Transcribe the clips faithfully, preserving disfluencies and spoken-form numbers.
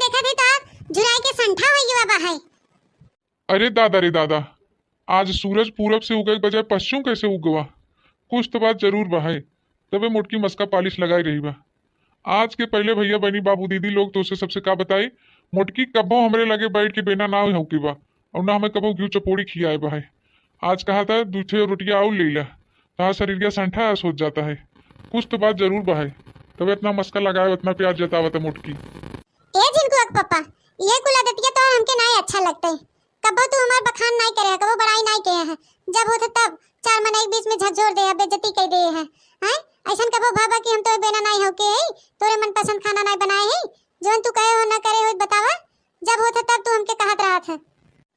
देखत है तो झुराई के संठा होइ गवा बा है। अरे दादा रे दादा, आज सूरज पूरब से उगे के बजाय पश्चिम कैसे उगवा? कुछ तो बात जरूर बा है, तबे मोटकी मस्का पालिश लगाई रही बा। आज के पहले भैया बहनी बाबू दीदी लोग तोसे सबसे का बताई, मोटकी कबो हमरे लगे बैठ के बेना ना हौके बा, और ना हमें कबो घिउ चपोड़ी खियाए बा है। आज कहा था दू ठे रोटियाँ और ले ला, तहार शरीर का संठा ऐस हो जाता है। कुछ तो बात जरूर बा है, तबे इतना मस्का लगाए, इतना प्यार जतावत है मोटकी। ए झिनकुआ के पप्पा, ये कुल आदतिया तो हमके नाई अच्छा लगता है। कबो तू हमार बखान नाई करे है, कबो बड़ाई नाई करे है। जब होत है तब चार मनई के बीच में झकझोर दे है, बेइज्जती कर दे है। हैं? ऐसन कबो भा बा कि हम तोरे बेना नाई हौके है, तोरे मनपसंद खाना नाई बनाए है, जौन तू कहे हो ना करे हो बतावा। जब होत है तब तू हमके कहत रहत है।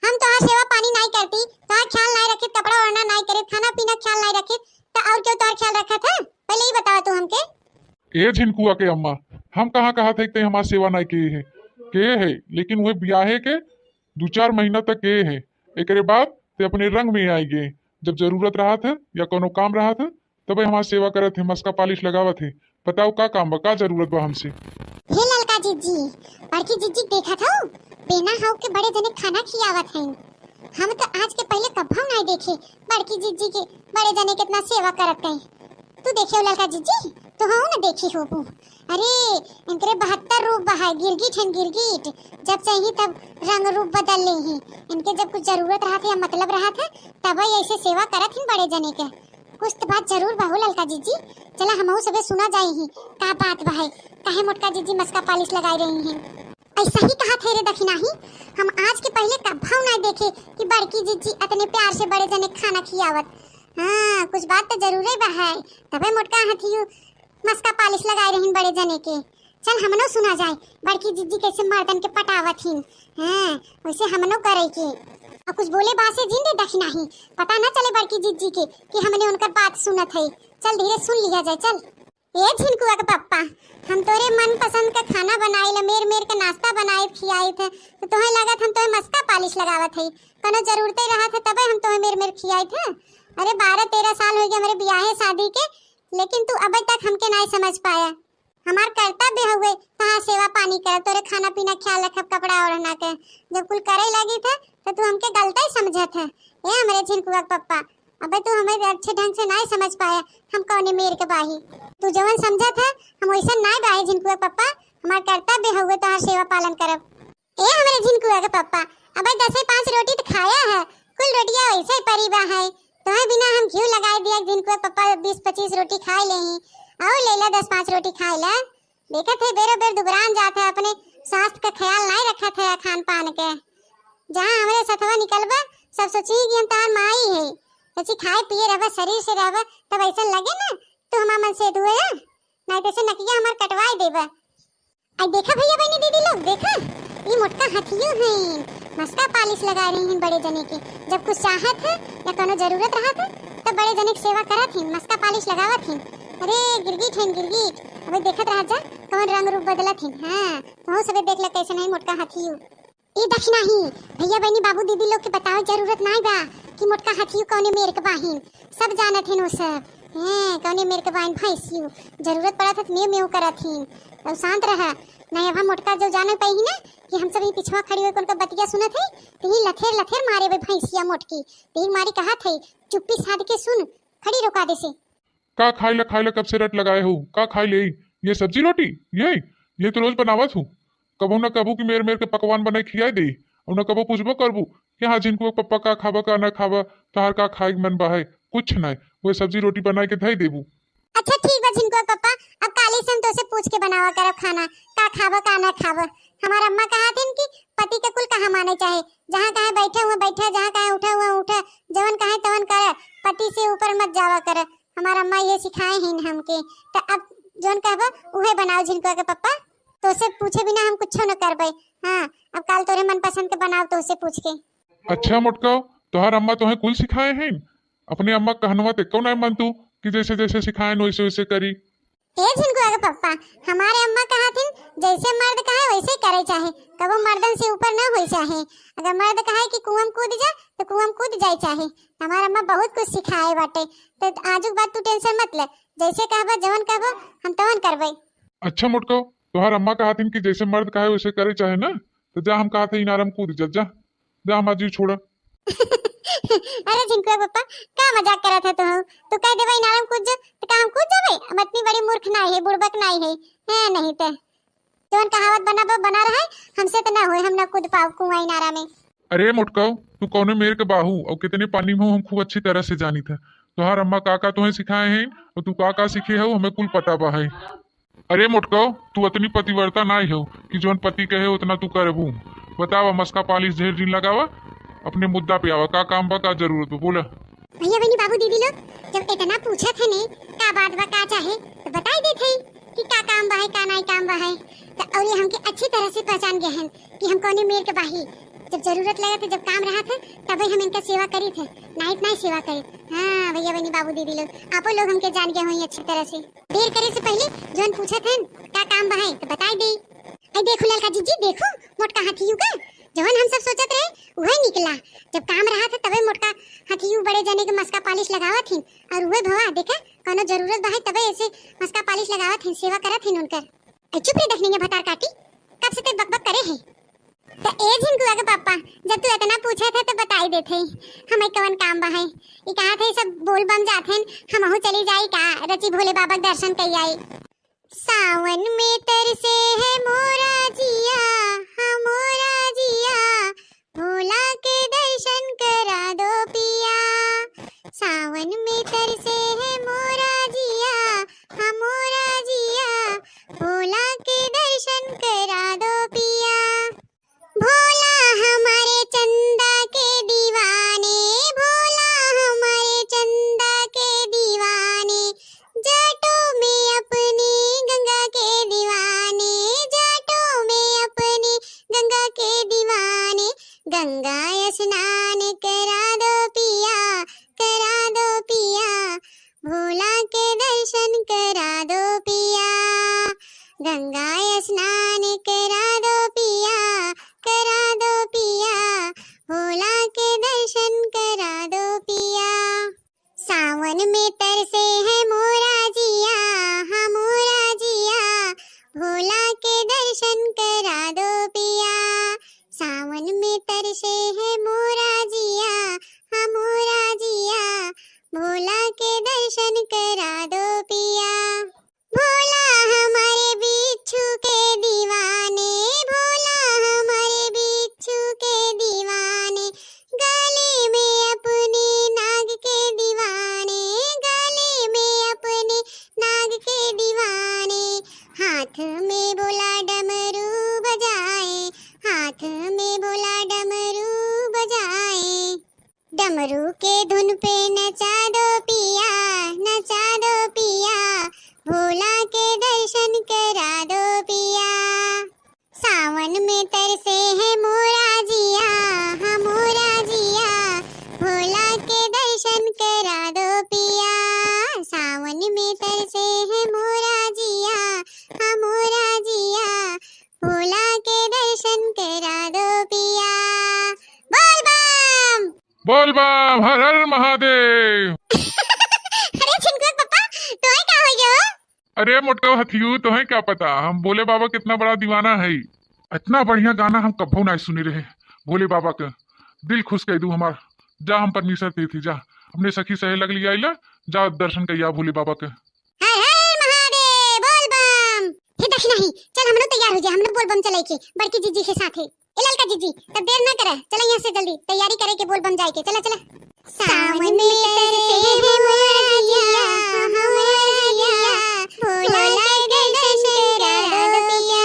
हम तोहार सेवा पानी नाई करती, तोहार ख्याल नाई रखित, कपड़ा ओढ़ना नाई करित, खाना पीना ख्याल नाई रखित, त और क्यों तोहार ख्याल रखत है? पहले ही बतावा तू हमके। ए झिनकुआ के अम्मा, हम कहाँ कहत है कि ते हमार सेवा नाई किए है, के है, लेकिन वह ब्याहे के दू चार महीना तक के है। एकरे बाद ते अपने रंग में आई गए। जब जरूरत रहत है या कोनो काम रहत है, तबे हमार सेवा करत है, मस्का पालिश लगावत है। बताओ का काम बा, का जरूरत बा हमसे? हे ललका जिज्जी, बड़की जिज्जी के देखत हौ, बेना हौ के बड़े जने खाना खियावत हैं। हम तो आज के पहले कभौ नाई देखे बड़की जिज्जी के बड़े जने कितना सेवा करत हैं। तू देखे हो ललका जिज्जी, तू हो ना देखी होबू। अरे, इनकरे बहत्तर रूप बा है, गिरगिट हैं गिरगिट। जब चाही तब रंग रूप बदल ले ही। इनके जब कुछ जरूरत रहत है या मतलब रहत है, तब ही ऐसे सेवा करत हैं बड़े जने के। कुछ तो बात जरूर बा हो ललका जिज्जी। चला हमहू सबे सुना जाई ही, का बात बा है, काहे मोटका जिज्जी मस्का पालिश लगाई रही हैं। ऐसा ही कहा थे रे दखिनाही, हम आज के पहले कभौ ना देखे कि बड़की जिज्जी अतने प्यार से बड़े जने खाना खियावत। हाँ, कुछ बात तो जरूरे बा है, तबे मोटका हथियू मस्का पालिश लगाए रहिन बड़े जने के। चल हमनो सुना जाए, बड़की जिज्जी कैसे मर्दन के पटावत हिन। हाँ, वैसे हमनो करे के। और कुछ बोले बासे जिन दे दखिनाही, पता ना चले बड़की जिज्जी के कि हमने उनकर बात सुनत है। चल धीरे सुन लिया जाए, चल। ए झिनकुआ के पप्पा, हम तोरे मनपसंद का खाना बनाई ला, मेर मेर के नाश्ता बनाई खियाई थे, तो तोहे लागत हम तोहे मस्का पालिश लगावत है। कोनो जरूरते रहत है तबे हम तोहे मेर मेर खियाई थे। अरे बारह तेरह साल हो गए हमारे ब्याहे शादी के, लेकिन तू अबे तक हमके नाई समझ पाया। हमार कर्तव्य हुए तहार सेवा पानी करब, तोरे खाना पीना ख्याल रखब, कपड़ा ओढ़ना के। जब कुल करे लगी थे तो तू हमके गलता ही समझत है। ए हमरे झिनकुआ के पप्पा, अबे तू हमें अच्छे ढंग से नाई समझ पाया, हम कौने मेर के बाही। तू जवन समझत है हम वैसन नाई बाही झिनकुआ के पप्पा, हमार कर्तव्य हुए तहार सेवा पालन करब। ए हमरे झिनकुआ के पप्पा, अबे दसे पाँच रोटी तो खाया है, कुल रोटिया वैसे ही परी बा है। तोहे बिना हम घिउ लगाए दिया, झिनकुआ के पप्पा बीस पच्चीस रोटी खाए ले ही, और ले ला दस पाँच रोटी खाए ला। देखत है बेरो बेर दुबरान जात है, अपने स्वास्थ्य का ख्याल नाई रखत है खान पान के। जहाँ हमरे सथवा निकलबा, सब सोची कि हम तहार माई है, सोची खाए पिए रहबा, शरीर से रहबा, तब ऐसा लगे ना तू हमार मन से दुआ, नाई तो से नकिया हमार कटवाए देबा। आई देखा भैया बहनी दीदी लोग, देखा, ई मोटका हथियो हैं, मस्का पालिश लगा रही हैं बड़े जने के। जब कुछ चाहत है या कोनो जरूरत रहत है, तब बड़े जने के सेवा करत हैं, मस्का पालिश लगावत हैं। अरे गिरगिट हैं गिरगिट, अबे देखत रह जा, कौन रंग रूप बदलत हैं। हाँ, तोहू सबे देख ले कैसे नहीं मोटका हथियो। ई दखिनाही, भैया बहनी बाबू दीदी लोग के बतावे जरूरत नाई बा कि मोटका हथियो कौने मेर के बाहिन, सब जानत हैं वो सब। हैं, कौने मेर के बाहिन भैंसियो, जरूरत पड़त है तो मेव मेव करत हैं। और शांत रहा, नहीं अब हम मोटका जो जाने पाई ही ना कि हम सब ही पिछवा खड़ी होकर उनका बतिया सुनत है, तो ही लथेर लथेर मारे बे भैंसिया मोटकी, तो ही मारी कहा थे, चुप्पी साध के सुन, खड़ी रोका दे से। का खाइला खाइला कब से रट लगाए हो? का खाई ले? ये सब्जी रोटी? ये ये तो रोज बनावत हूँ। कबहू ना कबहू कि मेर मेर के पकवान बनाए खियाए दे, और ना कबहू पूछबो करबू कि हाँ झिनकुआ पप्पा का खाबा का ना खाबा, तहार का खाए के मन बा है? कुछ ना, वो सब्जी रोटी बनाए के धई देबू। अच्छा ठीक बा झिनकुआ पप्पा, अब काली से हम तोसे पूछ के बनावा करब खाना, का खाबा का ना खाबा। हमार अम्मा कहा थी कि पति के कुल कहा माने चाहे, जहाँ कहे बैठे हुए बैठे, जहाँ कहे उठे हुए उठे, जवन कहे तवन करे, पति से ऊपर मत जावा करे। हमार अम्मा ये सिखाए हैं हमके, तो अब जौन कहबा उहे बनाओ झिनकुआ के पप्पा। तोसे पूछे बिना हम कुछो न करबे। हाँ, अब काल तोरे मनपसंद के बनाओ तोसे पूछ के। अच्छा मोटका, तोहार अम्मा तोहे कुल सिखाए हैं? अपने अम्मा कहनवा ते कौन आए मन तू कि जैसे जैसे सिखाए वैसे वैसे करी? ए झिनकुआ के पप्पा, हमारे अम्मा कहा थी, जैसे मर्द कहे वैसे करे चाहे, कबो मर्दन से ऊपर न होई चाहे। अगर मर्द कहे कि कुआं में कूद जा तो कुआं में कूद जाए चाहे। हमार अम्मा बहुत कुछ सिखाए बाटे, तो आजुक बात तू टेंशन मत ले, जैसे कहबा जवन कहबा हम तवन करबे। अच्छा मोटका, तोहार अम्मा कहत हिन कि जैसे मर्द कहे वैसे करे चाहे ना, तो जा, हम कहत है इनारम कूद जा, जा, जा हमार जीव छोड़ा। अरे झिनकुआ पप्पा, का मजाक करत है तू? तू कह देबे इनारम कूद जा, तो का हम कूद जाबे? हम इतनी बड़ी मूर्ख नाई है, बुड़बक नाई है, है नहीं ते। जौन कहावत बना बा, बना रहे, हमसे तो ना होए, हम ना कूद पाओ कुआं इनारा में। अरे मोटकाऊ, तू कौने मेर के बाहू और कितने पानी में हो, हम खूब अच्छी तरह से जानित है। तोहार अम्मा का का तुहें सिखाए हैं और तू का का सीखे हो, हमें कुल पता बा है। अरे मोटकाऊ, तू अतनी पतिव्रता नाई हो कि जौन पति कहे उतना तू करबू। बतावा, मस्का पालिश ढेर दिन लगावा, अपने मुद्दा पे आवा, का काम बा, का जरूरत बा, बोला। भैया बहनी बाबू दीदी लोग, जब इतना पूछत है ने का बात बा, का चाहे, तो बताई देत है कि का काम बा है, का नाई काम बा है। तो और ये हमके अच्छी तरह से पहचान गए हैं कि हम कौने मेर के बाही। जब जरूरत लगे थे, जब काम रहा था, तबे हम इनका सेवा करी थे, नाई तो नाई सेवा करी। हाँ भैया बहनी बाबू दीदी लोग, आपो लोग हमके जान गए होई अच्छी तरह से। देर करे से पहले जौन पूछत हन का काम बा है, तो बताई दे। आई देखो ललका जीजी, देखो मोटका हाथियू का, जवन हम सब सोचत रहे उहे निकला। जब काम रहा था तबे मोटका हाथियू बड़े जने के मस्का पालिश लगावत हिन, और उहे भवा देखा कौनो जरूरत बा है तबे ऐसे मस्का पालिश लगावत हिन, सेवा करत हिन उनकर। ए चुप रे दखनी भतार काटी, कब से ते बकबक करे है। तो ए झिनकुआ के पापा, जब तू इतना पूछत है तो बताई देत है, हमें कवन काम बा है। ई कहा थे सब बोल बम जात हैं, हमहू चली जाई का, रची भोले बाबा के दर्शन कई आई। सावन में तरसे है मोरा जिया, हाँ मोरा जिया, भोला के दर्शन करा दो पिया। सावन में तरसे है मोरा जिया, हाँ मोरा जिया, भोला के दर्शन करा दो पिया। भोला हमारे चंदा के दीवाने, भोला हमारे चंदा के दीवाने, जटों में अपनी गंगा के दीवाने, जटों में अपनी गंगा के दीवाने, गंगा स्नान करा दो पिया, करा दो पिया, भोला के दर्शन करा दो पिया, गंगा स्नान करा दो पिया, करा दो पिया, भोला के दर्शन करा दो पिया। सावन में तरसे है मोरा जिया, हाँ मोरा जिया, भोला के दर्शन करा दो पिया। सावन में तरसे है मोरा जिया, हाँ मोरा जिया, भोला के दर्शन करा दो पिया। भोला हमारे बिच्छू के दीवाने, भोला हमारे बिच्छू के दीवाने, गले में अपने नाग के दीवाने, गले में अपने नाग के दीवाने, हाथ में भोला डमरू बजाए, हाथ में भोला डमरू बजाए। डमरू के धुन पे नचा दो पिया, नचा दो पिया, भोला के दर्शन करा दो पिया। सावन में तरसे है मोरा जिया, हाँ मोरा जिया, भोला के दर्शन करा दो पिया। सावन में तरसे है मोरा जिया, हाँ मोरा जिया, भोला के दर्शन करा दो पिया। बोल बम। बोल बम, हर हर महादेव। अरे झिनकुआ पप्पा, तोहे का हो गयो? अरे मोटका हथियू, तोहे क्या पता, हम भोले बाबा कितना बड़ा दीवाना है। इतना बढ़िया गाना हम कभो ना सुने रहे भोले बाबा के। दिल खुश कर दू हमार। जा, हम परमेश्वर पे थी, जा अपने सखी सहेलक लिया आइला, जा दर्शन करिया भोले बाबा के। हर हर महादेव, बोल बम। हे दखिना ही, चल हमनो तैयार हो जाए, हमनो बोल बम चले के बड़की जीजी के साथ है। ए ललका जीजी, तब देर ना करे, चला यहाँ से जल्दी तैयारी करे के बोल बम जाए के। चला, चला। सावन में तरसे है मोरा जिया, मोरा जिया, भोला के दर्शन करा दो पिया।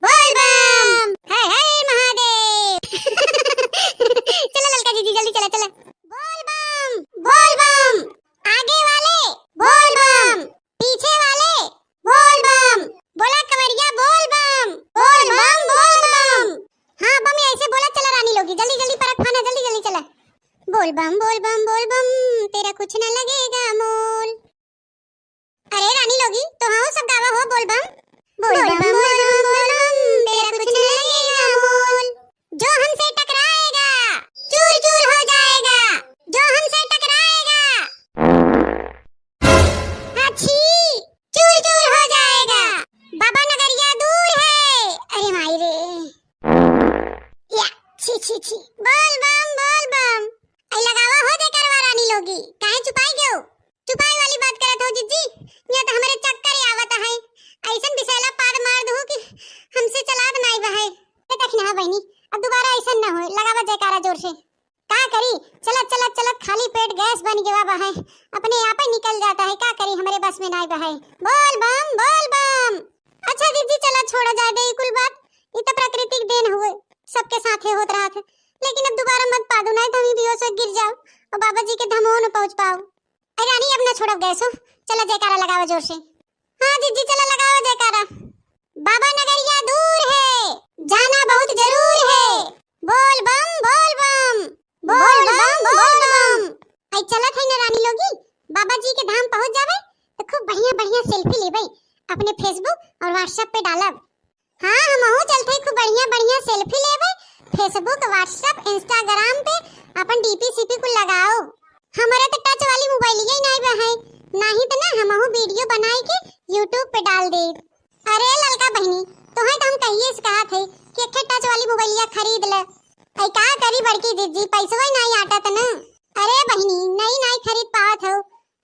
बोल बम, हर हर महादेव। चला ललका जीजी, जल्दी चला, चला। बोल बम, बोल बम। आगे वाले बोल बम, पीछे वाले बोल बम। बोला कवरिया बोल बम, बोल बम, बोल बम। हाँ बम, ऐसे बोला चला रानी लोगी, जल्दी जल्दी परत फाना, जल्दी जल्दी चला। बोल बम, बोल बम, बोल बम, तेरा कुछ ना लगेगा मोल। अरे रानी लोगी, तो हाँ सब गावा हो बोल बम। बोल बम, बोल बम, बोल बम, तेरा कुछ ना लगेगा मोल। जो हमसे टकराएगा, चूर चूर हो जाएगा। जो हमसे टकराएगा, हाँ छी, चूर चूर हो जाएगा। बाबा नगरिया बहिनी, अब दोबारा ऐसन न होए, लगावा जयकारा जोर से। का करी, चलत चलत चलत खाली पेट गैस बन गवा बा है, अपने आप ही निकल जाता है, का करी, हमरे बस में नाई बा है। बोल बम, बोल बम। अच्छा जिज्जी, चला छोड़ा जाए दे ई कुल बात, ई तो प्राकृतिक देन हुए, सबके साथे होत रहत है, लेकिन अब दोबारा मत पादू, नाई तो हम ही बेहोश हो गिर जाओ और बाबा जी के धामो न पहुँच पाओ। अरे रानी, अब ना छोड़ब गैस हो, चला जयकारा लगावा जोर से। हाँ जिज्जी, चला लगावा जयकारा। बाबा नगरिया दूर है, जाना बहुत जरूर है। बोल बम, बोल बम, बोल बम, बोल बम। आई चलत है ना रानी लोगी, बाबा जी के धाम पहुँच जावे तो खूब बढ़िया बढ़िया सेल्फी लेबे, अपने Facebook और WhatsApp पे डालब। हाँ, हमहू चलत है खूब बढ़िया बढ़िया सेल्फी लेबे, Facebook, WhatsApp, Instagram पे अपन डीपी सीपी कुल लगाओ। हमरे तो टच वाली मोबाइलिया ही नाई बा है, नाही तो ना हमहू वीडियो बनाई के YouTube पे डाल दे। अरे ललका बहिनी, तोहे तो हम कहिए से कहत है कि एक ठे टच वाली मोबाइलिया खरीद ले। ऐ का करी बड़की जिज्जी, पैसवा ही नाई आटत न। अरे बहिनी, नई नाई खरीद पावत हो,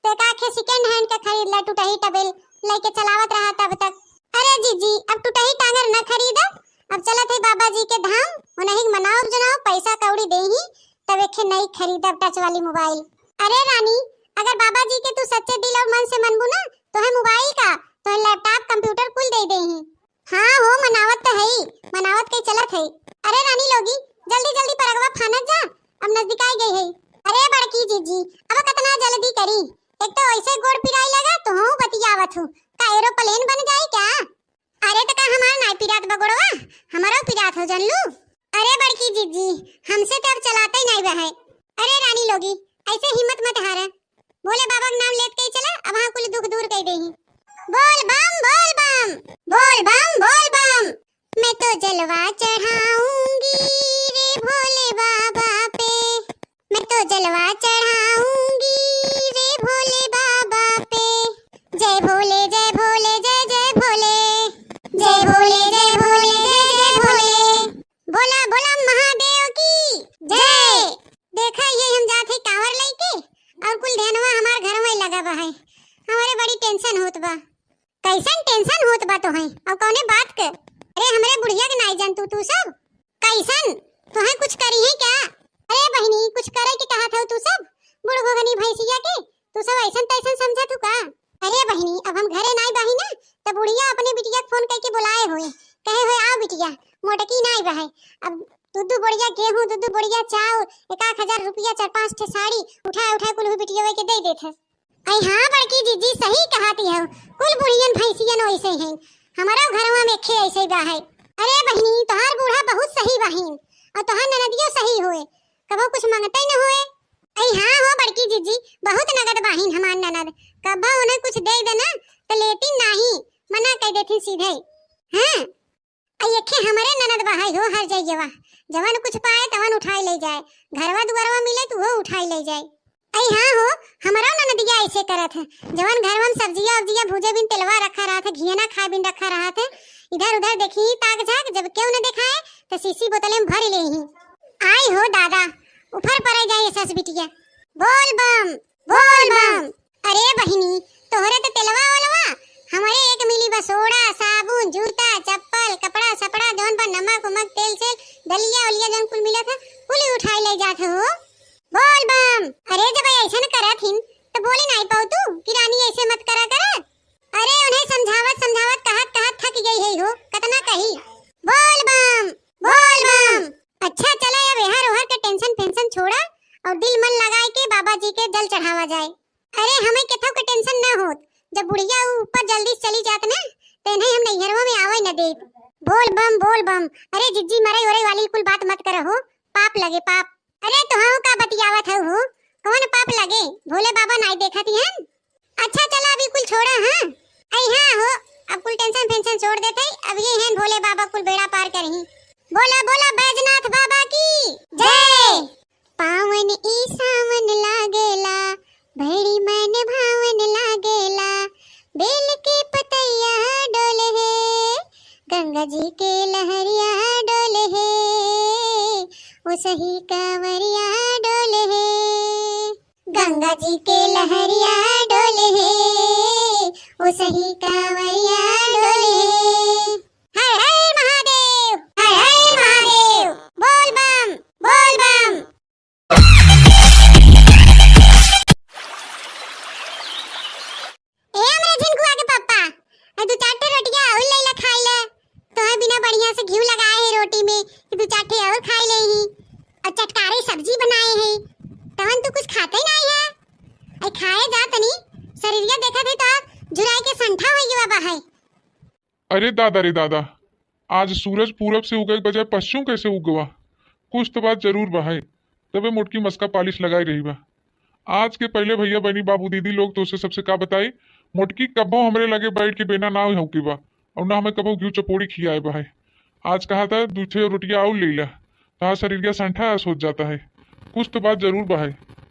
तो एक आखे सेकंड हैंड के खरीद ले, टूटही टबेल लेके चलावत रहा तब तक। अरे जिज्जी, अब टूटही टांगर न खरीदब, अब चलत है बाबा जी के धाम, उन्हीं के मनाओ जनाओ, पैसा कौड़ी देही, तब एक ठे नई खरीदब टच वाली मोबाइल। अरे रानी, अगर बाबा जी के तू सच्चे दिल और मन से मनबू ना, तोहे मोबाइल का, तोहे लैपटॉप, कंप्यूटर कुल दे देही। हाँ हो, मनावत तो हई, मनावत के चलत हई। अरे रानी लोगी, जल्दी जल्दी परगवा फानत जा, अब नजदीकाई गई है। अरे बड़की जीजी, अब कितना जल्दी करी, एक तो ऐसे गोड़ पिराई लगा, तो हूँ बतियावत हूँ, का एरोप्लेन बन जाई क्या? अरे तो का हमार नाई पिरात बा गोड़वा, हमारो पिरात हो जानलू। अरे बड़की जीजी, हमसे तो अब चलाते ही नाई बा है। अरे रानी लोगी, ऐसे हिम्मत मत हारे, भोले बाबा के नाम लेत के ही चला, अब हाँ कुल दुख दूर कर देही। बोल बम, बोल बम, बोल बम, बोल बम। मैं तो जलवा चढ़ाऊंगी रे भोले बाबा पे, मैं तो जलवा चढ़ाऊंगी रे भोले बाबा पे। जय भोले, जय भोले, जय जय भोले, जय भोले, जय भोले, जय जय भोले। बोला बोला महादेव की जय। देखा, ये हम जात है कांवर लेके, और कुल ध्यानवा हमार घर में लगा बा है। हमारे बड़ी टेंशन होत बा। कैसन टेंशन होत बा तोहे, और कौने बात के? अरे हमरे बुढ़िया के नाई जानतू तू सब? कैसन? तोहे कुछ करी है क्या? अरे बहिनी, कुछ करे के कहत हो तू सब? बूढ़ घोघनी भैंसिया के तू सब ऐसन तैसन समझत हो का? अरे बहिनी, अब हम घरे नाई बाही ना, त बुढ़िया अपने बिटिया के फोन करके बुलाए होए, कहे होए, "आओ बिटिया, मोटकी नाई बा है, अब दू दू बोरिया गेहूं, दू दू बोरिया चाउर, एक आध हजार रुपया, चार पांच ठे साड़ी उठा उठा कुल बिटिया के दे देत है।" अरे हाँ बड़की जीजी, सही कहत हो, कुल बुढ़ियन भैंसियन वैसे हैं, हमारा घरवा में खे ऐसे बा है। अरे बहिनी, तोहार बूढ़ा बहुत सही बाहिन, और तोहार ननदियो सही होए, कबो कुछ मांगते न होए। अरे हाँ हो बड़की जीजी, बहुत नगद बाहिन हमार ननद, कबो उन्हें कुछ दे देना तो लेती नाही, मना कर देती सीधे। हाँ, अरे एखे हमरे ननद बा है हो हर जइयवा, जवन कुछ पाए तवन उठाई ले जाए, घरवा दुआरवा मिले तो वो उठाई ले जाए। अरे हाँ हो, हमरो ननदिया ऐसे करत है, जवन घरवा में सब्जिया उब्जिया भूजे बिन तेलवा रखा रहत है, घियना खाए बिन रखा रहत है, इधर उधर देखी ताक झाक, जब केहू न देखाए तो शीशी बोतले में भर लेही। आई हो दादा, उफर पड़े जाए सस बिटिया। बोल बम, बोल बम। अरे बहिनी, तोहरे तो तेलवा ओलवा, हमरे एक मिली बा सोडा, साबुन, जूता, चप्पल, कपड़ा सपड़ा, जौन बा नमक उमक, तेल सेल, दलिया उलिया जौन कुल मिलत है, कुल ही उठाई ले जात हो। बोल बम। अरे जब ऐसन करत हिन, तो बोली नाई पाऊ तू कि रानी ऐसे मत करा कर। अरे उन्हें समझावत समझावत कहत कहत थक गई है हो, कतना कही। बोल बम, बोल बम। अच्छा चला, अब एहर ओहर के टेंशन फेंशन छोड़ा और दिल मन लगाए के बाबा जी के जल चढ़ावा जाए। अरे हमें केथो के टेंशन ना होत, जब बुढ़िया ऊ ऊपर जल्दी से चली जात ना, तो इन्हें हम नैहरवा में आवे न देत। बोल बम, बोल बम। अरे जिज्जी, मरई ओरई वाली कुल बात मत करहो, पाप लगे पाप। अरे तोहाऊ का बतियावत हऊ हो, कौन पाप लगे? भोले बाबा नाई देखत ही हन। अच्छा चला अभी कुल छोड़ा, हाँ। आई हाँ हो, अब कुल टेंशन फेंशन छोड़ देते, अब ये हैं भोले बाबा कुल बेड़ा पार करही। बोला बोला बैजनाथ बाबा की जय। पावन ई सावन लागेला, बड़ी मन भावन लागेला, बेल के पतैया डोले है, गंगा जी के लहरिया डोले है, ओ सही कांवरिया डोले है। गंगा जी के लहरिया डोले है, ओ सही कांवरिया डोले है। हर हर महादेव, हर हर महादेव। और खाए ले ही, और चटकारी सब्जी बनाए है, तवन तू कुछ खाते ही नहीं है। आई खाए जा तनी, शरीरिया देखत है तो झुराए के संठा हो गया बा है। अरे दादा रे दादा, आज सूरज पूरब से उगे के बजाय पश्चिम कैसे उगवा? कुछ तो बात जरूर बा है, तबे मोटकी मस्का पालिश लगाई रही बा। आज के पहले भैया बहनी बाबू दीदी लोग तोसे सबसे का बताई, मोटकी कबो हमरे लगे बैठ के बेना ना हौके बा, और ना हमें कबो घी चपोड़ी खियाए बा है। आज कहा था दू ठे रोटियां और ले ला, तहार शरीर का संठा ऐस हो जाता है। कुछ तो बात जरूर बा है,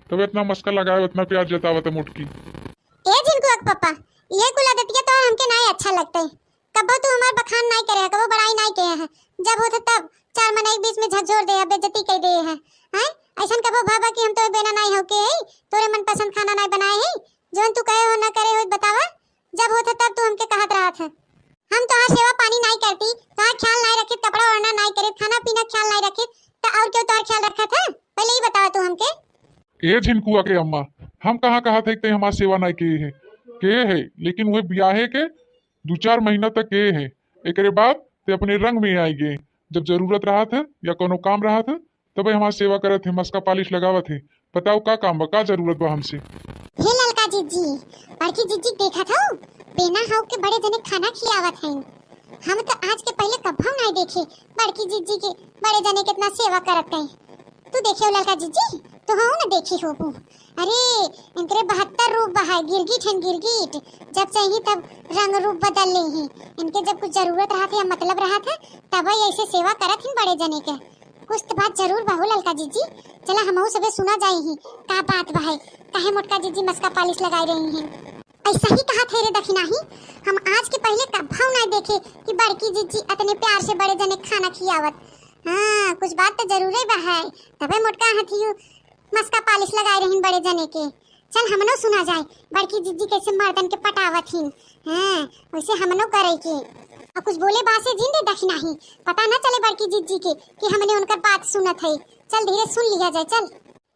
तबे इतना मस्का लगाए, इतना प्यार जतावत है मोटकी। ए झिनकुआ के पप्पा, ये कुल आदतिया तो हमके नाई अच्छा लगते। कबो तू हमार बखान नाई करे है, कबो बड़ाई नाई करे है। जब होत है तब चार मनई के बीच में झकझोर दे है, बेइज्जती कर दे है। हैं? ऐसन कबो भाबा कि हम तोरे बेना नाई हौके है, तोरे मनपसंद खाना नाई बनाए है, जौन तू कहे हो ना करे हो बतावा। जब होत है तब तू हमके कहत रहत है। हम तोहार सेवा पानी नाई करती, तोहार ख्याल नाई रखित, कपड़ा ओढ़ना नाई करित, खाना पीना ख्याल नाई रखित, त और क्यों तोहार ख्याल रखत है? पहले ही बतावा तू हमके। ए झिनकुआ के अम्मा, हम कहाँ कहत है कि ते हमार सेवा नाई किए है, किए है, लेकिन वह ब्याहे के दो चार महीना तक किए है, एकरे बाद ते अपने रंग में आई गए। जब जरूरत रहत है या कोनो काम रहत है, तबे हमार सेवा करत है, मस्का पालिश लगावत है। बताओ का काम बा, का जरूरत बा हमसे? हे ललका जिज्जी, बड़की जिज्जी के देखत हौ, बेना हौ के बड़े जने खाना खियावत हैं। हम तो आज के पहले कब्बो नाई देखे बड़की जिज्जी के बड़े जने कितना सेवा करत हैं। तू देखे हो ललका जिज्जी, तू हौ ना देखी होबू। अरे, इनकरे बहत्तर रूप बा है, गिरगिट हैं गिरगिट। जब चाही तब रंग रूप बदल ले ही। इनके जब कुछ जरूरत रहत है या मतलब रहत है, तब ऐसे सेवा करत हैं बड़े जने के। कुछ तो बात जरूर बा हो ललका जिज्जी। चला हमहू सबे सुना जाई ही, का बात बा है, काहे मोटका जिज्जी मस्का पालिश लगाई रही हैं। ऐसा ही कहा थे रे दखिनाही, हम आज के पहले कब्बो ना देखे कि बड़की जिज्जी अतने प्यार से बड़े जने खाना खियावत। हाँ, कुछ बात तो जरूरे बा है, तबे मोटका हथियू मस्का पालिश लगाए रहीन बड़े जने के। चल हमनो सुना जाए, बड़की जिज्जी कैसे मर्दन के पटावत हिन। हाँ, वैसे हमनो करे के। और कुछ बोले बासे जिन दे दखिनाही, पता ना चले बड़की जिज्जी के कि हमने उनकर बात सुनत है। चल धीरे सुन लिया जाए, चल।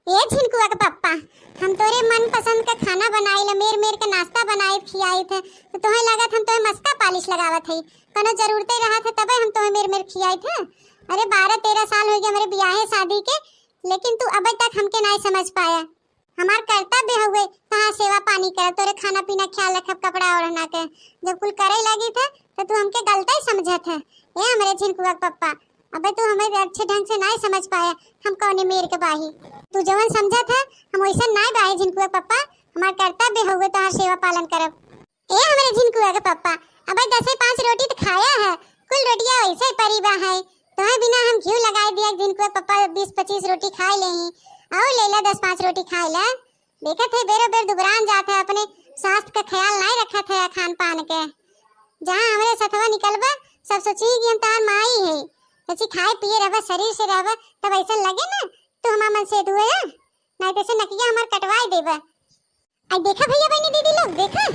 ए झिनकुआ के पप्पा, हम तोरे मनपसंद का खाना बनाई ला, मेर मेर के नाश्ता बनाई खियाई थे, तो तोहे लागत हम तोहे मस्का पालिश लगावत है। कोनो जरूरते रहत है तबे हम तोहे मेर मेर खियाई थे। अरे बारह तेरह साल हो गए हमारे ब्याहे शादी के, लेकिन तू अबे तक हमके नाई समझ पाया। हमार कर्तव्य हुए तहार सेवा पानी कर, तोरे खाना पीना ख्याल रखब, कपड़ा ओढ़ना के। जब कुल करे लगी थे तो तू हमके गलता ही समझत है। ए हमरे झिनकुआ के पप्पा, अबे तू हमें अच्छे ढंग से नाई समझ पाया, हम कौने मेर के बाही। तू जवन समझत है हम वैसन नाई बाही झिनकुआ के पप्पा, हमार कर्तव्य हुए तहार सेवा पालन करब। ए हमरे झिनकुआ के पप्पा, अबे दसे पाँच रोटी तो खाया है, कुल रोटिया वैसे ही परी बा है। तोहे बिना हम घी लगाए दिया, झिनकुआ के पप्पा बीस पच्चीस रोटी खाए ले ही, और ले ला दस पाँच रोटी खाए ला। देखत है बेरो बेर दुबरान जात है, अपने स्वास्थ्य का ख्याल नाई रखत है खान पान के। जहाँ हमरे सथवा निकलबा, सब सोची कि हम तहार माई है। सोची खाए पिए रहबा, शरीर से रहबा, तब ऐसा लगे ना तू हमार मन से दुए है, नाई तो ऐसे नकिया हमार कटवाए देबा। आई देखा भैया बहनी दीदी लोग, देखा,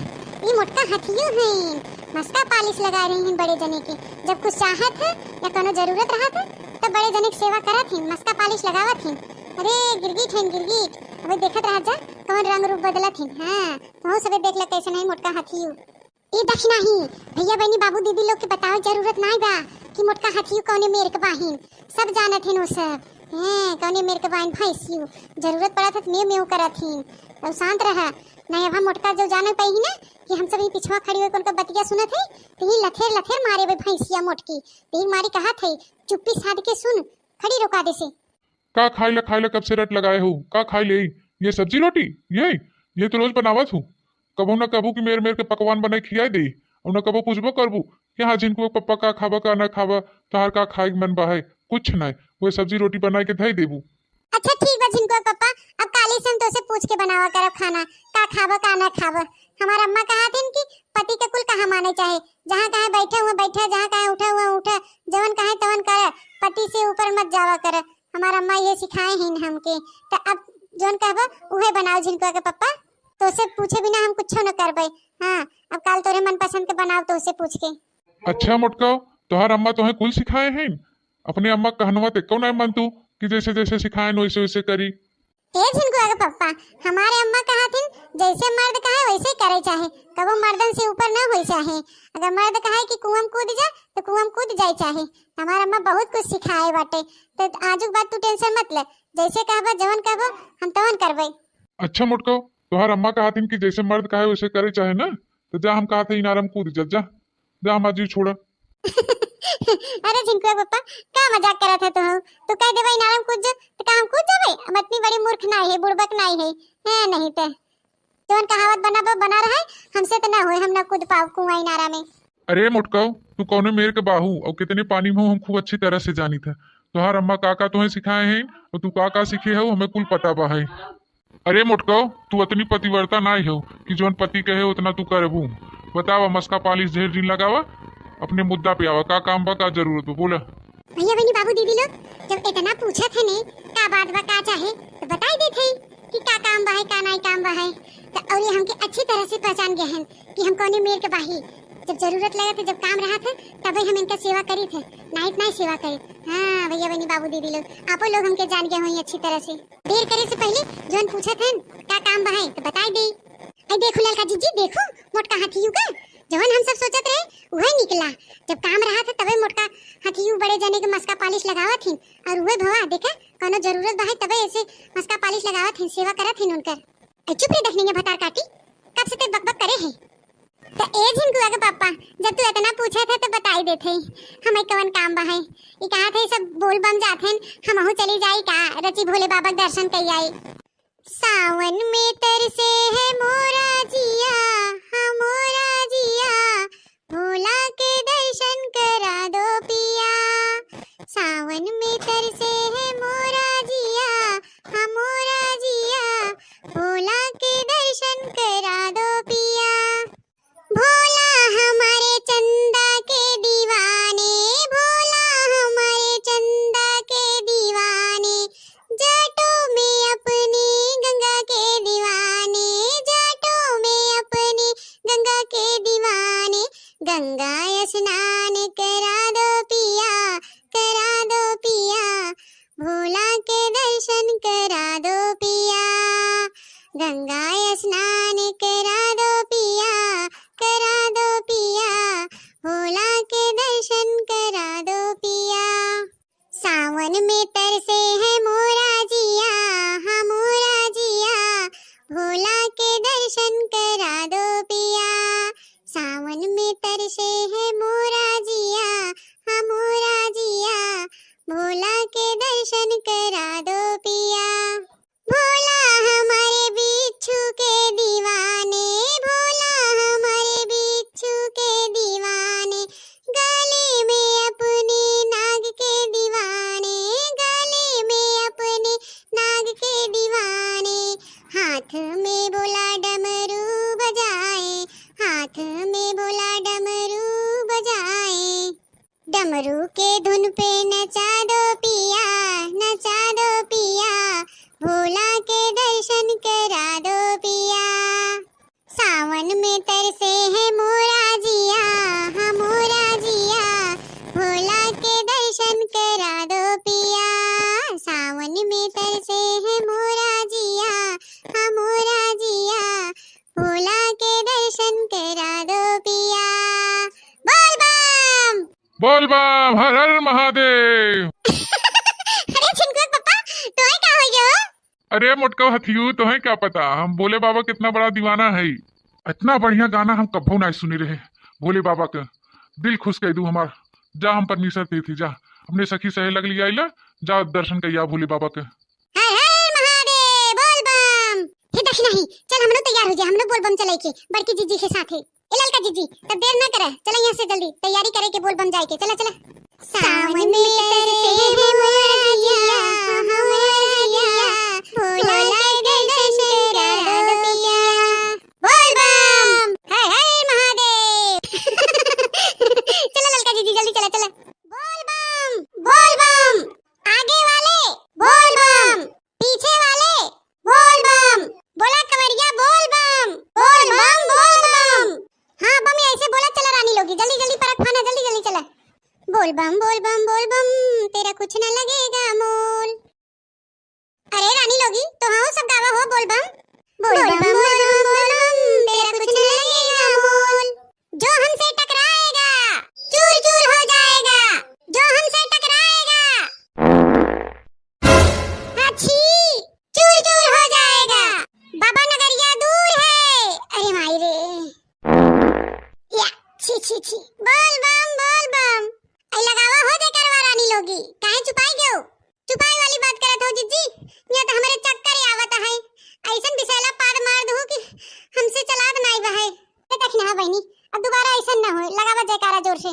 ई मोटका हथियो हैं, मस्का पालिश लगा रही हैं बड़े जने के। जब कुछ चाहत है या कोनो जरूरत रहत है, तब बड़े जने के सेवा करत हैं, मस्का पालिश लगावत हैं। अरे गिरगिट हैं गिरगिट, अबे देखत रह जा, कौन रंग रूप बदलत हैं। हाँ, तोहू सबे देख ले कैसे नहीं मोटका हथियो। ई दखिनाही, भैया बहनी बाबू दीदी लोग के बतावे जरूरत नाई बा कि मोटका हथियो कौने मेर के बाहिन, सब जानत हैं वो सब। हैं, कौने मेर के बाहिन भैंसियो, जरूरत पड़त है तो मेव मेव करत हैं। तो शांत रहा, नहीं अब हम मोटका जो जाने पाई ही ना कि हम सब ही पिछवा खड़ी होके उनका बतिया सुनत है, तो ही लथेर लथेर मारे बे भैंसिया मोटकी, तो ही मारी कहत है, चुप्पी साध के सुन, खड़ी रोका दे से। का खाइला खाइला कब से रट लगाए हो? का खाई ले? ये सब्जी रोटी? ये, ये तो रोज बनावत हूँ। कबो ना कबो कि मेर मेर के पकवान बनाई खियाई दे, और ना कबो पूछबो करबू कि हाँ झिनकुआ पप्पा का खाबा का ना खाबा, तोहार का खाए के मन बा है? कुछ ना, वो सब्जी रोटी बनाई के धई देबू। अच्छा ठीक बा झिनकुआ पप्पा, अब काली से हम तोसे पूछ के बनावा करब खाना, का खाबा का ना खाबा। हमार अम्मा कहा थीन कि पति के कुल कहा माने चाहे, जहाँ कहे बैठे हुए बैठे, जहाँ कहे उठे हुए उठे, जवन कहे तवन करे, पति से ऊपर मत जावा करे। हमार अम्मा ये सिखाए हैं हमके, तो अब जौन कहबो उहे बनाओ झिनकुआ के पप्पा, तोसे पूछे बिना हम कुछो न करबे। हाँ, अब काल तोरे मनपसंद के बनाओ तोसे पूछ के। अच्छा मोटका, तोहार अम्मा तोहे कुल सिखाए हैं? अपने अम्मा कहनवा ते कौन आए मन तू कि जैसे जैसे सिखाए वैसे वैसे करी? ए झिनकुआ के पप्पा, हमारे अम्मा कहा थिन, जैसे मर्द कहे वैसे करे चाहे, कबो मर्दन से ऊपर ना होई चाहे। अगर मर्द कहे कि कुआं में कूद जा, तो कुआं में कूद जाए चाहे। हमार अम्मा बहुत कुछ सिखाए बाटे, तो आजुक बाद तू tension मत ले, जैसे कहबा, जवन कहबा, हम तवन करबे। अच्छा मोटको, तोहार अम्मा कहा थिन कि जैसे मर्द कहे वैसे करे चाहे ना, तो जा, हम कहा थे इनारम कूद जा, जा, जा, हमार जीव छोड़ा। अरे झिनकुआ पप्पा, का मजाक करत है तू? तू कह देबे इनारम कूद जा, तो का हम कूद जाबे? हम इतनी बड़ी मूर्ख नाई है, बुड़बक नाई है, है नहीं ते। जवन कहावत बना बा, बना रहे, हमसे तो ना होए, हम ना कूद पाओ कुआं इनारा में। अरे मोटकाऊ, तू कौने मेर के बाहू और कितने पानी में हो, हम खूब अच्छी तरह से जानी थे। तोहार अम्मा का का तुहें सिखाए हैं और तू का का सीखे हो, हमें कुल पता बा है। अरे मोटकाऊ, तू अतनी पतिव्रता नाई हो कि जौन पति कहे उतना तू करबू। बतावा, मस्का पालिश ढेर दिन लगावा, अपने मुद्दा पे आवा, का काम बा, का जरूरत बा, बोला। भैया बहनी बाबू दीदी लोग, जब इतना पूछत है ने, का बात बा, का चाहे, तो बताई देत है कि का काम बा है, का नाई काम बा है। तो और ये हमके अच्छी तरह से पहचान गए हैं कि हम कौने मेर के बाही। जब जरूरत लगत है, जब काम रहत है, तबे हम इनका सेवा करी थे, नाई तो नाई सेवा करी। हाँ भैया बहनी बाबू दीदी लोग, आपो लोग हमके जान गए होई अच्छी तरह से। देर करे से पहले जौन पूछत हन का काम बा है तो बताई दे। आई देखो ललका जीजी, देखो मोटका हथियू का, जवन हम सब सोचत रहे उहे निकला। जब काम रहत है तबे मोटका हथियू बड़े जने के मस्का पालिश लगावत हिन, और उहे भवा देखे कौनो जरूरत बा है तबे ऐसे मस्का पालिश लगावत हिन, सेवा करत हिन उनकर। ए, चुप रे दखनिया भतार काटी, कब से ते बकबक करे है। त ए झिनकुआ के पापा, जब तू इतना पूछत है तो बताई देत है, हमें कवन काम बा है। ई कहा थे सब बोल बम जात हैं, हमहू चली जाई का, रची भोले बाबा के दर्शन कई आई। सावन में तरसे है मोरा जिया, हाँ मोरा जिया, भोला के दर्शन करा दो पिया। सावन में तरसे है मोरा जिया, हाँ मोरा जिया, भोला के दर्शन करा दो पिया। भोला हमारे चंदा के दीवाने, भोला हमारे चंदा के दीवाने, जाटों में अपनी गंगा के दीवाने, जाटों में अपनी गंगा के दीवाने, गंगा स्नान करा दो पिया, करा दो पिया, भोला के दर्शन करा दो पिया, गंगा स्नान करा दो पिया, करा दो पिया, भोला के दर्शन करा दो पिया। सावन में तरसे है मोरा जिया, हाँ मोरा जिया, भोला के दर्शन करा दो पिया। सावन में तरसे है मोरा जिया, हाँ मोरा जिया, भोला के दर्शन करा दो पिया। भोला हमारे बिच्छू के दीवाने, भोला हमारे बिच्छू के दीवाने, गले में अपने नाग के दीवाने, गले में अपने नाग के दीवाने, हाथ में भोला डमरू बजाए, हाथ में भोला डमरू बजाए। डमरू के धुन पे नचा दो पिया, नचा दो पिया, भोला के दर्शन करा दो पिया। सावन में तरसे है मोरा जिया, हाँ मोरा जिया, भोला के दर्शन करा दो पिया। सावन में तरसे है मोरा जिया, हाँ मोरा जिया, भोला के दर्शन करा दो पिया। बोल बम। बोल बम, हर हर महादेव। अरे झिनकुआ पप्पा, तोहे का हो गयो? अरे मोटका हथियू, तोहे क्या पता, हम भोले बाबा के इतना बड़ा दीवाना है। इतना बढ़िया गाना हम कभू ना सुने रहे भोले बाबा के। दिल खुश कर दू हमार। जा, हम परमेश्वर देते जा, अपने सखी सहेलक लिया आइला, जा दर्शन करिया भोले बाबा के। हर हर महादेव, बोल बम। हे दखिना ही, चल हमनो तैयार हो जा, हमनो बोल बम चले के बड़की जीजी के साथ है। ए ललका जीजी, तब देर ना करे, चला यहाँ से जल्दी तैयारी करे के बोल बम जाए के। चला चला। सावन में तरसे है मोरा जिया, मोरा जिया, भोला के दर्शन करा दो पिया। बोल बम। हर हर महादेव। चला ललका जीजी, जल्दी चला चला। बोल बम, बोल बम। आगे वाले बोल बम, पीछे वाले बोल बम। बोला कवरिया बोल बम, बोल बम, बोल बम। हाँ बम, ऐसे बोला चला रानी लोगी, जल्दी जल्दी परत फाना, जल्दी जल्दी चला। बोल बम, बोल बम, बोल बम, तेरा कुछ ना लगेगा मोल। अरे रानी लोगी, तो हाँ बहिनी, अब दुबारा अइसन न होए, लगावा जयकारा जोर से।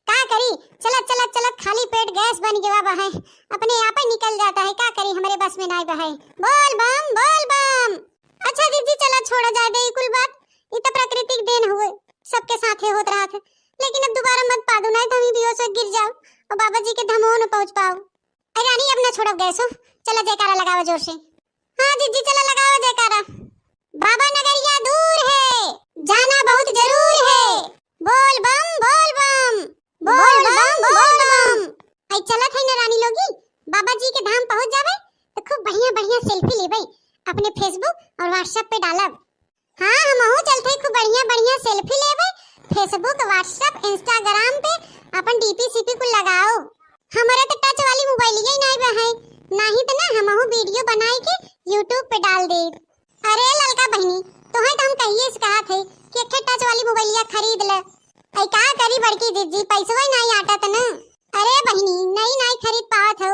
का करी, चलत चलत चलत खाली पेट गैस बन गवा बहै, अपने आप ही निकल जाता है, का करी, हमरे बस में नाई बहै। बोल बम, बोल बम। अच्छा जिज्जी, चला छोड़ा जाए दे ई कुल बात, ई त प्राकृतिक देन हुए, सबके साथे होत रहत है, लेकिन अब दुबारा मत पादू, नाई तो हम ही बेहोश हो गिर जाओ और बाबा जी के धामो न पहुँच पाओ। अरे रानी, अब ना छोड़ब गैस हो, चला जयकारा लगावा जोर से। हाँ जिज्जी, चला लगावा जयकारा। बाबा नगरिया दूर है, जाना बहुत जरूर है। बोल बम, बोल बम, बोल बम, बोल बम। आई चलत है ना रानी लोगी, बाबा जी के धाम पहुँच जावे तो खूब बढ़िया बढ़िया सेल्फी लेबे, अपने Facebook और WhatsApp पे डालब। हाँ, हमहू चलते खूब बढ़िया बढ़िया सेल्फी लेबे, Facebook, WhatsApp, Instagram पे अपन डीपी सीपी कुल लगाओ। हमरे तो टच वाली मोबाइलिया ही नाई बा है, नाही तो ना हमहू वीडियो बनाई के YouTube पे डाल दे। अरे ललका बहिनी, तोहे तो हम कहिए से कहा थे कि एक ठे टच वाली मोबाइलिया खरीद ले। ऐ का करी बड़की जिज्जी, पैसवा ही नाई आटत न। अरे बहिनी, नई नाई खरीद पावत हो,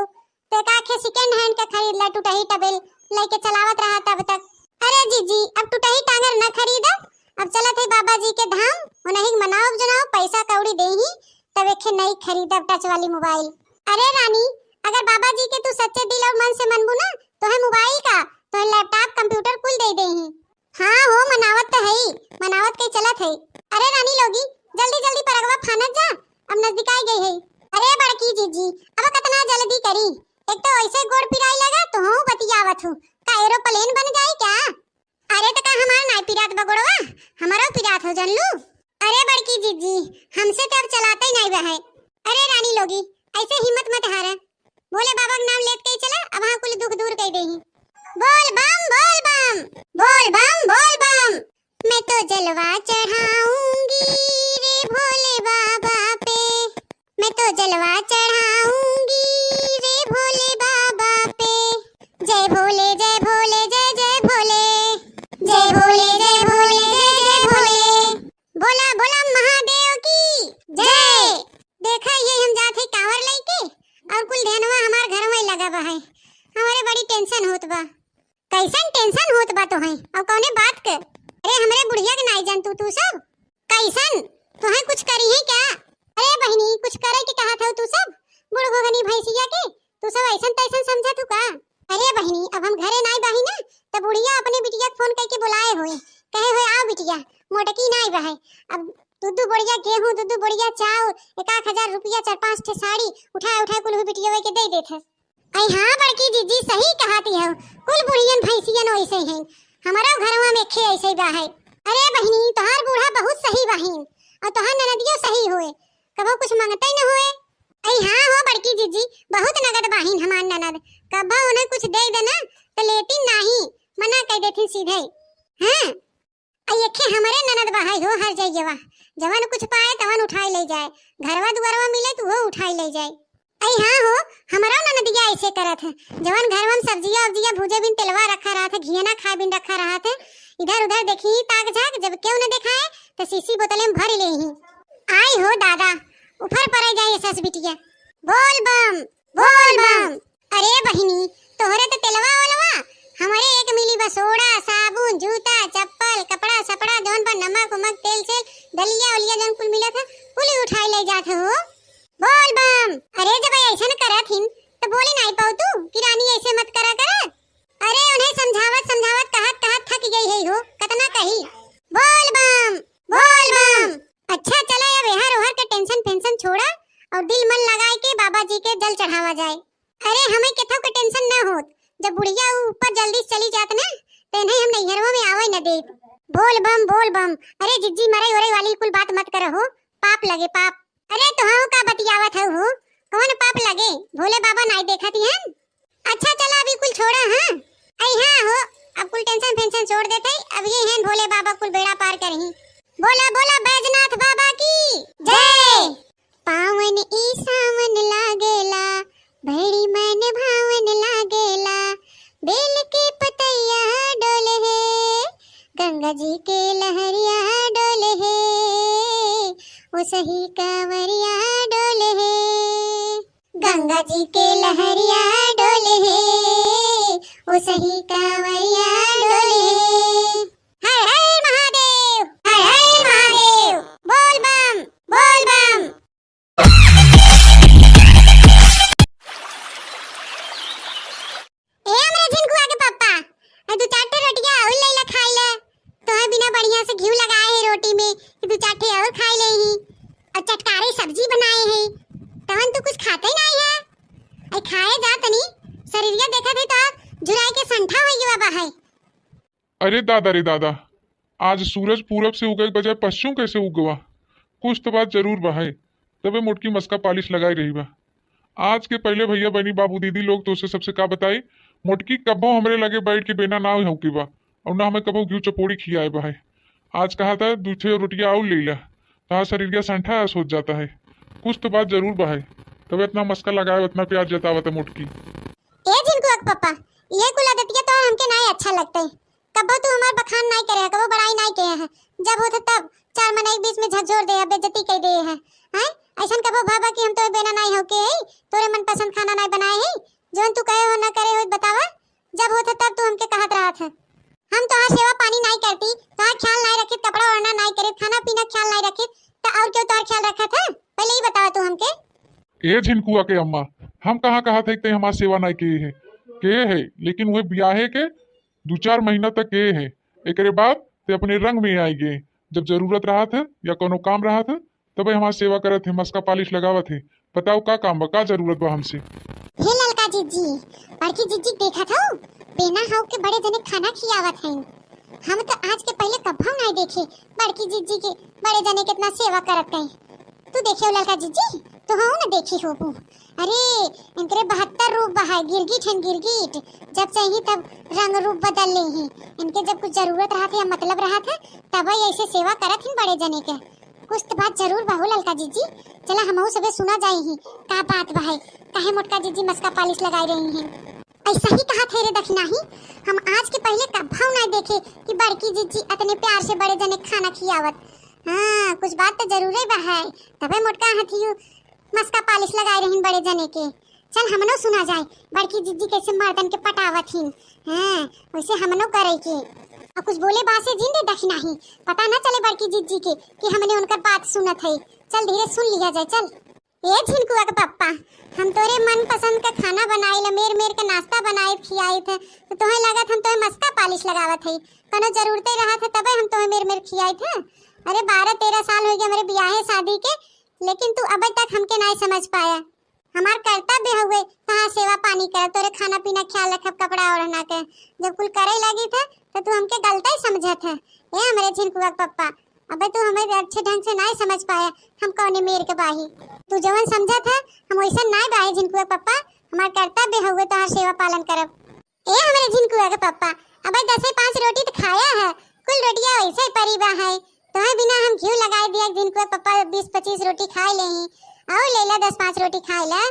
तो का खे सेकंड हैंड के खरीद ले, टूटही टबेल लेके चलावत रहा तब तक। अरे जिज्जी, अब टूटही टांगर न खरीदब, अब चलत है बाबा जी के धाम, उन्हीं के मनाओ जनाओ, पैसा कौड़ी देही, तब एक खे नई खरीदब टच वाली मोबाइल। अरे रानी, अगर बाबा जी के तू सच्चे दिल और मन से मनबू ना, तोहे मोबाइल का, तोहे लैपटॉप, कंप्यूटर कुल दे देही। हाँ हो, मनावत तो है ही, मनावत के चलत है। अरे रानी लोगी, जल्दी जल्दी परगवा फानत जा, अब नजदीकाई गई है। अरे बड़की जीजी, अब कतना जल्दी करी, एक तो ऐसे गोड़ पिराई लगा, तो हूँ बतियावत हूँ, का एरोप्लेन बन जाए क्या? अरे तो का हमार नाई पिरात बा गोड़वा, हमारो पिरात हो जानलू। अरे बड़की जीजी, हमसे तो अब चलाते ही नाई बा है। अरे रानी लोगी, ऐसे हिम्मत मत हारा, भोले बाबा के नाम लेत के चला, अब हाँ कुल दुख दूर कर देही। बोल बम, बोल बम, बोल बम, बोल बम। मैं तो जलवा चढ़ाऊंगी रे भोले बाबा पे, मैं तो जलवा चढ़ाऊंगी रे भोले बाबा पे। जय भोले, जय भोले, जय जय भोले, जय भोले, जय भोले, जय जय भोले। बोला बोला महादेव की जय। देखा ये हम जात है कांवर लेके और कुल ध्यानवा हमार घर में लगा बा है। हमारे बड़ी टेंशन होत बा। कैसन टेंशन होत बा तोहे और कौने बात के? अरे हमरे बुढ़िया के नाई जानतू तू सब। कैसन? तोहे कुछ करी है क्या? अरे बहिनी, कुछ करे के कहा था तू सब? बूढ़ गोगनी भैंसिया के तू सब ऐसन तैसन समझत हू का? अरे बहिनी, अब हम घरे नाई बाही ना, त बुढ़िया अपने बिटिया के फोन करके बुलाए होए, कहे होए, "आओ बिटिया, मोटकी नाई बा है, अब दू दू बोरिया गेहूं, दू दू बोरिया चाउर, एक आध हजार रुपया, चार पांच ठे साड़ी उठाए उठाए कुल हु बिटिया के दे देत है।" आई हाँ बड़की जीजी, सही कहती हो, कुल बुढ़ियन भैंसियन वैसे हैं, हमारा घरवा में खे ऐसे बा है। अरे बहिनी, तोहार बूढ़ा बहुत सही बाहिन, और तोहार ननदियो सही होए, कबो कुछ मांगते न होए। अई हाँ हो बड़की जीजी, बहुत नगद बाहिन हमार ननद, कब्बा उन्हें कुछ दे देना तो लेती नाही, मना कर देती सीधे। हाँ, अई एखे हमरे ननद बहाई हो हर जइयवा, जवन कुछ पाए तवन उठाई ले जाए, घरवा दुआरवा मिले तो वो उठाई ले जाए। अई हाँ हो, हमरो ननदिया ऐसे करत है, जवन घरवा में सब्जिया उब्जिया भूजे बिन तेलवा रखा रहत है, घियना खाए बिन रखा रहत है, इधर उधर देखी ताक झाक, जब केहू न देखाए तो शीशी बोतले में भर ले ही। आई हो दादा, उफर परे जाए सस बिटिया। बोल बम, बोल बम। अरे बहिनी, तोहरे तो तेलवा ओलवा, हमरे एक मिली बा सोडा, साबुन, जूता, चप्पल, कपड़ा सपड़ा, जौन पर नमक उमक, तेल सेल, दलिया उलिया जौन कुल मिलत है, कुल ही उठाई ले जात हो। बोल बम। अरे जब ऐसन करत हिन, तो बोले नाई पाऊ तू कि रानी ऐसे मत करा कर। अरे उन्हें समझावत समझावत कहत कहत थक गई है हो, कतना कही। बोल बम, बोल बम। अच्छा चला, अब एहर ओहर के टेंशन फेंशन छोड़ा और दिल मन लगाए के बाबा जी के जल चढ़ावा जाए। अरे हमें केथव के टेंशन न होत, जब बुढ़िया ऊ ऊपर जल्दी से चली जात ना, तो इन्हें हम नैहरवा में आवे न देत। बोल बम, बोल बम। अरे जिज्जी, मरई ओरई वाली कुल बात मत करहो, पाप लगे पाप। अरे तोहू का बतियावत हऊ हो, कौन पाप लगे, भोले बाबा नाई देखत ही हन। अच्छा चला अभी कुल छोड़ा, हाँ। अई हाँ हो, अब कुल टेंशन फेंशन छोड़ देते, अब ये हैं भोले बाबा कुल बेड़ा पार करही। बोला बोला बैजनाथ बाबा की जय। पावन ई सावन लागेला, बड़ी मन भावन लागेला, बेल के पतैया डोले है, गंगा जी के लहरिया डोले है, ओ सही कांवरिया डोले है। गंगा जी के लहरिया डोले है, ओ सही कांवरिया डोले है। हर हर महादेव, हर हर महादेव। खाए जा तनी, शरीरिया देखत है तो झुराए के संठा होई गवा बा है। अरे दादा रे दादा, आज सूरज पूरब से उगे के बजाय पश्चिम कैसे उगवा? कुछ तो बात जरूर बा है, तबे मोटकी मस्का पालिश लगाई रही बा। आज के पहले भैया बहनी बाबू दीदी लोग तोसे सबसे का बताई, मोटकी कब्बो हमरे लगे बैठ के बेना ना हौके बा, और ना हमें कबो घिउ चपोड़ी खियाए बा है। आज कहा था दू ठे रोटिया और ले ला, तहार शरीरिया संठा अस होत जाता है। कुछ तो बात जरूर बा है, तबे इतना मस्का लगाए, इतना प्यार जतावत है मोटकी। ए झिनकुआ के पप्पा, ये कुल आदतिया तो हमके नाई अच्छा लगते। कबो तू हमार बखान नाई करे है, कबो बड़ाई नाई करे है। जब होत है तब चार मनई के बीच में झकझोर दे है, बेइज्जती कर दे है। हैं? ऐसन कबो भाबा कि हम तोहे बेना नाई हौके है, तोरे मनपसंद खाना नाई बनाए है, जौन तू कहे हो ना करे हो बतावा। जब होत है तब तू हमके कहत रहत है। हम तोहार सेवा पानी नाई करती, तोहार ख्याल नाई रखित, कपड़ा ओढ़ना नाई करित, खाना पीना ख्याल नाई रखित, त और क्यों तोहार ख्याल रखत है? पहले ही बतावा तू हमके। ए झिनकुआ के अम्मा, हम कहाँ कहत है कि ते हमार सेवा नाई किए है? के है, लेकिन वह ब्याहे के दू चार महीना तक के है, एकरे बाद ते अपने रंग में आई गए। जब जरूरत रहत है या कोनो काम रहत है, तबे हमार सेवा करत है, मस्का पालिश लगावत है। बताओ का काम बा, का जरूरत बा हमसे? हे ललका जिज्जी, बड़की जिज्जी देखत हौ, बेना हौ के बड़े जने खाना खियावत हैं। हम तो आज के पहले कभौ नाई देखे बड़की जिज्जी के बड़े जने कितना सेवा करत हैं। तू देखे हो ललका जिज्जी, तो हौ ना देखी होबू। अरे, इनकरे बहत्तर रूप बा है, गिरगिट हैं गिरगिट, जब चाही तब रंग रूप बदल ले ही। इनके जब कुछ जरूरत रहत है या मतलब रहत है, तब ऐसे सेवा करत हैं बड़े जने के। कुछ तो बात जरूर बा हो ललका जिज्जी, चला हमहू सबे सुना जाई ही का बात बा है, काहे मोटका जिज्जी मस्का पालिश लगाई रही हैं। ऐसा ही कहा थे रे दखिनाही, हम आज के पहले कभौ ना देखे कि बड़की जिज्जी अतने प्यार से बड़े जने खाना खियावत। हाँ, कुछ बात तो जरूरे बा है, तबे मोटका हथियू मस्का पालिश लगाए रहीन बड़े जने के। चल हमनो सुना जाए, बड़की जिज्जी कैसे मर्दन के पटावत हिन। हाँ, वैसे हमनो करे के। और कुछ बोले बासे जिन दे दखिनाही, पता ना चले बड़की जिज्जी के कि हमने उनकर बात सुनत है। चल धीरे सुन लिया जाए, चल। ए झिनकुआ के पप्पा, हम तोरे मनपसंद का खाना बनाई ला, मेर मेर के नाश्ता बनाई खियाई थे, तो तोहे लगत हम तोहे मस्का पालिश लगावत है? कोनो जरूरते रहत है तबे हम तोहे मेर मेर खियाई थे। अरे बारह तेरह साल हो गए हमारे ब्याहे शादी के, लेकिन तू अबे तक हमके नाई समझ पाया। हमार कर्तव्य हउए तहार सेवा पानी करब, तोरे खाना पीना ख्याल रखब, कपड़ा ओढ़ना के। जब कुल करे लगी थे तो तू हमके गलत ही समझत है। ए हमरे झिनकुआ के पप्पा, अबे तू हमें अच्छे ढंग से नाई समझ पाया, हम कौने मेर के बाही। तू जवन समझत है हम वैसन नाई बाही झिनकुआ के पप्पा, हमार कर्तव्य हउए तहार सेवा पालन करब। ए हमरे झिनकुआ के पप्पा, अबे दसे पाँच रोटी तो खाया है, कुल रोटिया वैसे ही परी बा है। तोहे बिना हम घिउ लगाए दिया झिनकुआ के पप्पा, बीस पच्चीस रोटी खाए ले ही, और ले ला दस पाँच रोटी खाए ला।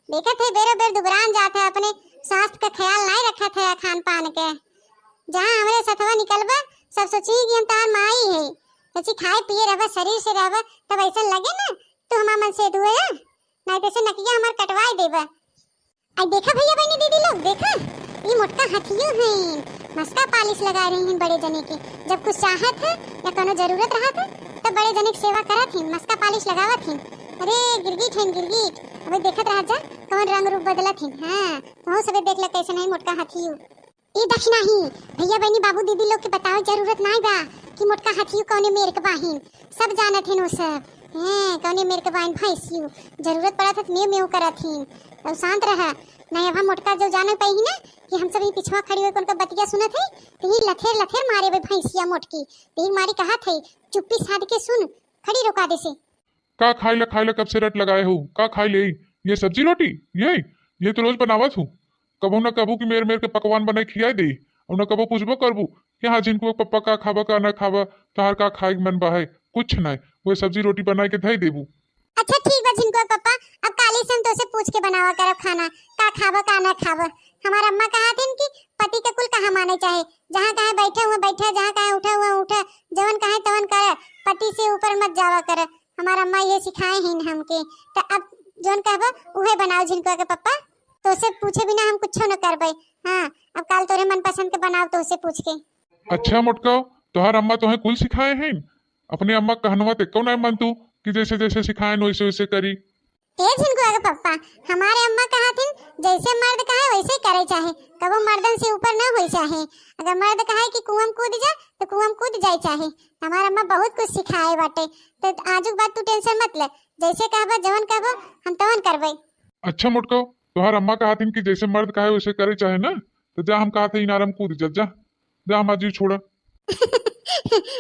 देखत है बेरो बेर दुबरान जात है, अपने स्वास्थ्य का ख्याल नाई रखत है खान पान के। जहाँ हमरे सथवा निकलबा, सब सोची कि हम तहार माई है, सोची खाए पिए रहबा, शरीर से रहबा, तब ऐसा लगे ना तू हमार मन से दुए है, नाई तो से नकिया हमार कटवाए देबा। आई देखा भैया बहनी दीदी लोग, देखा, ई मोटका हथियो हैं, मस्का पालिश लगा रही हैं बड़े जने के। जब कुछ चाहत है या कोनो जरूरत रहत है, तब बड़े जने के सेवा करत हैं, मस्का पालिश लगावत हैं। अरे गिरगिट हैं गिरगिट, अबे देखत रह जा कौन रंग रूप बदलत हैं। हाँ, तो सबे देख ले कैसे नहीं मोटका हथियो। ई दखिनाही, भैया बहनी बाबू दीदी लोग के बतावे जरूरत नाई बा कि मोटका हथियो कौने मेर के बाहिन, सब जानत हैं वो सब। हैं, कौने मेर के बाहिन भैंसियो, जरूरत पड़त है तो मेव मेव करत हैं। तो शांत रहा, नहीं अब हम मोटका जो जाने पाई ही ना कि हम सब ही पिछवा खड़ी होके उनका बतिया सुनत है, तो ही लथेर लथेर मारे बे भैंसिया मोटकी, तो ही मारी कहत है, चुप्पी साध के सुन, खड़ी रोका दे से। का खाइला खाइला कब से रट लगाए हो? का खाई ले? ये सब्जी रोटी? ये ये तो रोज बनावत हूँ। कबो ना कबो कि मेर मेर के पकवान बनाए खियाए दे, और ना कबो पूछबो करबू कि हाँ झिनकुआ पप्पा का खाबा का ना खाबा, तहार का खाए के मन बा है? कुछ ना, वह सब्जी रोटी बनाए के धई देबू। अच्छा ठीक बा झिनकुआ पप्पा, अब काली से हम तोसे पूछ के बनावा करब खाना, का खाबा का ना खाबा। हमार अम्मा कहा थी कि पति के कुल कहा माने चाहे, जहाँ कहे बैठे हुए बैठे, जहाँ कहे उठे हुए उठे, जवन कहे तवन करे, पति से ऊपर मत जावा करे। हमार अम्मा ये सिखाए हैं हमके, तो अब जौन कहबो उहे बनाओ झिनकुआ के पप्पा। तोसे पूछे बिना हम कुछो न करबे। हाँ, अब काल तोरे मनपसंद के बनाओ तोसे पूछ के। अच्छा मोटका, तोहार अम्मा तोहे कुल सिखाए हैं? अपने अम्मा कहनवा ते कौन आए मन तू कि जैसे जैसे सिखाए वैसे वैसे करी? ए झिनकुआ के पप्पा, हमारे अम्मा कहा थी जैसे मर्द कहे वैसे ही करे चाहे, कबो मर्दन से ऊपर न होई चाहे। अगर मर्द कहे कि कुआं में कूद जा तो कुआं में कूद जाए चाहे। हमार अम्मा बहुत कुछ सिखाए बाटे, तो आजुक बात तू टेंशन मत ले, जैसे कहबा जवन कहबो हम तवन करबे। अच्छा मोटका, तोहार अम्मा कहत हिन कि जैसे मर्द कहे वैसे करे चाहे ना, तो जा, हम कहत है इनारा में कूद जा, जा, जा हमार जीव छोड़ा।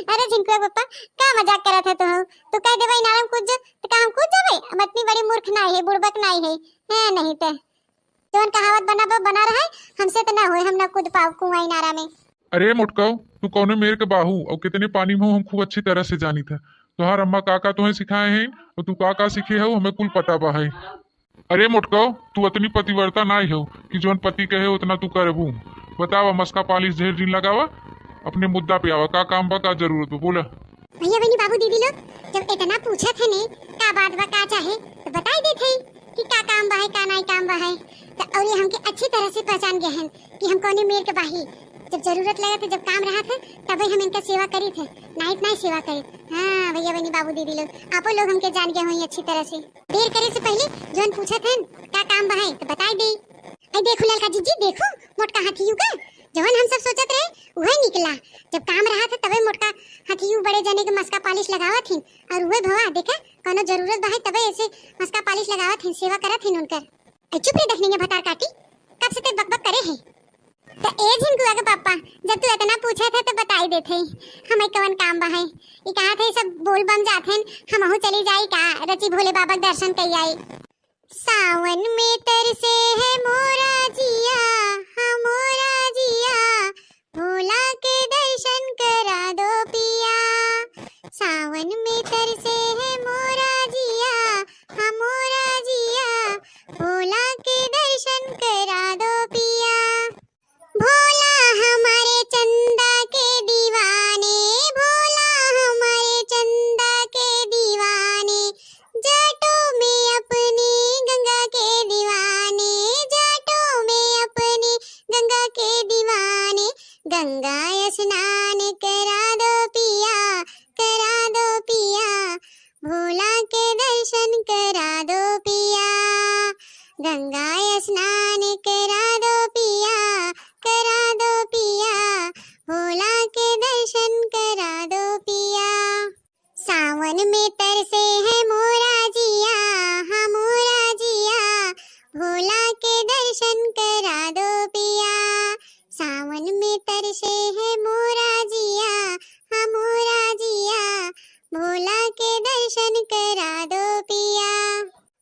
अरे झिनकुआ पप्पा, का मजाक करत है तू? तू कह देबे इनारा में कूद जा, तो का हम कूद जाबे? हम इतनी बड़ी मूर्ख नाई है, बुड़बक नाई है, हैं नहीं ते। जौन कहावत बना बा, बना रहे, हमसे तो ना होए, हम ना कूद पाओ कुआं इनारा में। अरे मोटकाऊ, तू कौने मेर के बाहू और कितने पानी में हो, हम खूब अच्छी तरह से जानित है। तोहार अम्मा का का तुहें सिखाए हैं और तू का का सीखे हो, हमें कुल पता बा है। अरे मोटकाऊ, तू अतनी पतिव्रता नाई हो कि जौन पति कहे उतना तू करबू। बतावा, मस्का पालिश ढेर दिन लगावा, अपने मुद्दा पे आवा, का काम बा, का जरूरत बा, बोला। भैया बहनी बाबू दीदी लोग, जब इतना पूछत है ने का बात बा, का चाहे, तो बताई देत है कि का काम बा है, का नाई काम बा है। तो और ये हमके अच्छी तरह से पहचान गए हैं कि हम कौने मेर के बाही। जब जरूरत लगे थे, जब काम रहा था, तबे हम इनका सेवा करी थे, नाई तो नाई सेवा करी। हाँ भैया बहनी बाबू दीदी लोग, आपो लोग हमके जान गए होई अच्छी तरह से। देर करे से पहले जौन पूछत हन का काम बा है तो बताई दे। आई देखो ललका जीजी, देखो मोटका हाथियू का, जवन हम सब सोचत रहे उहे निकला। जब काम रहा था तबे मोटका हाथियू बड़े जने के मस्का पालिश लगावत हिन, और उहे भवा देखा कौनो जरूरत बा है तबे ऐसे मस्का पालिश लगावत हिन, सेवा करत हिन उनकर। आई चुप रे दखनिया भतार काटी, कब से ते बकबक करे है। तो ए झिनकुआ के पापा, जब तू इतना पूछत है तो बताई देत है, हमें कवन काम बा है। ई कहा थे सब बोल बम जात हैं, हमहू चली जाई का, रची भोले बाबा के दर्शन कई आई। सावन में तरसे है मोरा जिया, हाँ मोरा जिया, भोला के दर्शन करा दो पिया। सावन में तरसे है मोरा जिया, हाँ मोरा जिया, भोला के दर्शन करा दो पिया। भोला हमारे चंदा के दीवाने, भोला हमारे चंदा के दीवाने, जटों में अपनी गंगा के दीवाने, जटों में अपनी गंगा के दीवाने, गंगा स्नान करा दो पिया, करा दो पिया, भोला के दर्शन करा दो पिया, गंगा स्नान करा दो पिया, करा दो पिया, भोला के दर्शन करा दो पिया। सावन में तरसे है मोरा जिया, हाँ मोरा जिया, भोला के दर्शन करा दो पिया। सावन में तरसे है मोरा जिया, हाँ मोरा जिया, भोला के दर्शन करा दो पिया।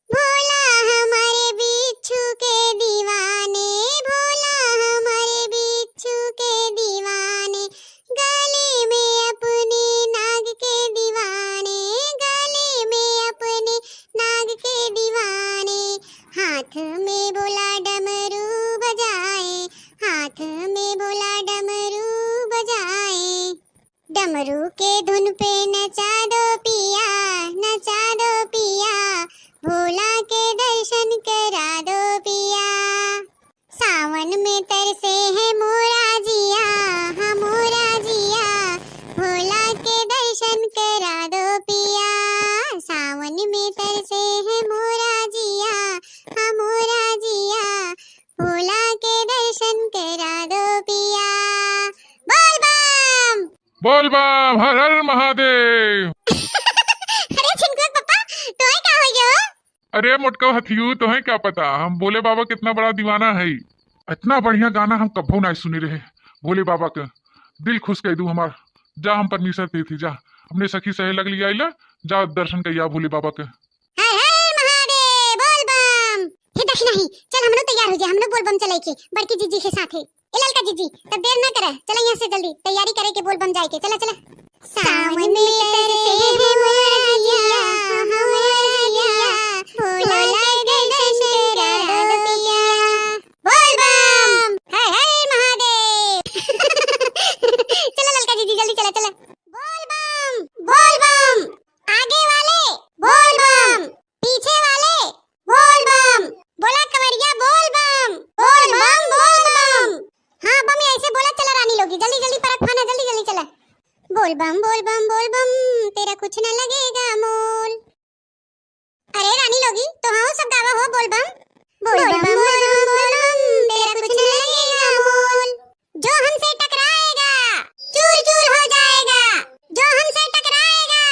भोला हमारे बिच्छू के दीवाने, भोला हमारे बिच्छू के दीवाने, गले में अपने नाग के दीवाने, गले में अपने नाग के दीवाने, हाथ में भोला डमरू बजाए, हाथ में भोला डमरू बजाए। डमरू के धुन पे नचा दो पिया, नचा दो पिया, भोला के दर्शन करा दो पिया। सावन में तरसे है मोरा जिया, हाँ मोरा जिया, भोला के दर्शन करा दो पिया। सावन में तरसे है मोरा जिया, हाँ मोरा जिया, भोला के दर्शन करा दो पिया। बोल बम। बोल बम, हर हर महादेव। अरे झिनकुआ पप्पा, तोहे का हो गयो? अरे मोटका हथियू, तोहे क्या पता, हम भोले बाबा कितना बड़ा दीवाना है। इतना बढ़िया गाना हम कभो ना सुने रहे भोले बाबा के। दिल खुश कर दू हमार। जा, हम परमेश्वर के थी, जा अपने सखी सहेलक लिया आइला, जा दर्शन करिया भोले बाबा के। हाय हाय महादेव, बोल बम। हे दखिना ही, चल हमनो तैयार हो जा, हमनो बोल बम चले के बड़की जीजी के साथ है। ए ललका जीजी, तब देर ना करे, चला यहाँ से जल्दी तैयारी करे के बोल बम जाए के, चला चला। सावन में तरसे है मोरा जिया, मोरा जिया, भोला के दर्शन करा दो पिया। बोल बम, हाय हाय महादेव। चला ललका जीजी, जल्दी चला चला। बोल बम, बोल बम। आगे वाले बोल बम, पीछे वाले बोल बम। बोला कवरिया बोल बम, बोल बम, बोल बम। हाँ बम, ऐसे बोला चला रानी लोगी, जल्दी जल्दी परत फाना, जल्दी जल्दी चला। बोल बम, बोल बम, बोल बम, तेरा कुछ न लगेगा मोल। अरे रानी लोगी, तो हाँ सब गावा हो बोल बम। बोल बम, बोल बम, बोल बम, तेरा कुछ न लगेगा मोल। जो हमसे टकराएगा, चूर चूर हो जाएगा। जो हमसे टकराएगा,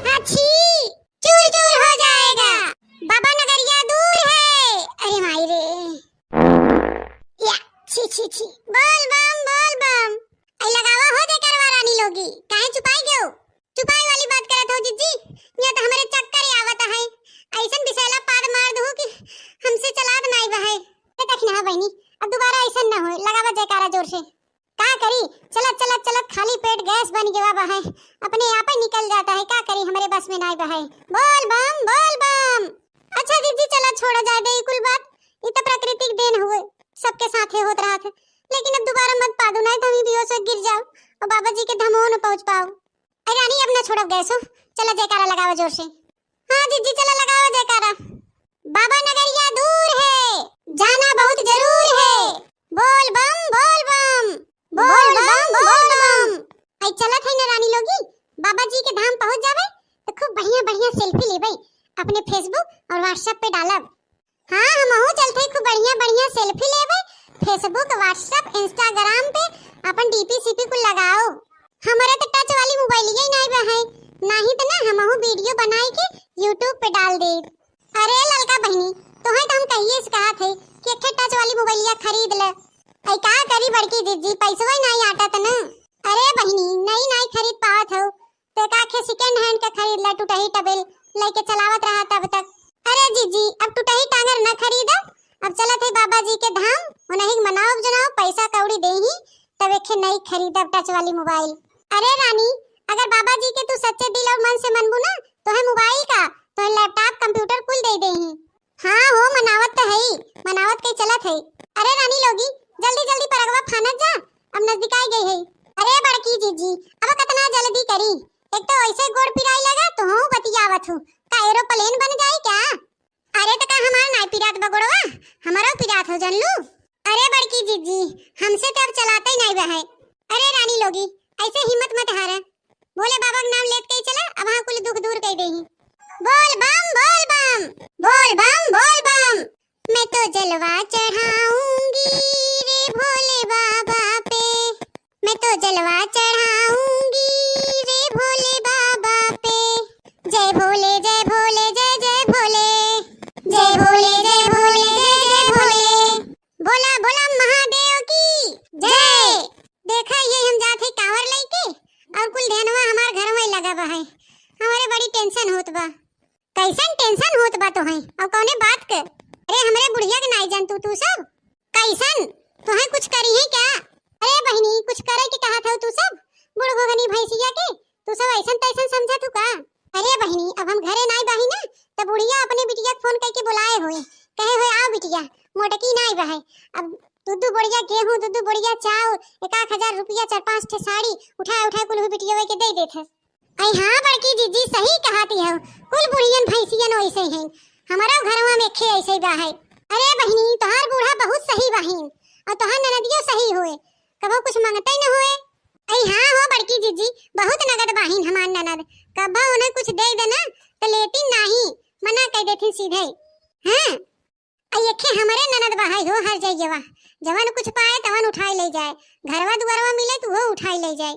हाँ छी, चूर चूर हो जाएगा। बाबा नगरिया बोल बम, बोल बम। आई लगावा हो जयकारवा रानी लोगी, काहे चुपाई गयो? चुपाई वाली बात करत हो जिज्जी, यहाँ तो हमरे चक्कर ही आवत है। ऐसन बिसैला पाद मार दू कि हमसे चलात नाई बहे। ए, देख ना बहिनी, अब दोबारा ऐसन ना होए, लगावा जयकारा जोर से। का करी, चलत चलत चलत खाली पेट गैस बन गवा बहे, अपने आप ही निकल जाता है। का करी, हमरे बस में नाई बहे। बोल बम, बोल बम। अच्छा जिज्जी, चला छोड़ा जाए दे ई कुल बात, ई तो प्राकृतिक देन हुए, सबके साथे होत रहत है, लेकिन अब दोबारा मत पादू, नाई तो हम ही बेहोश हो गिर जाओ और बाबा जी के धामो न पहुँच पाओ। अरे रानी, अब ना छोड़ब गैस हो, चला जयकारा लगावा जोर से। हाँ जिज्जी, चला लगावा जयकारा। बाबा नगरिया दूर है, जाना बहुत जरूर है। बोल बम, बोल बम, बोल बम, बोल बम। आई चलत है ना रानी लोगी, बाबा जी के धाम पहुँच जावे तो खूब बढ़िया बढ़िया selfie लेबे, अपने Facebook और WhatsApp पे डालब। हाँ, हमहू चलते खूब बढ़िया बढ़िया selfie लेबे, Facebook, WhatsApp, Instagram पे अपन DP CP कुल लगाओ। हमारे तो touch वाली मोबाइलिया ही नाई बा है, नाही तो ना हमहू video बनाई के YouTube पे डाल दे। अरे ललका बहिनी, तोहे तो हम कहिए से कहा थे कि एक ठे touch वाली मोबाइलिया खरीद ले। ऐ का करी बड़की जिज्जी, पैसवा ही नाई आटा त ना। अरे बहिनी, नई नाई खरीद पावत हो, तो एक आखे second hand के खरीद ला, टूटही टबेल लेके चलावत रहा तब तक। अरे जीजी, अब टूटही टांगर न खरीदब, अब चलत है बाबा जी के धाम, उन्हीं के मनाओ जनाओ, पैसा कौड़ी देही, तब एक नई खरीदब touch वाली मोबाइल। अरे रानी, अगर बाबा जी के तू सच्चे दिल और मन से मनबू ना, तो है मोबाइल का, तो है laptop, computer कुल दे देही। हाँ हो, मनावत तो है, मनावत के चलत है। अरे रानी लोगी, जल्दी जल्दी परगवा फानत जा, अब नजदीकाई गई है। अरे बड़की जीजी, अब कतना जल्दी करी, एक तो ऐसे गोड़ पिराई लगा, तो हूँ बतियावत हूँ, का aeroplane बन जाए क्या? अरे तो का हमार नाई पिरात बा गोड़वा, हमारो पिरात हो जानलू। अरे बड़की जीजी, हमसे तो अब चलाते ही नाई बा है। अरे रानी लोगी, ऐसे हिम्मत मत हारा, भोले बाबा के नाम लेत के चला, अब हाँ कुल दुख दूर कर देही। बोल बम, बोल बम, बोल बम, बोल बम। मैं तो जलवा चढ़ाऊंगी रे भोले बाबा पे, मैं तो जलवा चढ़ाऊंगी रे भोले बाबा पे। जय भोले, जय भोले, जय जय भोले, जय भोले, जय भोले, जय जय भोले। बोला बोला महादेव की जय। देखा ये हम जात है कांवर लेके और कुल ध्यानवा हमार घर में लगा बा है। हमारे बड़ी tension होत बा। कैसन tension होत बा तोहे और कौने बात के? अरे हमरे बुढ़िया के नाई जानतू तू सब? कैसन? तोहे कुछ करी है क्या? अरे बहिनी, कुछ करे के कहा था तू सब? बूढ़ गोगनी भैंसिया के तू सब ऐसन तैसन समझत हू का? अरे बहिनी, अब हम घरे नाई बाही ना, त बुढ़िया अपने बिटिया के फोन करके बुलाए होए, कहे होए, "आओ बिटिया, मोटकी नाई बहे, अब दू दू बोरिया गेहूं, दू दू बोरिया चाउर, एक आध हजार रुपया, चार पांच ठे साड़ी उठाए उठाए कुल हु बिटिया के दे देत है।" अरे हाँ बड़की जीजी, सही कहती हो, कुल बुढ़ियन भैंसियन वैसे हैं, हमारा घरवा में खे ऐसे बा है। अरे बहिनी, तोहार बूढ़ा बहुत सही बाहिन, और तोहार ननदियो सही होए, कबो कुछ मांगते न होए। अरे हाँ हो बड़की जीजी, बहुत नगद बाहिन हमार ननद, कबो उन्हें कुछ दे देना तो लेती नाही, मना कर देती सीधे। हाँ, अरे एखे हमरे ननद बहाई हो हर जइयवा, जवन कुछ पाए तवन उठाई ले जाए, घरवा दुआरवा मिले तो वो उठाई ले जाए।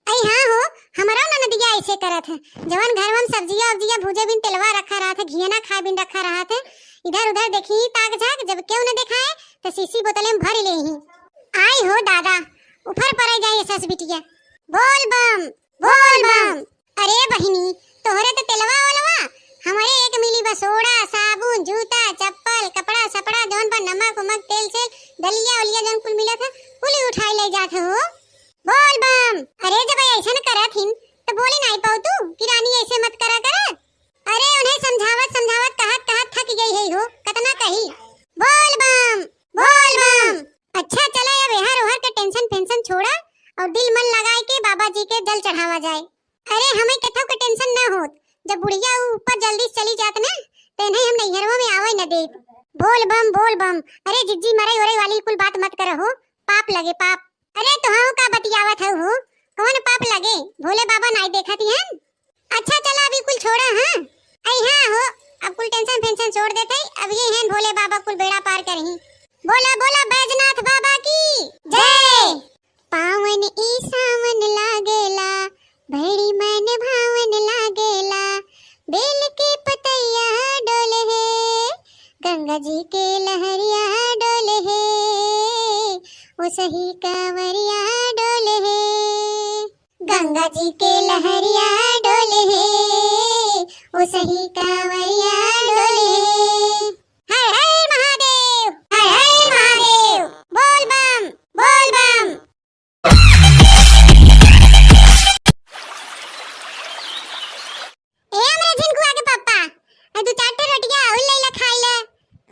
अरे हाँ हो, हमरो ननदिया ऐसे करत है, जवन घरवा में सब्जिया उब्जिया भूजे बिन तेलवा रखा रहत है, घियना खाए बिन रखा रहत है, इधर उधर देखी ताक झाक, जब केहू न देखाए तो शीशी बोतले में भर ले ही। आई हो दादा, उफर पड़े जाए सस बिटिया। बोल बम, बोल बम। अरे बहिनी, तोहरे तो तेलवा ओलवा, हमरे एक मिली बसोड़ा, साबुन, जूता, चप्पल, कपड़ा सपड़ा, जौन पर नमक उमक, तेल सेल, दलिया उलिया जौन कुल मिलत है, कुल ही उठाई ले जात हो। बोल बम। अरे जब ऐसन करत हिन, तो बोले नाई पाऊ तू कि रानी ऐसे मत करा कर। अरे उन्हें समझावत समझावत कहत कहत थक गई है हो, कतना कही। बोल बम, बोल बम। अच्छा चला, अब एहर ओहर के tension फेंशन छोड़ा और दिल मन लगाए के बाबा जी के जल चढ़ावा जाए। अरे हमें केथव के tension ना होत, जब बुढ़िया ऊ ऊपर जल्दी से चली जात ना, तो इन्हें हम नैहरवा में आवे न देत। बोल बम, बोल बम। अरे जिज्जी, मरई ओरई वाली कुल बात मत करहो, पाप लगे पाप। अरे तोहू का बतियावत हऊ हो, कौन पाप लगे? भोले बाबा नाई देखत ही हन। अच्छा चला अभी कुल छोड़ा, हाँ। आई हाँ हो, अब कुल tension फेंशन छोड़ देते, अब ये हैं भोले बाबा कुल बेड़ा पार करही। बोला बोला बैजनाथ बाबा की जय। पावन ई सावन लागेला, बड़ी मन भावन लागेला। बेल के पतैया डोले हे, गंगा जी के लहरिया डोले हे। ओ सही कांवरिया डोले है, गंगा जी के लहरिया डोले है, ओ सही कांवरिया डोले है। हर हर महादेव, हर हर महादेव, बोल बम, बोल बम। ए हमरे झिनकुआ के पप्पा, ए दू चार ठे रोटिया और ले ला खाई ले।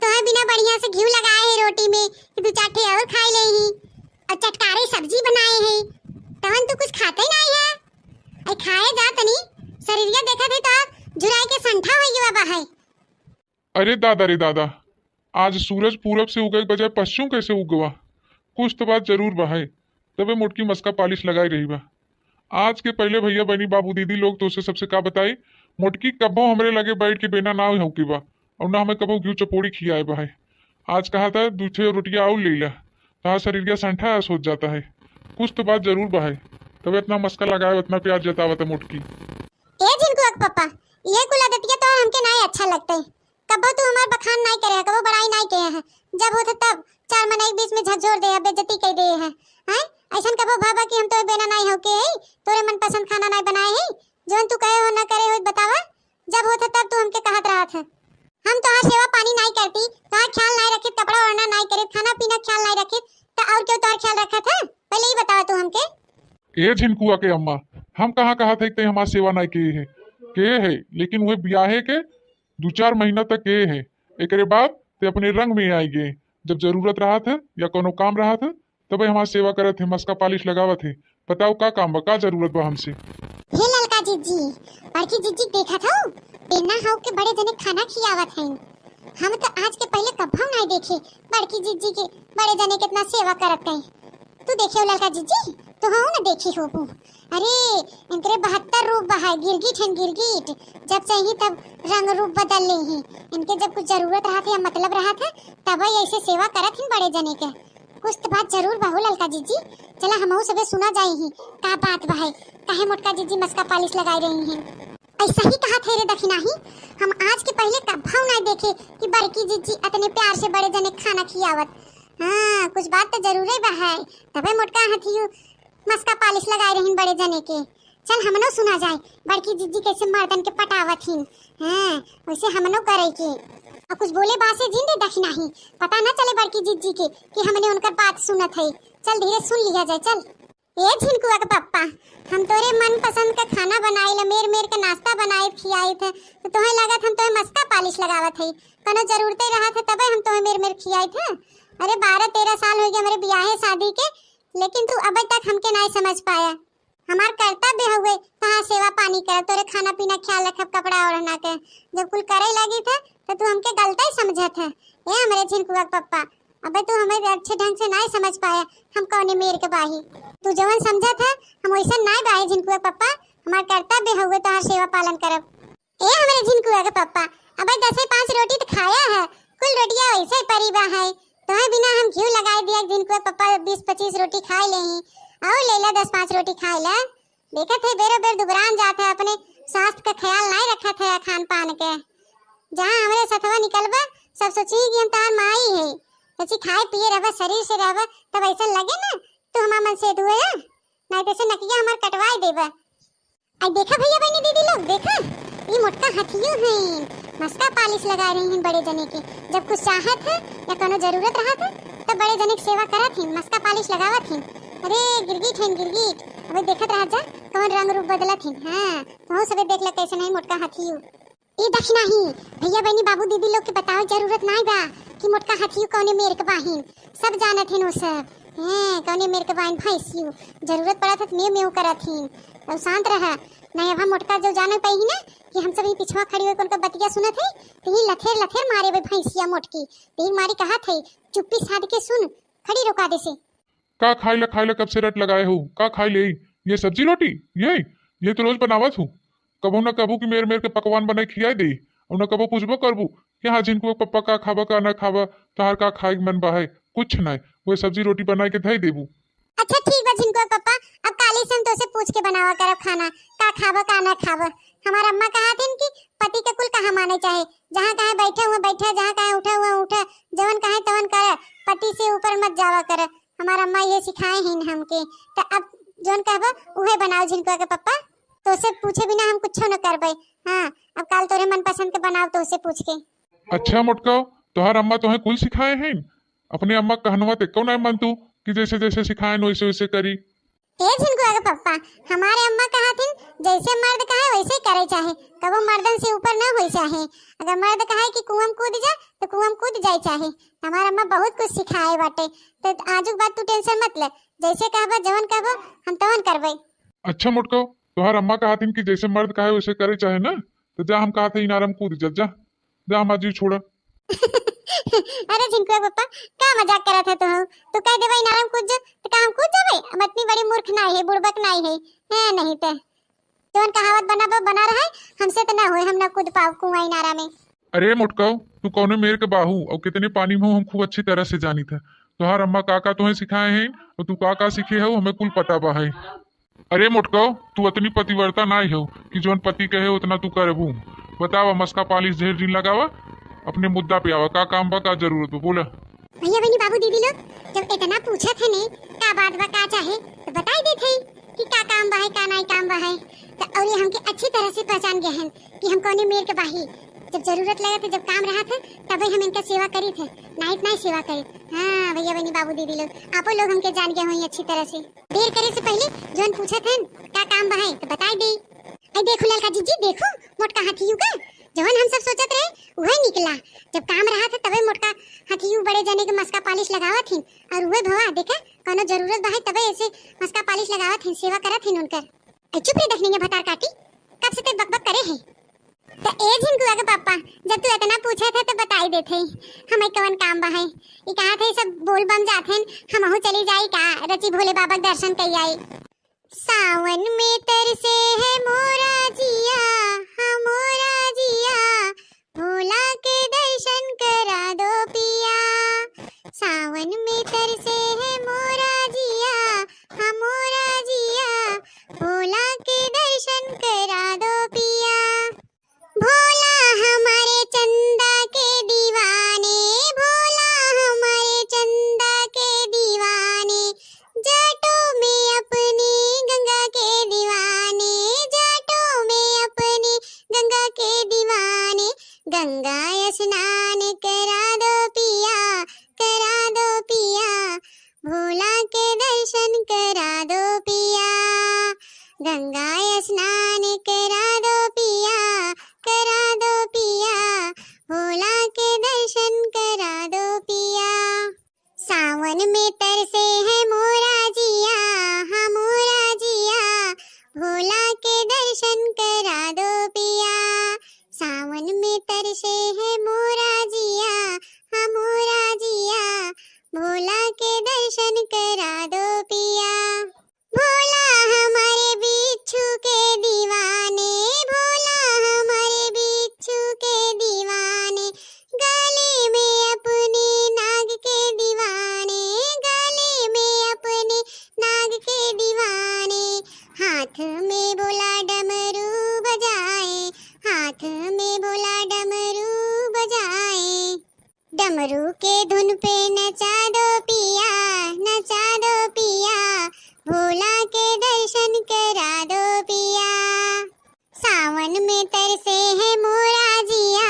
तोहे बिना बढ़िया से घी लगाए है रोटी में कि दू चार ठे और खाई ले ही। और चटकारे सब्जी बनाए है, तवन तू कुछ खाते ही नहीं है। ए खाए जा तनी, शरीरिया देखत है तो झुराई के संठा हो गया बा है। अरे दादा रे दादा, आज सूरज पूरब से उगे के बजाय पश्चिम कैसे उगवा? कुछ तो बात जरूर बा है, तबे मोटकी मस्का पालिश लगाई रही बा। आज के पहले भैया बहनी बाबू दीदी लोग तोसे सबसे का बताई, मोटकी कबो हमरे लगे बैठ के बेना ना हौके बा और ना हमें कबो घी चपोड़ी खियाए बा है। आज कहा था दू ठे रोटिया और ले ला, तहार शरीर का संठा ऐस हो जाता है। कुछ तो बात जरूर बा है, तबे इतना मस्का लगाए, इतना प्यार जतावत है मोटकी। ए झिनकुआ के पप्पा, ये कुल आदतिया तो हमके नाई अच्छा लगते। कबो तू हमार बखान नाई करे है, कबो बड़ाई नाई करे है। जब होत है तब चार मनई के बीच में झकझोर दे है, बेइज्जती कर दे है। हैं? ऐसन कबो भाबा कि हम तोरे बेना नाई हौके है, तोरे मनपसंद खाना नाई बनाए है, जौन तू कहे हो ना करे हो बतावा। जब होत है तब तू हमके कहत रहत है। हम तोहार सेवा पानी नाई करती, तोहार ख्याल नाई रखित, कपड़ा ओढ़ना नाई करित, खाना पीना ख्याल नाई रखित, तो और क्यों तोहार ख्याल रखत है? पहले ही बतावा तू हमके। ए झिनकुआ के अम्मा, हम कहाँ कहत है कि ते हमार सेवा नाई किए है, के है, लेकिन वह ब्याहे के दू चार महीना तक के है, एकरे बाद ते अपने रंग में आइ गए। जब जरूरत रहत है या कोनो काम रहत है, तबे हमार सेवा करत है, मस्का पालिश लगावत है। बताओ का काम बा, का जरूरत बा हमसे? हे ललका जिज्जी, बड़की जिज्जी देखत हौ, बेना हौ के बड़े जने खाना खियावत हैं। हम तो आज के पहले कभौ नाई देखे बड़की जिज्जी के बड़े जने कितना सेवा करत हैं। तू देखे हो ललका जिज्जी, तो हूँ न देखी होबू। अरे, इनकरे बहत्तर रूप बहाय, गिरगिट हैं गिरगिट, जब चाही तब रंग रूप बदल ले ही। इनके जब कुछ जरूरत रहत है या मतलब रहत है, तब ऐसे सेवा करत हिन बड़े जने के। कुछ तो बात जरूर बा हो ललका जिज्जी, चला हमहू सबे सुना जाई ही, का बात बहाय, काहे मोटका जिज्जी मस्का पालिश लगाई रही हैं। ऐसा ही कहा थे रे दखिनाही, हम आज के पहले कभौ ना देखे कि बड़की जिज्जी अतने प्यार से बड़े जने खाना खियावत। हाँ, कुछ बात तो जरूरे बा है, तबे मोटका हथियू मस्का पालिश लगाए रहिन बड़े जने के। चल हमनो सुना जाए, बड़की जिज्जी कैसे मर्दन के पटावत हिन। हाँ, वैसे हमनो करे के। और कुछ बोले बासे जिन रे दखिनाही, पता ना चले बड़की जिज्जी के कि हमने उनकर बात सुनत है। चल धीरे सुन लिया जाए, चल। ए झिनकुआ के पप्पा, हम तोरे मनपसंद का खाना बनाई ला, मेर मेर के नाश्ता बनाई खियाई थे, तो तोहे लागत हम तोहे मस्का पालिश लगावत है। कोनो जरूरते रहत है तबे हम तोहे मेर मेर खियाई थे। अरे बारह तेरह साल हो गए हमरे बियाहे शादी के, लेकिन तू अबे तक हमके नाई समझ पाया। हमार कर्तव्य हुए तहार सेवा पानी करब, तोरे खाना पीना ख्याल रखब, कपड़ा ओढ़ना के। जब कुल करे लगी थे तो तू हमके गलत ही समझत है। ए हमरे झिनकुआ के पप्पा, अबे तू हमें अच्छे ढंग से नाई समझ पाया, हम कौने मेर के बाही। तू जवन समझत है, हम वैसन नाई बाही झिनकुआ पप्पा, हमार कर्तव्य हउए तोहार सेवा पालन करब। ए हमरे झिनकुआ के पप्पा, अबे दसे पाँच रोटी तो खाया है, कुल रोटिया वैसे ही परी बा है, तोहे बिना हम घी लगाए दिया झिनकुआ पप्पा बीस पच्चीस रोटी खाए ले ही, और ले ला दस पाँच रोटी खाए ला। देखत है बेरो बेर दुबरान जात है, अपने स्वास्थ्य का ख्याल नाई रखत है खान पान के। जहाँ हमरे सथवा निकलबा, सब सोची कि हम तहार माई है। सोची खाए पिए रहबा, शरीर से रहबा, तब ऐसा लगे ना तू हमार मन से दुआ है, नाई तो से नकिया हमार कटवाए देबा। आई देखा भैया बहनी दीदी लोग, देखा ई मोटका हथियो हैं, मस्का पालिश लगा रही हैं बड़े जने के। जब कुछ चाहत है या कोनो जरूरत रहत है, तब बड़े जने के सेवा करत हैं, मस्का पालिश लगावत हैं। अरे गिरगिट हैं गिरगिट, अबे देखत रह जा कौन रंग रूप बदलत हैं। हाँ, तोहू सबे देख ले कैसे नहीं मोटका हथियो। ई दखिनाही, भैया बहनी बाबू दीदी लोग के बतावे जरूरत नाई बा कि मोटका हाथियो कौने मेर के बाहिन। सब जानत हिन वो सब। हैं, कौने मेर के बाहिन भैंसियो। जरूरत पड़त है त मेव मेव करत हिन। और शांत रहा, नहीं अब हम मोटका जो जाने पाई ही ना कि हम सब ही पिछवा खड़ी होके उनका बतिया सुनत है, तो ही लथेर लथेर मारे बे भैंसिया मोटकी। तो ही मारी कहत है, चुप्पी साध के सुन, खड़ी रोका दे से। का खाइला, खाइला कब से रट लगाए हो? का खाई ले? ये सब्जी रोटी? ये, ये तो रोज बनावत हूँ। कबो ना कबो कि मेर मेर के पकवान बनाई खियाई दे, और ना कबो पूछबो करबू कि हाँ झिनकुआ पप्पा का खाबा का ना खाबा, तहार का खाए के मन बा है? कुछ नाय, वो सब्जी रोटी बनाई के धई देबू। अच्छा ठीक बा झिनकुआ पप्पा, अब काली से हम तोसे पूछ के बनावा करब खाना, का खाबा का ना खाबा। हमार अम्मा कहा थिन कि पति के कुल कहा माने चाहे, जहाँ कहे बैठे हुए बैठे, जहाँ कहे उठे हुए उठे, जवन कहे तवन करे, पति से ऊपर मत जावा करे। हमार अम्मा ये सिखाए हिन हमके। त अब जौन कहबो उहे बनाओ झिनकुआ के पप्पा, तोसे पूछे बिना हम कुछो न करबै। हाँ, अब काल तोरे मनपसंद के बनाओ तोसे पूछ के। अच्छा मोटका, तोहार अम्मा तोहे कुल सिखाए हिन? अपने अम्मा कहनवा ते क्यों ना मन तू कि जैसे जैसे सिखाएन वैसे वैसे करी? ए झिनकुआ के पप्पा, हमारे अम्मा कहत हिन, जैसे मर्द कहे वैसे करे चाहे, कबो मर्दन से ऊपर ना होई चाहे। अगर मर्द कहे कि कुआं में कूद जा, तो कुआं में कूद जाए चाहे। हमारे अम्मा बहुत कुछ सिखाए बाटे, तो आजुक बाद तू tension मत ले, जैसे कहबा, जवन कहबा, हम तवन करबै। अच्छा मोटका, तोहार अम्मा कहत हिन कि जैसे मर्द कहे वैसे करे चाहे ना, तो जा, हम कहत है इनारम कूद जा, जा। जा, हमार जीव छोड़ा। अरे झिनकुआ पप्पा, का मजाक करत है तू? तू कह देबा इनारम कूद जा, तो का हम कूद जाबे? हम इतनी बड़ी मूर्ख नाई है, बुड़बक नाई है, है नहीं ते। जौन कहावत बना बा, बना रहे, हमसे तो ना होए, हम ना कूद पाओ कुआं इनारा में। अरे मोटकाऊ, तू कौने मेर के बाहू और कितने पानी में हो, हम खूब अच्छी तरह से जानी थे। तोहार अम्मा का का तोहे सिखाए हैं और तू का का सीखे हो, हमें कुल पता बा है। अरे मोटकाऊ, तू अतनी पतिव्रता नाई हो कि जौन पति कहे उतना तू करबू। बतावा, मस्का पालिश ढेर दिन लगावा, अपने मुद्दा पे आवा, का काम बा, का जरूरत बा, बोला। भैया बहनी बाबू दीदी लोग, जब इतना पूछत है ने, का बात बा, का चाहे, तो बताई देत है कि का काम बा है, का नाई काम बा है। तो और ये हमके अच्छी तरह से पहचान गए हैं कि हम कौने मेर के बाही। जब जरूरत लगे थे, जब काम रहा था, तबे हम इनका सेवा करी थे, नाई तो नाई सेवा करी। हाँ भैया बहनी बाबू दीदी लोग, आपो लोग हमके जान गए होई अच्छी तरह से। देर करे से पहले जौन पूछत हन का काम बा है तो बताई दे। आई देखो ललका जीजी, देखो मोटका हाथियू का, जवन हम सब सोचत रहे उहे निकला। जब काम रहा था तबे मोटका हाथियू बड़े जने के मस्का पालिश लगावत हिन, और उहे भवा देखे कौनो जरूरत बा है तबे ऐसे मस्का पालिश लगावत हिन, सेवा करत हिन उनकर। आई चुप रे दखनी भतार काटी, कब से ते बकबक करे है। त ए झिनकुआ के पापा, जब तू इतना पूछत है तो बताई देत है, हमें कवन काम बा है। ई कहा थे सब बोल बम जात हैं, हमहू चली जाई का, रची भोले बाबा के दर्शन कई आई। सावन में तरसे है मोरा जिया, हाँ मोरा जिया, भोला के दर्शन करा दो पिया। सावन में तरसे है मोरा जिया, हाँ मोरा जिया, भोला के दर्शन करा दो पिया। भोला हमारे चंदा के दीवाने, भोला हमारे चंदा के दीवाने, जाटों में अपनी गंगा के दीवाने, जाटों में अपनी गंगा के दीवाने, गंगा स्नान करा दो पिया, करा दो पिया, भोला के दर्शन करा दो पिया। गंगा स्नान करा दो पिया, करा दो पिया, भोला के दर्शन करा दो पिया। सावन में तरसे है मोरा जिया, हाँ मोरा जिया, भोला के दर्शन करा दो पिया। सावन में तरसे है मोरा जिया, हाँ मोरा जिया, भोला के दर्शन करा दो पिया। भोला हमारे बिच्छू के दीवाने, भोला हमारे बिच्छू के दीवाने, गले में अपने नाग के दीवाने, गले में अपने नाग के दीवाने, हाथ में भोला डमरू बजाए, हाथ में भोला डमरू बजाए। डमरू के धुन पे नचा दो पिया, नचा दो पिया, भोला के दर्शन करा दो पिया। सावन में तरसे है मोरा जिया,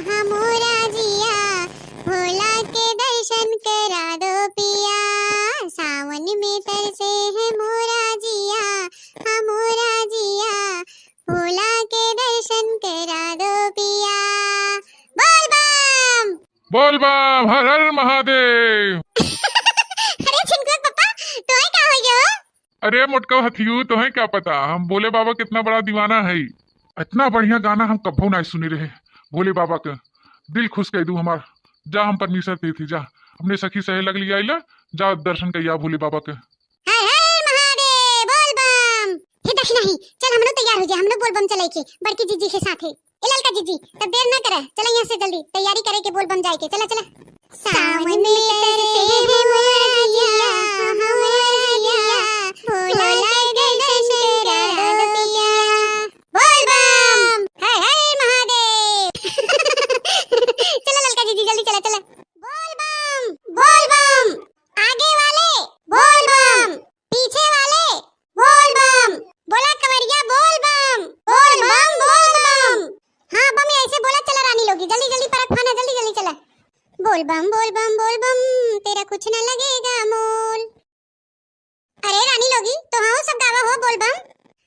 हाँ मोरा जिया, भोला के दर्शन करा दो पिया। सावन में तरसे है मोरा जिया, हाँ मोरा जिया, भोला के दर्शन करा दो पिया। बोल बम। बोल बम, हर हर महादेव। अरे झिनकुआ पप्पा, तोहे का हो गयो? अरे मोटका हथियू, तोहे क्या पता, हम भोले बाबा के इतना बड़ा दीवाना है। इतना बढ़िया गाना हम कभो ना सुने रहे भोले बाबा के। दिल खुश कर दू हमार। जा, हम परमेश्वर पे थे, जा अपने सखी सहेलक लिया आइला, जा दर्शन करिया भोले बाबा के। हर हर महादेव, बोल बम। हे दखिना ही, चल हमनो तैयार हो जा, हमनो बोल बम चले के बड़की जीजी के साथ है। ए ललका जीजी, तब देर ना करे, चला यहाँ से जल्दी तैयारी करे के बोल बम जाए के। चला, चला। सावन में तरसे है मोरा जिया, मोरा जिया, भोला के दर्शन करा दो पिया। बोल बम। हर हर महादेव। चला ललका जीजी, जल्दी चला, चला। बोल बम, बोल बम। आगे वाले बोल बम, तेरा कुछ न लगेगा मोल। अरे रानी लोगी, तो हाँ सब गावा हो बोल बम।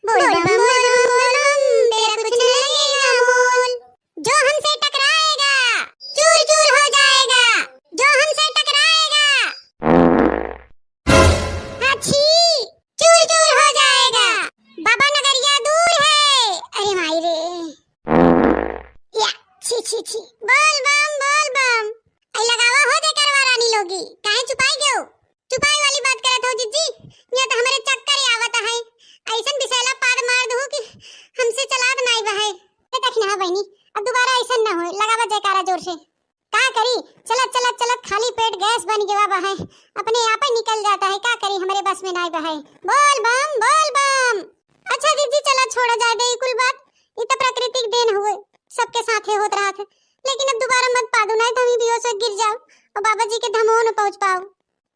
बोल बम, बोल बम, बोल बम, तेरा कुछ न लगेगा मोल। जो हमसे टकराएगा, चूर चूर हो जाएगा। जो हमसे टकराएगा, अच्छी, चूर चूर हो जाएगा। बाबा नगरिया दूर है। अरे माई रे। या, छी, छी, छी। बोल बम, बोल बम। आई लगावा हो जयकारवा रानी लोगी। काहे चुपाई गयो? चुपाई वाली बात करत हो जिज्जी। यहाँ तो हमरे चक्कर ही आवत है। ऐसन बिसैला पाद मार दू कि हमसे चलात नाई बहे। ये देख ना बहनी, अब दोबारा ऐसन ना होए। लगावा जयकारा जोर से। का करी, चलत, चलत, चलत खाली पेट गैस बन गवा बहे। अपने आप ही निकल जाता है, का करी, हमरे बस में नाई बहे। बोल बम, बोल बम। अच्छा जिज्जी, चला छोड़ा जाए दे ई कुल बात, ई तो प्राकृतिक देन हुए, सबके साथे होत रहत है, लेकिन अब दोबारा मत पादू, नाई तो हम ही बेहोश होके गिर जाओ और बाबा जी के धमो न पहुँच पाओ।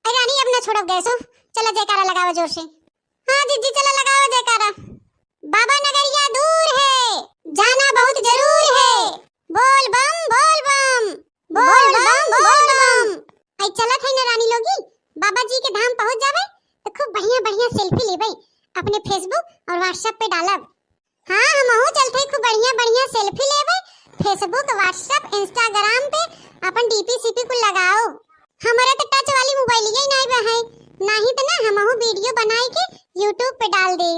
अरे रानी, अब ना छोड़ब गैसो, चला जयकारा लगावा जोर से। हाँ जिज्जी, चला लगावा जयकारा। बाबा नगरिया दूर है, जाना बहुत जरूर है। बोल बम, बोल बम, बोल बम, बोल बम। आई चलत है ना रानी लोगी, बाबा जी के धाम पहुँच जावे तो खूब बढ़िया बढ़िया सेल्फी लेबे, अपने Facebook और WhatsApp पे डालब। हाँ, हमहू चलत है खूब बढ़िया बढ़िया सेल्फी लेबे, Facebook, WhatsApp, Instagram पे अपन डीपी सीपी कुल लगाओ। हमारा तो टच वाली मोबाइल ही नहीं बा है, नहीं तो ना हमहू वीडियो बनाई के YouTube पे डाल दे।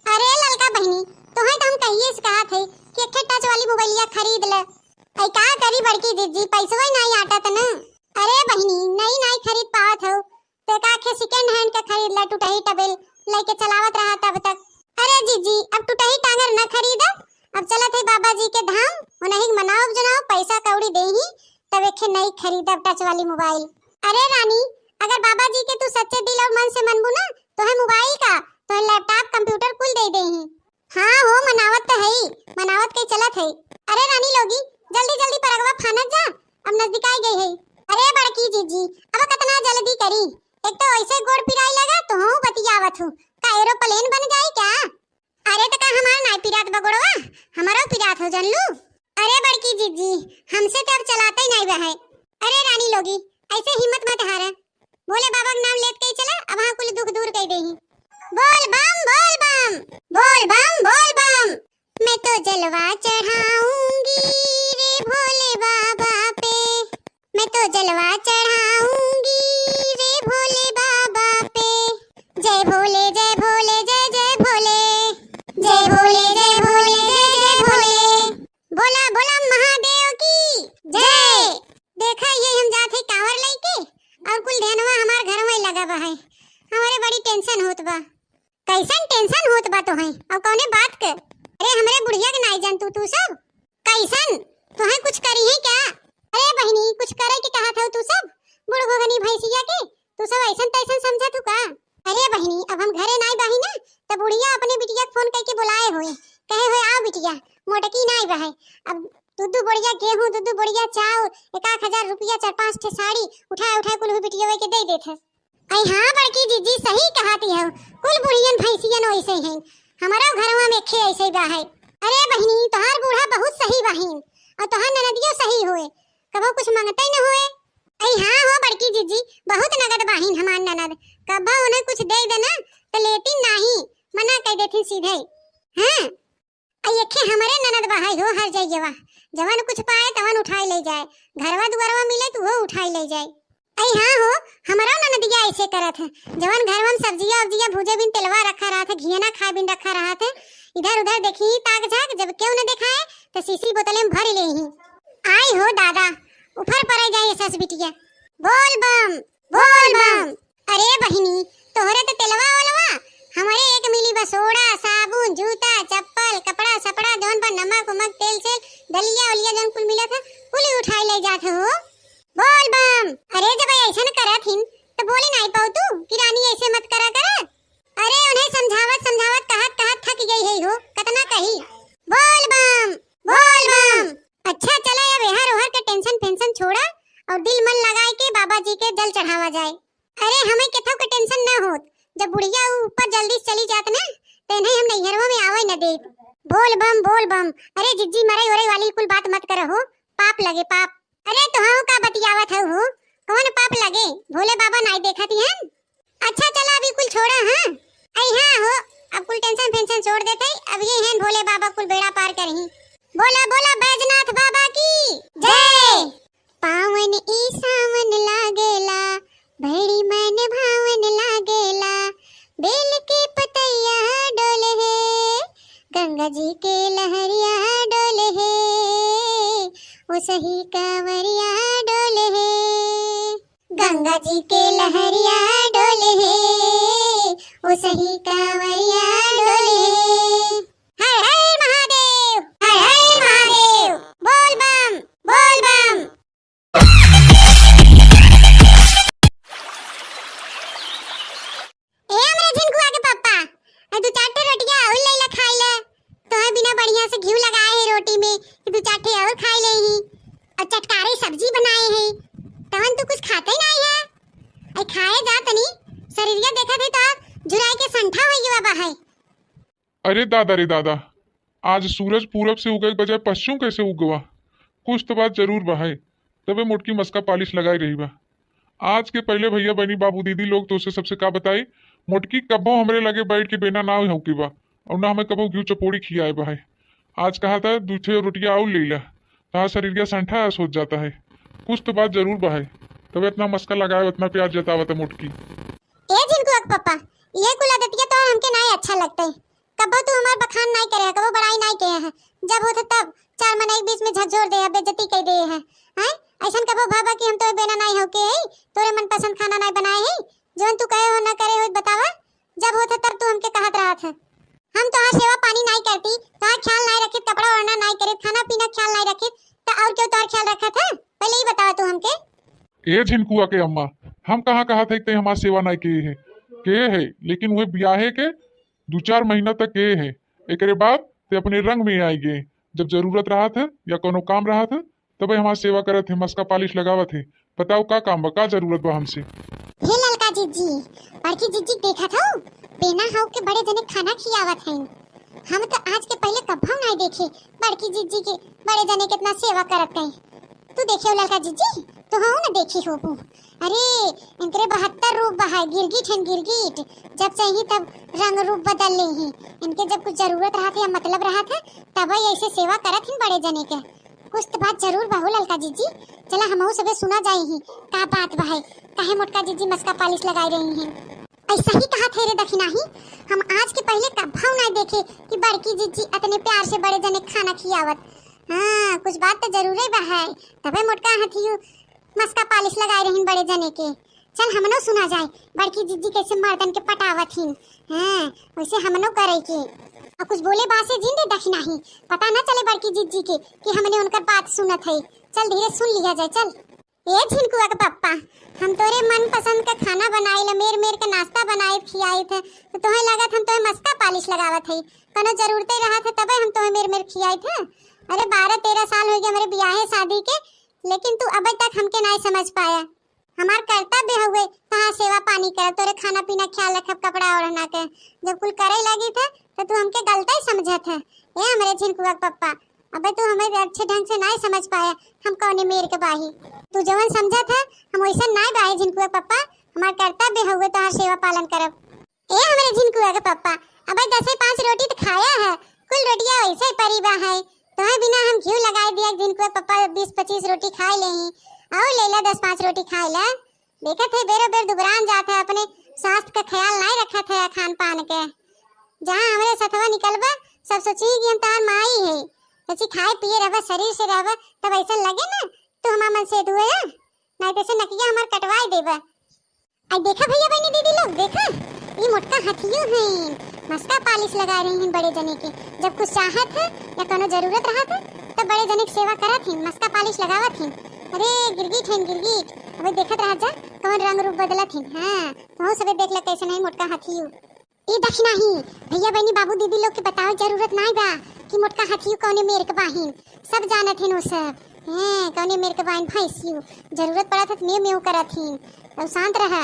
अरे ललका बहिनी, तोहे तो हम कहिए से कहत है कि एक ठे टच वाली मोबाइलिया खरीद ले। ऐ का करी बड़की जिज्जी, पैसवा ही नाई आटत न। अरे बहिनी, नई नाई खरीद पावत हो, तो एक आखे सेकंड हैंड के खरीद ले, टूटही टबेल लेके चलावत रहा तब तक। अरे जिज्जी, अब टूटही टांगर न खरीदब, अब चलत है बाबा जी के धाम, उन्हीं के मनाओ जनाओ, पैसा कौड़ी देही, तब एक ठे नई खरीदब टच वाली मोबाइल। अरे रानी, अगर बाबा जी के तू सच्चे दिल और मन से मनबू ना, तोहे मोबाइल का, तोहे लैपटॉप, कंप्यूटर कुल दे देही। हाँ हो, मनावत तो है ही, मनावत के चलत है। अरे रानी लोगी, जल्दी जल्दी परगवा फानत जा, अब नजदीकाई गई है। अरे बड़की जीजी, अब कितना जल्दी करी, एक तो ऐसे गोड़ पिराई लगा, तो हूँ बतियावत हूँ, का एरोप्लेन बन जाए क्या? अरे तो का हमार नाई पिरात बा गोड़वा, हमारो पिरात हो जान लू। अरे बड़की जीजी, हमसे तो अब चलाते ही नहीं बा है। अरे रानी लोगी, ऐसे हिम्मत मत हारा, भोले बाबा के नाम लेत के ही चला, अब हाँ कुल दुख दूर कर देही। बोल बम, बोल बम, बोल बम, बोल बम। मैं तो जलवा चढ़ाऊंगी रे भोले बाबा पे, मैं तो जलवा चढ़ाऊंगी रे भोले बाबा पे। जय भोले, जय भोले, जय जय भोले। जय भोले, जय भोले, जय जय भोले। बोला, बोला महादेव की जय। देखा, ये हम जात है कांवर लेके, और कुल ध्यानवा हमार घर में लगा बा है। हमारे बड़ी टेंशन होत बा। कैसन टेंशन होत बा तोहे? और कौने बात के? अरे, हमरे बुढ़िया के नाई जान तू, तू सब? कैसन? तोहे कुछ करी है क्या? अरे बहिनी, कुछ करे के कहत हो तू सब? बूढ़ घोघनी भैंसिया के तू सब ऐसन तैसन समझत हो का? अरे बहिनी, अब हम घरे नाई बाही ना, त बुढ़िया अपने बिटिया के फोन करके बुलाए होए, कहे होए, "आओ बिटिया, मोटकी नाई बहे, अब दू दू बोरिया गेहूं, दू दू बोरिया चाउर, एक आध हजार रुपया, चार पांच ठे साड़ी उठाए उठाए कुल बिटिया के दे देत है।" अरे हाँ बड़की जीजी, सही कहती हो, कुल बुढ़ियन भैंसियन वैसे हैं, हमारा घरवा में खे ऐसे बा है। अरे बहिनी, तोहार बूढ़ा बहुत सही बाहिन, और तोहार ननदियो सही होए, कबो कुछ मांगते न होए। अरे हाँ हो बड़की जीजी, बहुत नगद बाहिन हमार ननद, कबो उन्हें कुछ दे देना तो लेती नहीं, मना कर देती सीधे। हाँ, अरे एके हमरे ननद बा है हो हर जइयवा, जवन कुछ पाए तवन उठाई ले जाए, घरवा दुआरवा मिले तो वो उठाई ले जाए। अरे हाँ हो, हमरो ननदिया ऐसे करत है, जवन घरवा में सब्जिया उब्जिया भूजे बिन तेलवा रखा रहत है, घियना खाए बिन रखा रहत है, इधर उधर देखी ताक झाक, जब केहू न देखाए तो शीशी बोतले में भर ले ही। आई हो दादा, उफर पड़े जाए सस बिटिया। बोल बम, बोल बम। अरे बहिनी, तोहरे तो तेलवा ओलवा, हमरे एक मिली बा सोडा, साबुन, जूता, चप्पल, कपड़ा सपड़ा, जौन बा नमक उमक, तेल सेल, दलिया उलिया जौन कुल मिलत है, कुल ही उठाई ले जात हो। बोल बम। अरे जब ऐसन करत हिन, तो बोली नाई पाऊ तू कि रानी ऐसे मत करा कर। अरे उन्हें समझावत समझावत कहत कहत थक गई है हो, कतना कही। बोल बम, बोल बम। अच्छा चला, अब एहर ओहर के टेंशन फेंशन छोड़ा और दिल मन लगाए के बाबा जी के जल चढ़ावा जाए। अरे हमें केथो के टेंशन ना होत, जब बुढ़िया ऊ ऊपर जल्दी से चली जात ना, तो इन्हें हम नैहरवा में आवे न देत। बोल बम, बोल बम। अरे जिज्जी, मरे ओरे वाली कुल बात मत करहो, पाप लगे पाप। अरे तोहाओ का बतियावत हऊ हो, कौन पाप लगे, भोले बाबा नाई देखत ही हन। अच्छा चला, अभी कुल छोड़ा, हाँ। आई हाँ हो, अब कुल tension फेंशन छोड़ देते, अब ये हैं भोले बाबा कुल बेड़ा पार करही। बोला बोला बैजनाथ बाबा की जय। पावन ई सावन लागेला, बड़ी मन भावन लागेला, बेल के पतैया डोले है, गंगा जी के लहरिया डोले है, ओ सही कांवरिया डोले है। गंगा जी के लहरिया डोले है, ओ सही कांवरिया डोले है। हर हर महादेव, हर हर महादेव, बोल बम, बोल बम। ए हमरे झिनकुआ के पप्पा, ए दू चार ठे रोटिया और ले ला खाई ले। तोहे बिना बढ़िया से घी लगाए है रोटी में, कि दू चार ठे और खाई ले ही। और चटकारे सब्जी बनाए है, तवन तू कुछ खाते ही नहीं है। ए खाए जा तनी, शरीरिया देखत है तो झुराए के संठा हो गया बा है। अरे दादा रे दादा, आज सूरज पूरब से उगे के बजाय पश्चिम कैसे उगवा? कुछ तो बात जरूर बा है, तबे मोटकी मस्का पालिश लगाई रही बा। आज के पहले भैया बहनी बाबू दीदी लोग तो से सबसे का बताई, मोटकी कब्बो हमरे लगे बैठ के बेना ना होके बा, और ना हमें कबो घी चपोड़ी खियाए बा है। आज कहा था दू ठे रोटिया और ले ला, तहाँ शरीर का संठा ऐस हो जाता है। कुछ तो बात जरूर बा है, तबे इतना मस्का लगाए, इतना प्यार जतावत है मोटकी। ए झिनकुआ के पप्पा, ये कुल आदतिया तो हमके नाई अच्छा लगता है। कबो तू हमार बखान नाई करे है, कबो बड़ाई नाई करे है। जब होत है तब चार मनई के बीच में झकझोर दे है, बेइज्जती कर दे है। हैं? ऐसन कबो भाबा कि हम तोरे बेना नाई होके है, तोरे मनपसंद खाना नाई बनाए है, जौन तू कहे हो ना करे हो बतावा। जब होत है तब तू हमके कहत रहत है। हम तोहार सेवा पानी नाई करती, तोहार ख्याल नाई रखित, कपड़ा ओढ़ना नाई करित, खाना पीना ख्याल नाई रखित, त और क्यों तोहार ख्याल रखत है? पहले ही बतावा तू हमके। ए झिनकुआ के अम्मा, हम कहाँ कहत है कि ते हमार सेवा नाई किए है, किए है, लेकिन वह ब्याहे के दू चार महीना तक किए है, एकरे बाद ते अपने रंग में आएगे। जब जरूरत रहत है या कोनो काम रहत है, तबे हमार सेवा करत है, मस्का पालिश लगावत है। बताओ का काम बा, का जरूरत बा हमसे? हे ललका जिज्जी, बड़की जिज्जी के देखत हो, बेना हो के बड़े जने खाना खियावत हैं। हम तो आज के पहले कभो नाई देखे बड़की जिज्जी के बड़े जने कितना सेवा करत हैं। तू देखे हो ललका जिज्जी, तो हो ना देखी होबू। अरे, इनकरे बहत्तर रूप बा है, गिरगिट हैं गिरगिट। जब चाही तब रंग रूप बदल ले ही। इनके जब कुछ जरूरत रहत है या मतलब रहत है, तब ऐसे सेवा करत हैं बड़े जने के। कुछ तो बात जरूर बा हो ललका जिज्जी। चला हमहू सबे सुना जाई ही, का बात बा है, काहे मोटका जिज्जी मस्का पालिश लगाई रही हैं। ऐसा ही कहा थे रे दखिनाही, हम आज के पहले कभो ना देखे कि बड़की जिज्जी अतने प्यार से बड़े जने खाना खियावत। हाँ, कुछ बात तो जरूरे बा है, तबे मोटका हथियू मस्का पालिश लगाए रहिन बड़े जने के। चल हमनो सुना जाए, बड़की जिज्जी कैसे मर्दन के पटावत हिन। हाँ, वैसे हमनो करे के। और कुछ बोले बासे जिन रे दखिनाही, पता ना चले बड़की जिज्जी के कि हमने उनकर बात सुनत है। चल धीरे सुन लिया जाए, चल। ए झिनकुआ के पप्पा, हम तोरे मनपसंद का खाना बनाई ला, मेर मेर के नाश्ता बनाई खियाई थे, तो तोहे लागत हम तोहे मस्का पालिश लगावत है। कोनो जरूरते रहत है तबे हम तोहे मेर मेर खियाई थे। अरे बारह तेरह साल हो गया हमारे ब्याहे शादी के, लेकिन तू अबे तक हमके नाई समझ पाया। हमार कर्तव्य हउए तहार सेवा पानी करब, तोरे खाना पीना ख्याल रखब, कपड़ा ओढ़ना के। जब कुल करे लगी थे तो तू हमके गलते समझत है। ए हमरे झिनकुआ के पप्पा, अबे तू हमें अच्छे ढंग से नाई समझ पाया, हम कौने मेर के बाही। तू जवन समझत है हम वैसन नाई बाही झिनकुआ के पप्पा, हमार कर्तव्य हउए तहार सेवा पालन करब। ए हमरे झिनकुआ के पप्पा, अबे दसे पाँच रोटी तो खाया है, कुल रोटिया वैसे ही परी बा है। तोहे बिना हम घी लगाए दिया, झिनकुआ के पप्पा बीस पच्चीस रोटी खाए ले ही, और ले ला दस पाँच रोटी खाए ला। देखत है बेरो बेर दुबरान जात है, अपने स्वास्थ्य का ख्याल नाई रखत है खान पान के। जहाँ हमरे सथवा निकलबा, सब सोची कि हम तहार माई है, ऐसी खाए पिए रहबा, शरीर से रहबा, तब ऐसा लगे ना तू हमार मन से दुआ, नाई तो से नकिया हमार कटवाए देबा। आई देखा भैया बहनी दीदी लोग, देखा, ई मोटका हथियो हैं, मस्का पालिश लगा रही हैं बड़े जने के। जब कुछ चाहत है या कोनो जरूरत रहत है, तब बड़े जने के सेवा करत हैं, मस्का पालिश लगावत हैं। अरे गिरगिट हैं गिरगिट, अबे देखत रह जा, कौन रंग रूप बदलत हैं। हाँ, तोहू सबे देख ले कैसे नहीं मोटका हथियो। ई दखिनाही, भैया बहनी बाबू दीदी लोग के बतावे जरूरत नाई बा कि मोटका हथियो कौने मेर के बाहिन, सब जानत हैं वो सब। हैं, कौने मेर के बाहिन भैंसियो, जरूरत पड़त है तो मेव मेव करत हैं। तब शांत रह,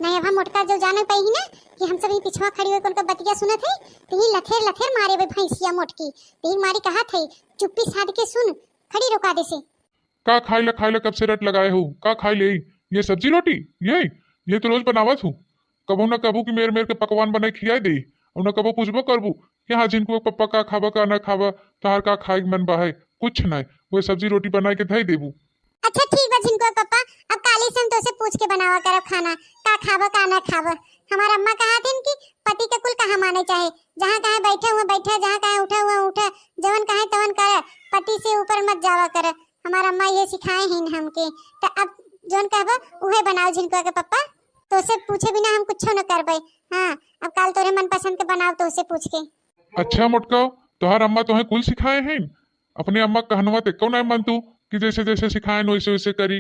नहीं अब हम मोटका जो जाने पाई ही ना कि हम सब ही पिछवा खड़ी होके उनका बतिया सुनत है, तो ही लथेर लथेर मारे बे भैंसिया मोटकी, तो ही मारी कहत है, चुप्पी साध के सुन, खड़ी रोका दे से। का खाई ला, खाई ला, कब से रट लगाए हो? का खाई ले? ये सब्जी रोटी, यही, ये तो रोज बनावत हूँ। कबहू ना कबहू कि मेर मेर के पकवान बनाई खियाई दे, और ना कबहू पूछबो करबू कि हाँ झिनकुआ के पप्पा का खाबा का ना खाबा, तहार का खाए के मन बा है, कुछ नहीं, वही सब्जी रोटी बनाई के धई देबू। अच्छा ठीक बा झिनकुआ के पप्पा, अब काली से हम तोसे पूछ के बनावा करब खाना, का खाबा का ना खाबा। हमार अम्मा कहा थिन कि पति के कुल कहा माने चाहे, जहाँ कहे बैठे हुए बैठे, जहाँ कहे उठे हुए उठे, जवन कहे तवन करे, पति से ऊपर मत जावा करे। हमार अम्मा ये सिखाए हैं हमके, तो अब जौन कहबा उहे बनाओ झिनकुआ के पप्पा, तोसे पूछे बिना हम कुछो न करबे। हाँ, अब काल तोरे मनपसंद के बनाओ तोसे पूछ के। अच्छा मोटका, तोहार अम्मा तोहे कुल सिखाए हैं? अपने अम्मा कहनवा ते कौन है मन तू कि जैसे जैसे सिखाए वैसे वैसे करी?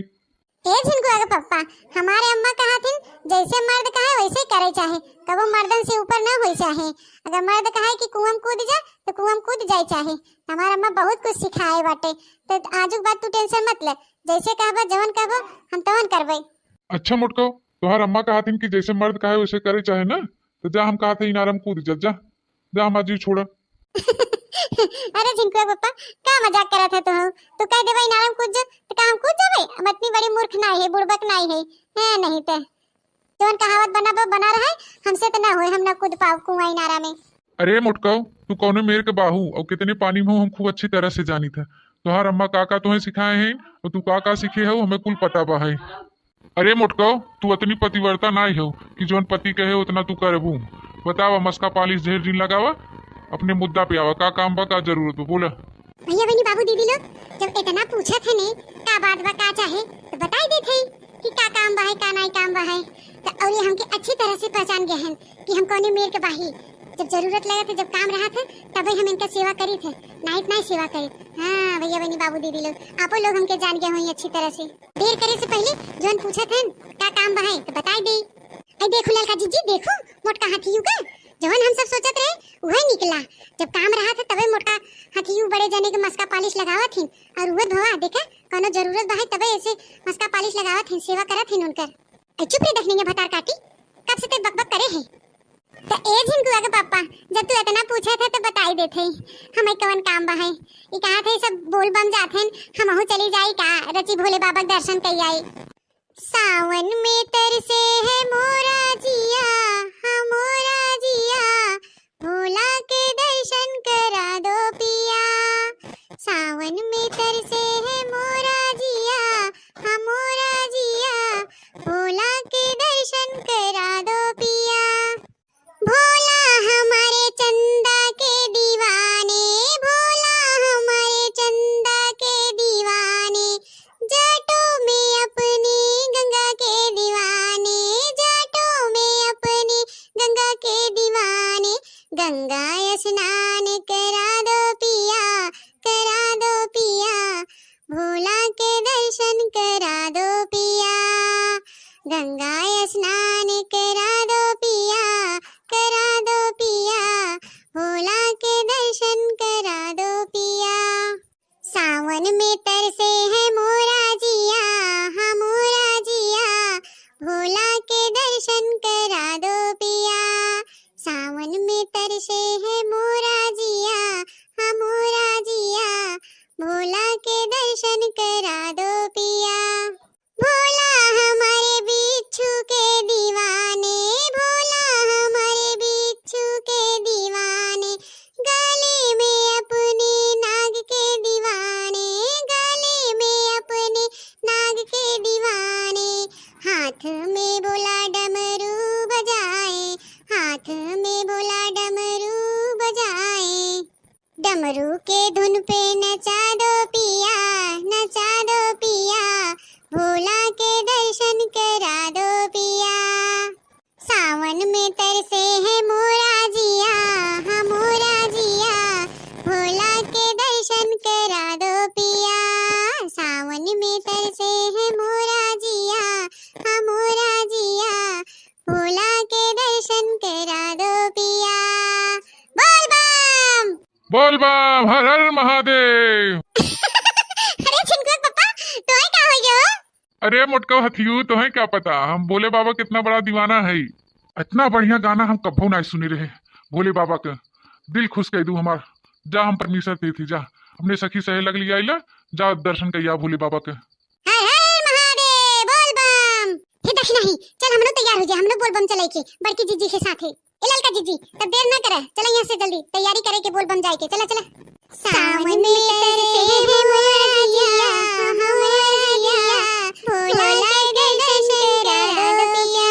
ए झिनकुआ के पप्पा, हमारे अम्मा कहा थिन, जैसे मर्द कहे वैसे ही करे चाहे, कबो मर्दन से ऊपर ना होई चाहे। अगर मर्द कहे कि कुआं में कूद जा, तो कुआं में कूद जाए चाहे। हमार अम्मा बहुत कुछ सिखाए बाटे, तो आजुक बात तू टेंशन मत ले, जैसे कहबा जवन कहबो हम तवन करबे। अच्छा मोटको, तोहार अम्मा कहा थिन कि जैसे मर्द कहे वैसे करे चाहे ना, तो जा हम कहा थे इनारम कूद जा, जा, जा हमार जीव छोड़ा। अरे झिनकुआ पप्पा, का मजाक करत है तू? तू कह देबा इनारम कूद जा, तो का हम कूद जाबे? हम इतनी बड़ी मूर्ख नाई है, बुड़बक नाई है, है नहीं ते। जवन कहावत बना बा, बना रहे, हमसे तो ना होए, हम ना कूद पाओ कुआं इनारा में। अरे मोटकाऊ, तू कौने मेर के बाहू और कितने पानी में हो, हम खूब अच्छी तरह से जानी थे। तोहार अम्मा का का तोहे सिखाए हैं और तू का का सीखे हो, हमें कुल पता बा है। अरे मोटकाऊ, तू अतनी पतिव्रता नाई हो कि जौन पति कहे उतना तू करबू। बतावा, मस्का पालिश ढेर दिन लगावा, अपने मुद्दा पे आवा, का काम बा, का जरूरत बा, बोला। भैया बहनी बाबू दीदी लोग, जब इतना पूछत है ने का बात बा, का चाहे, तो बताई देत है कि का काम बा है, का नाई काम बा है। तो और ये हमके अच्छी तरह से पहचान गए हैं कि हम कौने मेर के बाही। जब जरूरत लगत है, जब काम रहत है, तबे हम इनका सेवा करी थे, नाई तो नाई सेवा करी। हाँ भैया बहनी बाबू दीदी लोग, आपो लोग हमके जान गए होई अच्छी तरह से। देर करे से पहले जौन पूछत हन का काम बा है तो बताई दे। आई देखो ललका जीजी, देखो मोटका हाथियू का, जौन हम सब सोचत रहे उहे निकला। जब काम रहा था तबे मोटका हाथियू बड़े जने के मस्का पालिश लगावत हिन, और उहे भवा देखा कौनो जरूरत बा है तबे ऐसे मस्का पालिश लगावत हिन, सेवा करत हिन उनकर। ए चुप रे दखनेंगे भतार काटी, कब से ते बकबक करे है। तो ए झिनकुआ के पापा, जब तू इतना पूछे थे तो बताई देते, हमें कवन काम बा है। ई कहा थे सब बोल बम जात हैं, हमहू चली जाई का, रची भोले बाबा के दर्शन कई आई। सावन में तरसे है मोरा जिया, हाँ मोरा जिया, भोला के दर्शन करा दो पिया। सावन में तरसे है मोरा जिया, हाँ मोरा जिया, भोला के दर्शन करा दो पिया। भोला हमारे चंदा के दीवाने, भोला हमारे चंदा के दीवाने, जाटों में अपनी गंगा के दीवाने, जाटों में अपनी गंगा के दीवाने, गंगा स्नान करा दो पिया, करा दो पिया, भोला के दर्शन करा दो पिया, गंगा स्नान करा दो पिया, करा दो पिया, भोला के दर्शन करा दो पिया। सावन में तरसे है मोरा जिया, हाँ मोरा जिया, भोला के दर्शन करा दो पिया। सावन में तरसे है मोरा जिया, हाँ मोरा जिया, भोला के दर्शन करा दो पिया। भोला हमारे बिच्छू के दीवाने, भोला हमारे बिच्छू के दीवाने, गले में अपने नाग के दीवाने, गले में अपने नाग के दीवाने, हाथ में भोला डमरू बजाए, हाथ में भोला डमरू बजाए। डमरू के धुन पे नचा दो पिया, नचा दो पिया, भोला के दर्शन करा दो पिया। सावन में तरसे है मोरा जिया, हाँ मोरा जिया, भोला के दर्शन करा दो पिया। सावन में तरसे है मोरा जिया, हाँ मोरा जिया, भोला के दर्शन करा दो पिया। बोल बम। बोल बम, हर हर महादेव। अरे झिनकुआ के पप्पा, तोहे का हो गयो? अरे मोटका हथियू, तोहे क्या पता, हम भोले बाबा कितना बड़ा दीवाना है। इतना बढ़िया गाना हम कभो ना सुने रहे भोले बाबा के। दिल खुश कर दू हमार। जा, हम परमेश्वर पे थी, जा अपने सखी सहेलक लिया आइला, जा दर्शन करिया भोले बाबा के। हर हर महादेव, बोल बम। नहीं, चल हमनो तैयार हो जाए, हमनो बोलबम चले के बड़की जीजी के साथे। ए ललका जीजी, तब देर ना करे, चला यहाँ से जल्दी तैयारी करे के बोलबम जाए के। चला, चला। सावन में तरसे हमरा जिया, हमरा जिया, भोला के दर्शन करा दो पिया।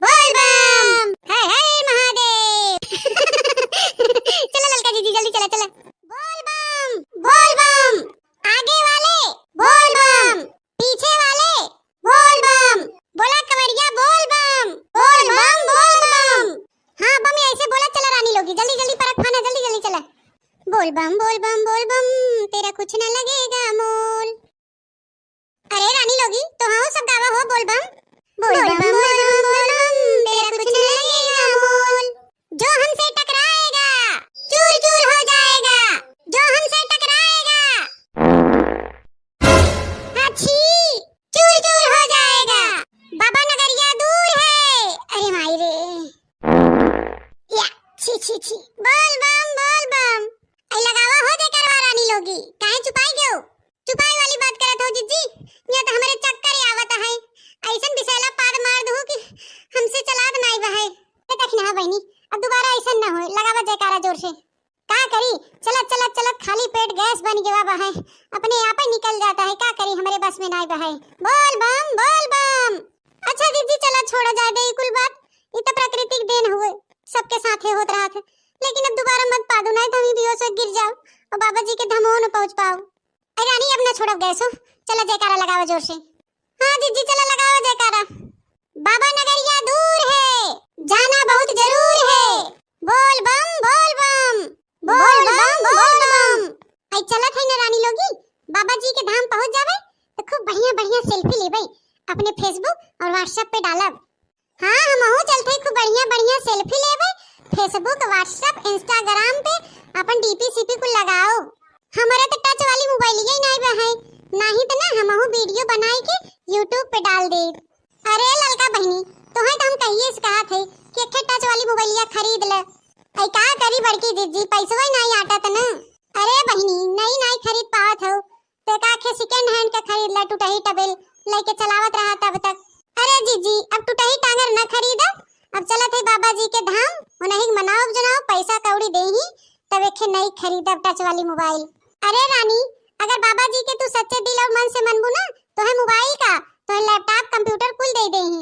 बोलबम, हर हर महादेव। चला ललका जीजी, जल्दी चला, चला। बोलबम, बोलबम, आगे वाले, बोलबम। पीछे वाले, बोलबम। बोला कवरिया, बोलबम। बोलबम, बोलबम। हाँ, बम ऐसे बोला चला रानी लोगी, जल्दी जल्दी परत फाना, जल्दी जल्दी चला। बोलबम, बोलबम, बोलबम, तेरा कुछ न लगेगा मोल। अरे रानी लोगी, तो हाँ सब गावा हो बोलबम। बोलबम, बोलबम, बोलबम, तेरा कुछ न लगेगा मोल। जो हमसे टकराएगा, चूर चूर हो जाएगा। जो हमसे टकराएगा, हाँ, छी, चूर चूर हो जाएगा। बाबा नगरिया दूर है। अरे माई रे। या, छी, छी, छी। बोलबम, बोलबम। ऐ लगावा हो जयकारवा रानी लोगी। काहे चुपाई गयो? चुपाई वाली बात करत हो जिज्जी। यहाँ तो हमरे चक्कर ही आवत है। ऐसन बिसैला पाद मार दू कि हमसे चलात नाई बहे। ए, देख ना बहिनी, अब दोबारा ऐसन ना होए। लगावा जयकारा जोर से। का करी, चलत चलत चलत खाली पेट गैस बन गवा बहे, अपने आप ही निकल जाता है। का करी, हमरे बस में नाई बहे। बोलबम, बोलबम। अच्छा जिज्जी, चला छोड़ा जाए दे ई कुल बात, ई तो प्राकृतिक देन हुए, सबके साथे होत रहत है, लेकिन अब दोबारा मत पादू, नाई तो हम ही बेहोश हो गिर जाओ और बाबा जी के धमो न पहुँच पाओ। अरे रानी, अब ना छोड़ब गैस हो, चला जयकारा लगावा जोर से। हाँ जिज्जी, चला लगावा जयकारा। बाबा नगरिया दूर है, जाना बहुत जरूर है। बोलबम, बोलबम, बोलबम, बोलबम। आई चलत है ना रानी लोगी, बाबा जी के धाम पहुँच जावे तो खूब बढ़िया बढ़िया सेल्फी लेबे, अपने Facebook और WhatsApp पे डालब। हाँ, हमहू चलते खूब बढ़िया बढ़िया सेल्फी लेबे, Facebook, WhatsApp, Instagram पे अपन डीपी सीपी कुल लगाओ। हमरे तो टच वाली मोबाइलिया ही नाई बहे, नाही तो ना हमहू वीडियो बनाई के YouTube पे डाल दे। अरे ललका बहिनी, तोहे तो हम कहिए से कहा थे कि एक ठे टच वाली मोबाइलिया खरीद ले। ऐ का करी बड़की जिज्जी, पैसवा ही नाई आटत न। अरे बहिनी, नई नाई खरीद पावत हो, तो एक आखे सेकंड हैंड के खरीद ले, टूटही टबेल लेके चलावत रहा तब तक। अरे जिज्जी, अब टूटही टांगर न खरीदब, अब चलत है बाबा जी के धाम, उन्हीं के मनाओ जनाओ, पैसा कौड़ी देही, तब एक ठे नई खरीदब टच वाली मोबाइल। अरे रानी, अगर बाबा जी के तू सच्चे दिल और मन से मनबू ना, तोहे मोबाइल का, तोहे लैपटॉप, कंप्यूटर कुल दे देही।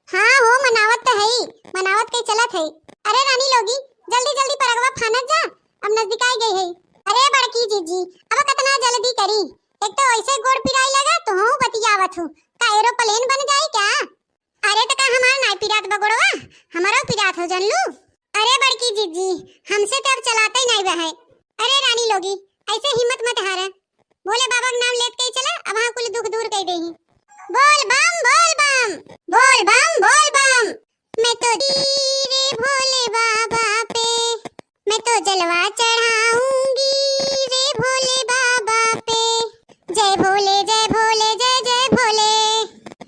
हाँ हो, मनावत तो है ही, मनावत के चलत है। अरे रानी लोगी, जल्दी जल्दी परगवा फानत जा, अब नजदीकाई गई है। अरे बड़की जीजी, अब कितना जल्दी करी, एक तो ऐसे गोड़ पिराई लगा, तो हूँ बतियावत हूँ, का एरोप्लेन बन जाई क्या? अरे तो का हमार नाई पिरात बा गोड़वा, हमारो पिरात हो जानलू। अरे बड़की जीजी, हमसे तो अब चलाते ही नाई बहे। अरे रानी लोगी, ऐसे हिम्मत मत हारे। भोले बाबा के नाम लेत के ही चला, अब हाँ कुल दुख दूर कर देही। बोल बम, बोल बम, बोल बम, बोल बम। मैं तो रे भोले बाबा पे, मैं तो जलवा चढ़ाऊंगी रे भोले बाबा पे। जय भोले, जय भोले, जय जय भोले।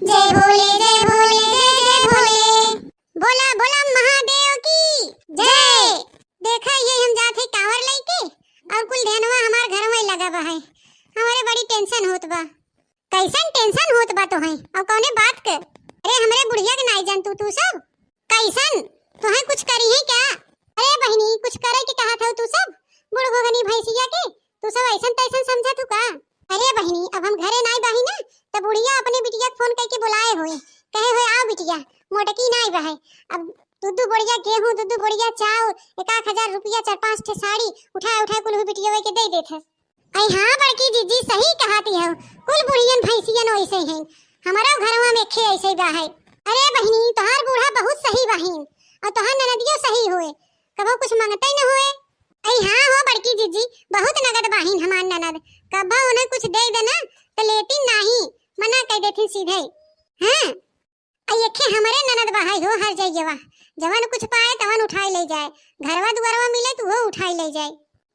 जय भोले, जय भोले, जय जय भोले। बोला, बोला महादेव की जय। देखा, ये हम जात है कांवर लेके और कुल ध्यानवा हमार घर में लगा बा है। हमारे बड़ी टेंशन होत बा। कैसन टेंशन होत बा तोहे? और कौने बात के? अरे हमरे बुढ़िया के नाई जान तू, तू सब कैसन? तोहे कुछ करी है क्या? अरे बहिनी, कुछ करे के कहा था तू सब? बूढ़ घोघनी भैंसिया के तू सब ऐसन तैसन समझा तू का? अरे बहिनी, अब हम घरे नाई बाही ना, तब बुढ़िया अपने बिटिया के फोन करके बुलाए होए, कहे होए, "आओ बिटिया, मोटकी नाई बहे।" अब दू दू बोरिया गेहूं, दू दू बोरिया चाउर, एक आध हजार रुपया, चार पांच ठे साड़ी उठाए उठाए कुल बिटिया के दे देत है। अरे हाँ बड़की जीजी, सही कहती हो, कुल बुढ़ियन भैंसियन वैसे हैं, हमारा घरवा में खे ऐसे बा है। अरे बहिनी, तोहार बूढ़ा बहुत सही बहिन, और तोहार ननदियो सही होए, कबो कुछ मांगते न होए। अरे हाँ हो बड़की जीजी, बहुत नगद बाहिन हमार ननद, कबो उन्हें कुछ दे देना तो लेती नहीं, मना कर देती सीधे। हाँ, अई एखे हमरे ननद बहाई हो हर जइयवा, जवन कुछ पाए तवन उठाई ले जाए, घरवा दुआरवा मिले तो वो उठाई ले जाए।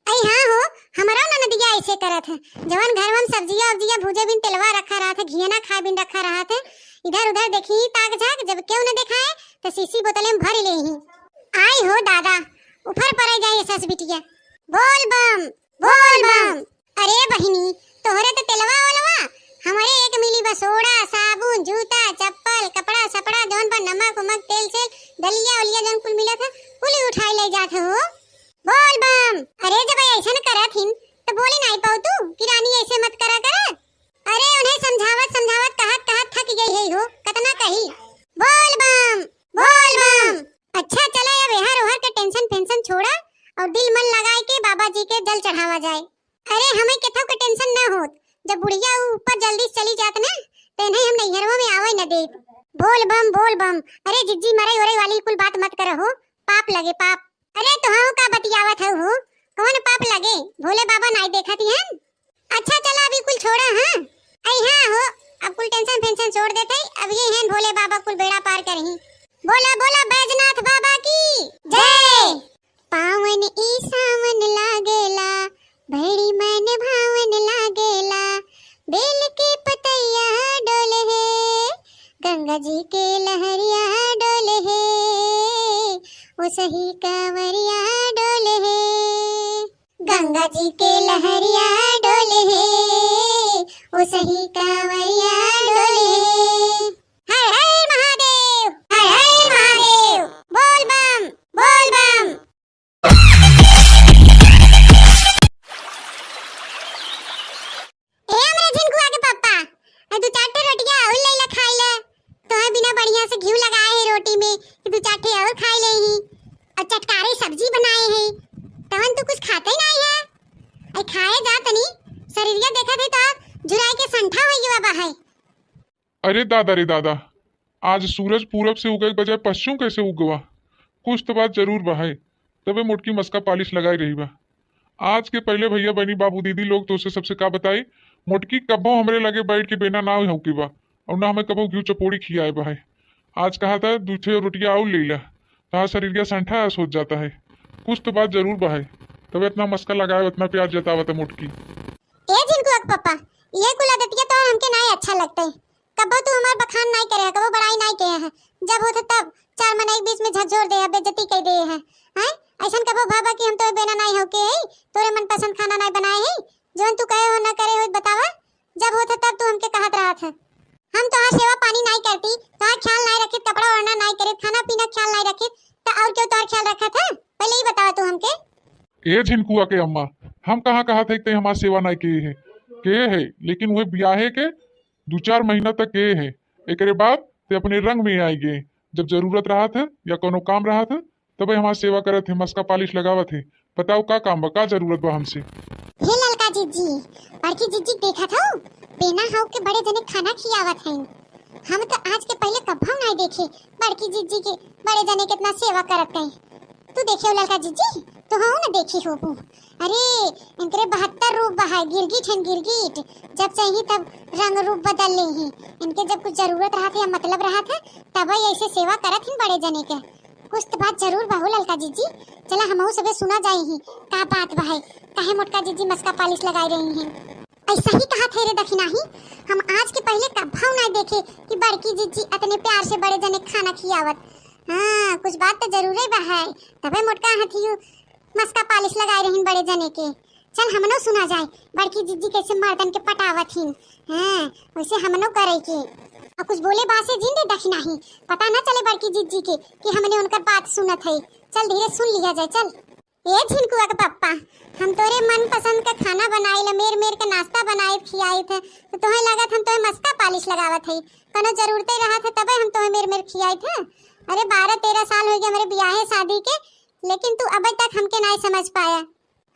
अई हाँ हो, हमरो ननदिया ऐसे करत है, जवन घरवा में सब्जिया उब्जिया भूजे बिन तेलवा रखा रहत है, घियना खाए बिन रखा रहत है, इधर उधर देखी ताक झाक, जब केहू न देखाए तो शीशी बोतले में भर ले ही। आई हो दादा, उफर परे जाए सस बिटिया। बोल बम, बोल बम। अरे बहिनी, तोहरे तो तेलवा ओलवा, हमरे एक मिली बसोड़ा, साबुन, जूता, चप्पल, कपड़ा सपड़ा जौन बा, नमक उमक, तेल सेल, दलिया उलिया जौन कुल मिलत है, कुल ही उठाई ले जात है हो। बोल बम। अरे जब ऐसन करत हिन तो बोली नाई पाऊ तू कि रानी ऐसे मत करा कर। अरे उन्हें समझावत समझावत कहत कहत थक गई है हो, कतना कही। बोल बम, बोल बम। अच्छा चला, अब एहर ओहर के टेंशन फेंशन छोड़ा और दिल मन लगाए के बाबा जी के जल चढ़ावा जाए। अरे हमें केथव के टेंशन ना होत, जब बुढ़िया ऊ ऊपर जल्दी से चली जात ना, तो इन्हें हम नैहरवा में आवे न देत। बोल बम, बोल बम। अरे जिज्जी, मरई उरई वाली कुल बात मत करहो, पाप लगे पाप। अरे तुहू का बतियावत हऊ हो, कौन पाप लगे? भोले बाबा नाई देखत हन। अच्छा चला अभी कुल छोड़ा, हाँ। आई हाँ हो, अब कुल टेंशन फेंशन छोड़ देते, अब ये हैं भोले बाबा कुल बेड़ा पार करही। बोला बोला बैजनाथ बाबा की जय। पावन ई सावन लागेला, बड़ी मन भावन लागेला, बेल के पतैया डोले हे, गंगा जी के लहरिया डोले हे, ओ सही कांवरिया डोले हे। गंगा जी के लहरिया डोले हे, ओ सही कांवरिया डोले हे। हर हर महादेव, हर हर महादेव। बोल बम, बोल बम। ए हमरे झिनकुआ के पप्पा, आ दू चार ठे रोटिया और ले ला खाई ले। तोहे बिना बढ़िया से घी लगाए है रोटी में कि दू चार ठे और खाई ले ही। और चटकारे सब्जी बनाए है, तवन तू कुछ खाते ही नहीं है। आई खाए जा तनी, शरीरिया देखत है तो झुराई के संठा हो गया बा है। अरे दादा रे दादा, आज सूरज पूरब से उगे के बजाय पश्चिम कैसे उगवा? कुछ तो बात जरूर बा है, तबे मोटकी मस्का पालिश लगाई रही बा। आज के पहले भैया बहनी बाबू दीदी लोग तो से सबसे का बताई, मोटकी कबो हमरे लगे बैठ के बेना ना होके बा और ना हमें कबो घी चपोड़ी खियाए बा है। आज कहा था दू ठे रोटिया और ले ला, तहार शरीर का संठा ऐस हो जाता है। कुछ तो बात जरूर बा है, तबे इतना मस्का लगाए, इतना प्यार जतावत है मोटकी। ए झिनकुआ के पप्पा, ये कुल आदतिया तो हमके नाई अच्छा लगता है। कबो तू हमार बखान नाई करे है, कबो बड़ाई नाई करे है। जब होत है तब चार मनई के बीच में झकझोर दे है, बेइज्जती कर दे है। हैं? ऐसन कबो भाबा कि हम तोहे बेना नाई होके है, तोरे मनपसंद खाना नाई बनाए है, जौन तू कहे हो ना करे हो बतावा। जब होत है तब तू हमके कहत रहत है। हम तोहार सेवा पानी नाई करती, तोहार ख्याल नाई रखित, कपड़ा ओढ़ना नाई करित, खाना पीना ख्याल नाई रखित, तो और क्यों तोहार ख्याल रखत है? पहले ही बतावा तू हमके। ए झिनकुआ के अम्मा, हम कहाँ कहत है कि ते हमार सेवा नाई किए है, किए है, लेकिन वह ब्याहे के दू चार महीना तक के है, एकरे बाद ते अपने रंग में आइगे। जब जरूरत रहत है या कोनो काम रहत है, तबे हमार सेवा करत है, मस्का पालिश लगावत है। बताओ का काम बा, का जरूरत बा हमसे? हे ललका जिज्जी, बड़की जिज्जी देखत हऊ, बेना हऊ के बड़े जने खाना खियावत हैं। हम तो आज के पहले कभो नाई देखे बड़की जिज्जी के बड़े जने कितना सेवा करत हैं। तू देखे हो ललका जिज्जी, तो हऊ ना देखी होबू। अरे, इनकरे बहत्तर रूप बहाए, गिरगिट हैं, गिरगिट। जब चाही तब रंग रूप बदल ले ही। इनके जब कुछ जरूरत रहत है या मतलब रहत है, तब ही ऐसे सेवा करत हैं बड़े जने के। कुछ तो बात जरूर बा हो ललका जिज्जी। चला हमहू सबे सुना जाई ही, का बात बहाए, काहे मोटका जिज्जी मस्का पालिश लगाई रही हैं। ऐसा ही कहा थे रे दखिनाही, हम आज के पहले कभो ना देखे कि बड़की जिज्जी अतने प्यार से बड़े जने खाना खियावत। हाँ, कुछ बात तो जरूरे बहाए, तबे मोटका हथियू मस्का पालिश लगाए रहिन बड़े जने के। चल हमनो सुना जाए, बड़की जिज्जी कैसे मर्दन के पटावत हिन। हाँ, वैसे हमनो करे के। और कुछ बोले बासे जिन दे दखिनाही, पता ना चले बड़की जिज्जी के कि हमने उनकर बात सुनत है। चल धीरे सुन लिया जाए, चल। ए झिनकुआ के पप्पा, हम तोरे मनपसंद का खाना बनाई ला, मेर मेर के नाश्ता बनाई खियाई थे, तो तोहे लागत हम तोहे मस्का पालिश लगावत है। कोनो जरूरते रहत है तबे हम तोहे मेर मेर खियाई थे। अरे बारह तेरह साल हो गया हमारे ब्याहे शादी के, लेकिन तू अबे तक हमके नाई समझ पाया।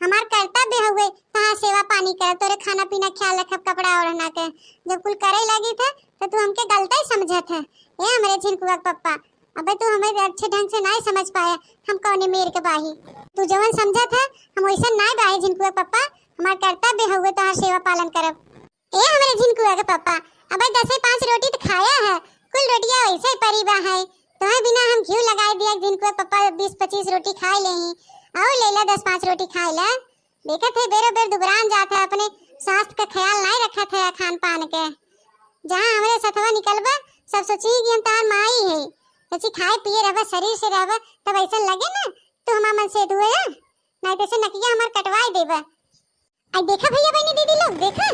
हमार कर्तव्य हउए तहार सेवा पानी करब, तोरे खाना पीना ख्याल रखब, कपड़ा ओढ़ना के। जब कुल करे लागी थे तो तू हमके गलते समझत है। ए हमरे झिनकुआ के पप्पा, अबे तू हमें अच्छे ढंग से नाई समझ पाया, हम कौने मेर के बाही। तू जवन समझत है हम वैसन नाई बाही झिनकुआ के पप्पा, हमार कर्तव्य हउए तहार सेवा पालन करब। ए हमरे झिनकुआ के पप्पा, अबे दसे पाँच रोटी तो खाया है, कुल रोटिया वैसे ही परी बा है। तोहे बिना हम घी लगाए दिया, झिनकुआ के पप्पा बीस पच्चीस रोटी खाए ले ही, और ले ला दस पाँच रोटी खाए ला। देखत है बेरो बेर दुबरान जात है, अपने स्वास्थ्य का ख्याल नाई रखत है खान पान के। जहाँ हमरे सथवा निकलबा, सब सोची कि हम तार माई है, ऐसी खाए पिए रहबा, शरीर से रहबा, तब ऐसा लगे ना तू हमार मन से दुआ, नाई तो से नकिया हमार कटवाए देबा। आई देखा भैया बहनी दीदी लोग, देखा,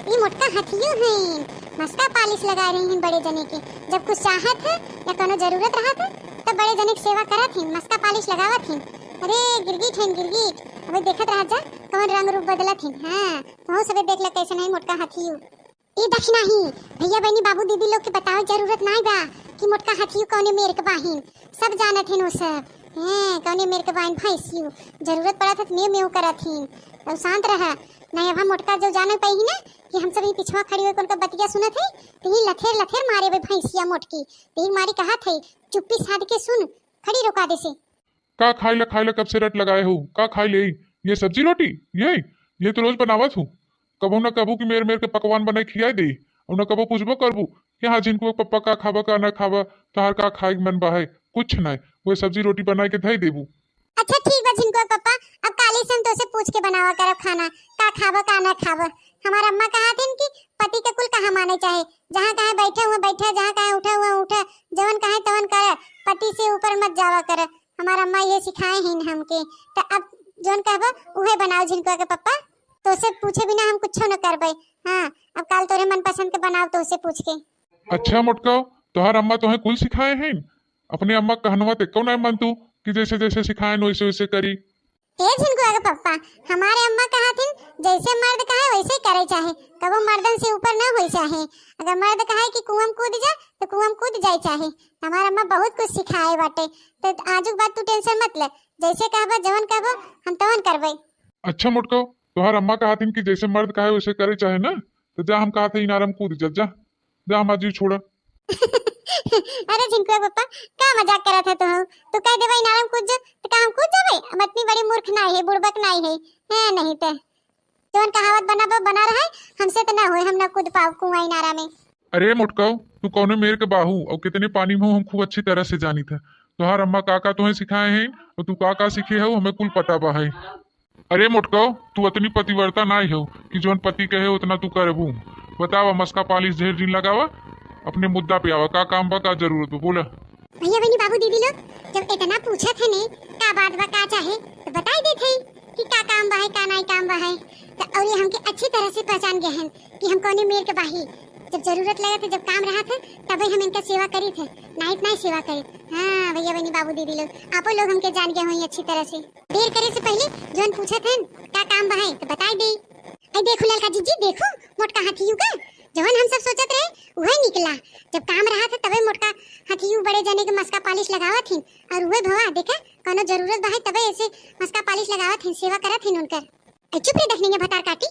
ई मोटका हथियो हैं, मस्का पालिश लगाए रही हैं बड़े जने के। जब कुछ चाहत है या कोनो जरूरत रहत है, तब बड़े जने के सेवा करत हैं, मस्का पालिश लगावत हैं। अरे गिरगिट हैं गिरगिट, अबे देखत रहत जा कौन रंग रूप बदलत हैं। हाँ, तोहू सबे देख ले कैसे नहीं मोटका हथियू। ई दखिना ही भैया बहनी बाबू दीदी लोग के बतावे जरूरत नाई बा कि मोटका हथियू कौने मेर के बाहिन। सब जानत हैं वो सब। हैं, कौने मेर के बाहिन भैंसियू। जरूरत पड़त है त मेव मेव करत हैं। तब शांत रह। नहीं अब हम मोटका जो जाने पाई ही ना कि हम सब ही पिछवा खड़ी होके उनका बतिया सुनत है, तो ही लथेर लथेर मारे बे भैंसिया मोटकी। तो ही मारी कहत है, चुप्पी साध के सुन, खड़ी रोका दे से। का खाइला खाइला कब से रट लगाए हो? का खाई ले? ये सब्जी रोटी? ये ये तो रोज बनावत हूँ। कबो न कबो कि मेर मेर के पकवान बनाई खियाई दे, और न कबो पूछबो करबू कि हाँ झिनकुआ पप्पा का खाबा का ना खाबा, तोहार का खाए के मन बा है? कुछ नहीं, वो सब्जी रोटी बनाई के धई देबू। अच्छा ठीक बा झिनकुआ पप्पा, अब काली से हम तोसे पूछ के बनावा करब खाना, का खाबा का ना खाबा। हमार अम्मा कहा थिन कि पति के कुल कहा माने चाहे, जहाँ कहे बैठे हुए बैठे, जहाँ कहे उठे हुए उठे, जवन कहे तवन करे, पति से ऊपर मत जावा करे। हमार अम्मा ये सिखाए हैं हमके। त अब जौन कहबो उहे बनाओ झिनकुआ के पप्पा, तोसे पूछे बिना हम कुछो न करबे। हाँ, अब काल तोरे मनपसंद के बनाओ तोसे पूछ के। अच्छा मोटका, तोहार अम्मा तोहे कुल सिखाए हैं? अपने अम्मा कहनवा ते कौन है मन तू कि जैसे जैसे सिखाए न वैसे वैसे करी? ए झिनकुआ के पप्पा, हमारे अम्मा कहा थिन, जैसे मर्द कहे वैसे ही करे चाहे, कबो मर्दन से ऊपर न होई चाहे। अगर मर्द कहे कि कुआं में कूद जा, तो कुआं में कूद जाए चाहे। हमार अम्मा बहुत कुछ सिखाए बाटे, तो आजुक बात तू टेंशन मत ले, जैसे कहबा जवन कहबो हम तवन करबे। अच्छा मोटको, तोहार अम्मा कहा थिन कि जैसे मर्द कहे वैसे करे चाहे ना, तो जा हम कहा थे इनारम कूद जा, जा, जा हमार जीव छोड़ा। अरे झिनकुआ पप्पा, का मजाक करत है तू? तू कह देबा इनारम कूद जा, तो का हम कूद जाबे? हम इतनी बड़ी मूर्ख नाई है, बुड़बक नाई है, है नहीं ते। जवन कहावत बना बा, बना रहा है, हमसे तो ना होए, हम ना कूद पाओ कुआं इनारा में। अरे मोटकाऊ, तू कौने मेर के बाहू और कितने पानी में हो, हम खूब अच्छी तरह से जानी थे। तोहार अम्मा का का तोहे सिखाए हैं और तू का का सीखे हो, हमें कुल पता बा है। अरे मोटकाऊ, तू अतनी पतिव्रता नाई हो कि जौन पति कहे उतना तू करबू। बतावा, मस्का पालिश ढेर दिन लगावा, अपने मुद्दा पे आवा, का काम बा, का जरूरत बा, बोला। भैया बहनी बाबू दीदी लोग, जब इतना पूछत है ने का बात बा, का चाहे, तो बताई देत है कि का काम बा है, का नाई काम बा है। तो और ये हमके अच्छी तरह से पहचान गए हैं कि हम कौने मेर के बाही। जब जरूरत लगे थे, जब काम रहा थे, तबे हम इनका सेवा करी थे, नाई तो नाई सेवा करी। हाँ भैया बहनी बाबू दीदी लोग, आपो लोग हमके जान गए होई अच्छी तरह से। देर करे से पहले जौन पूछत हैं का काम बा है, तो बताई दे। आई देखो ललका जीजी, देखो मोटका हाथियू का, जवन हम सब सोचत रहे उहे निकला। जब काम रहा था तबे मोटका हाथियू बड़े जने के मस्का पालिश लगावत हिन, और उहे भवा देखा कौनो जरूरत बा है तबे ऐसे मस्का पालिश लगावत हिन, सेवा करत हिन उनकर। ए चुप रे दखनी भतार काटी,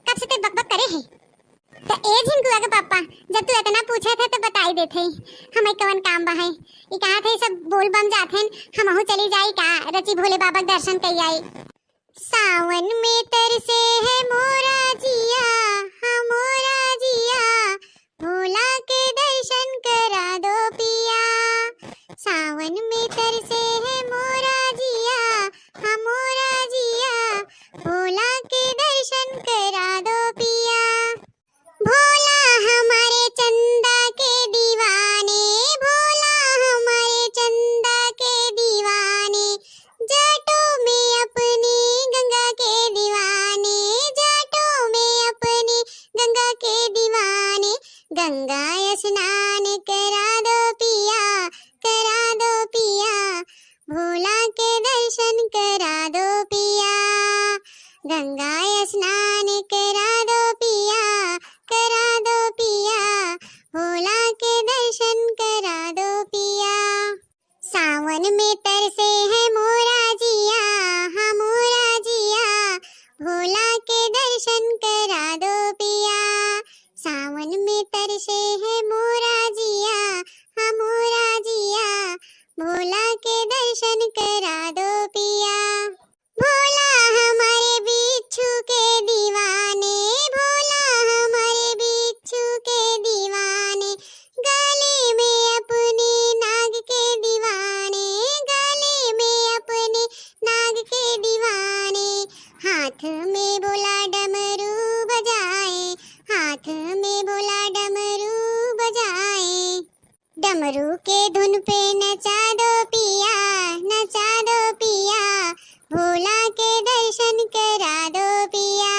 कब से ते बकबक करे है। तो ए झिनकुआ के पापा, जब तू इतना पूछे थे तो बताई देते ही, हमें कवन काम बा है। ई कहा थे सब बोल बम जात हैं, हमहू चली जाई का, रची भोले बाबा के दर्शन कई आई। सावन में तरसे है मोरा जिया, हाँ मोरा जिया, भोला के दर्शन करा दो पिया। सावन में तरसे है मोरा जिया, हाँ मोरा जिया, भोला के दर्शन करा दो पिया। भोला हमारे चंदा के दीवाने, भोला हमारे चंदा के दीवाने, जटों में अपनी गंगा के दीवाने, जटों में अपनी गंगा के दीवाने, गंगा स्नान करा दो पिया, करा दो पिया, भोला के दर्शन करा दो पिया, गंगा स्नान करा दो पिया, करा दो पिया, भोला के दर्शन करा दो पिया। सावन में तरसे है मोरा जिया, हाँ मोरा जिया, भोला के दर्शन करा दो पिया। सावन में तरसे है मोरा जिया, हाँ मोरा जिया, भोला के दर्शन करा दो पिया। भोला हमारे बिच्छू के दीवाने, भोला हमारे बिच्छू के दीवाने, गले में अपने नाग के दीवाने, गले में अपने नाग के दीवाने, हाथ में भोला डमरू बजाए, हाथ में भोला डमरू बजाए। डमरू के धुन पे नचा दो पिया, नचा दो पिया, भोला के दर्शन करा दो पिया।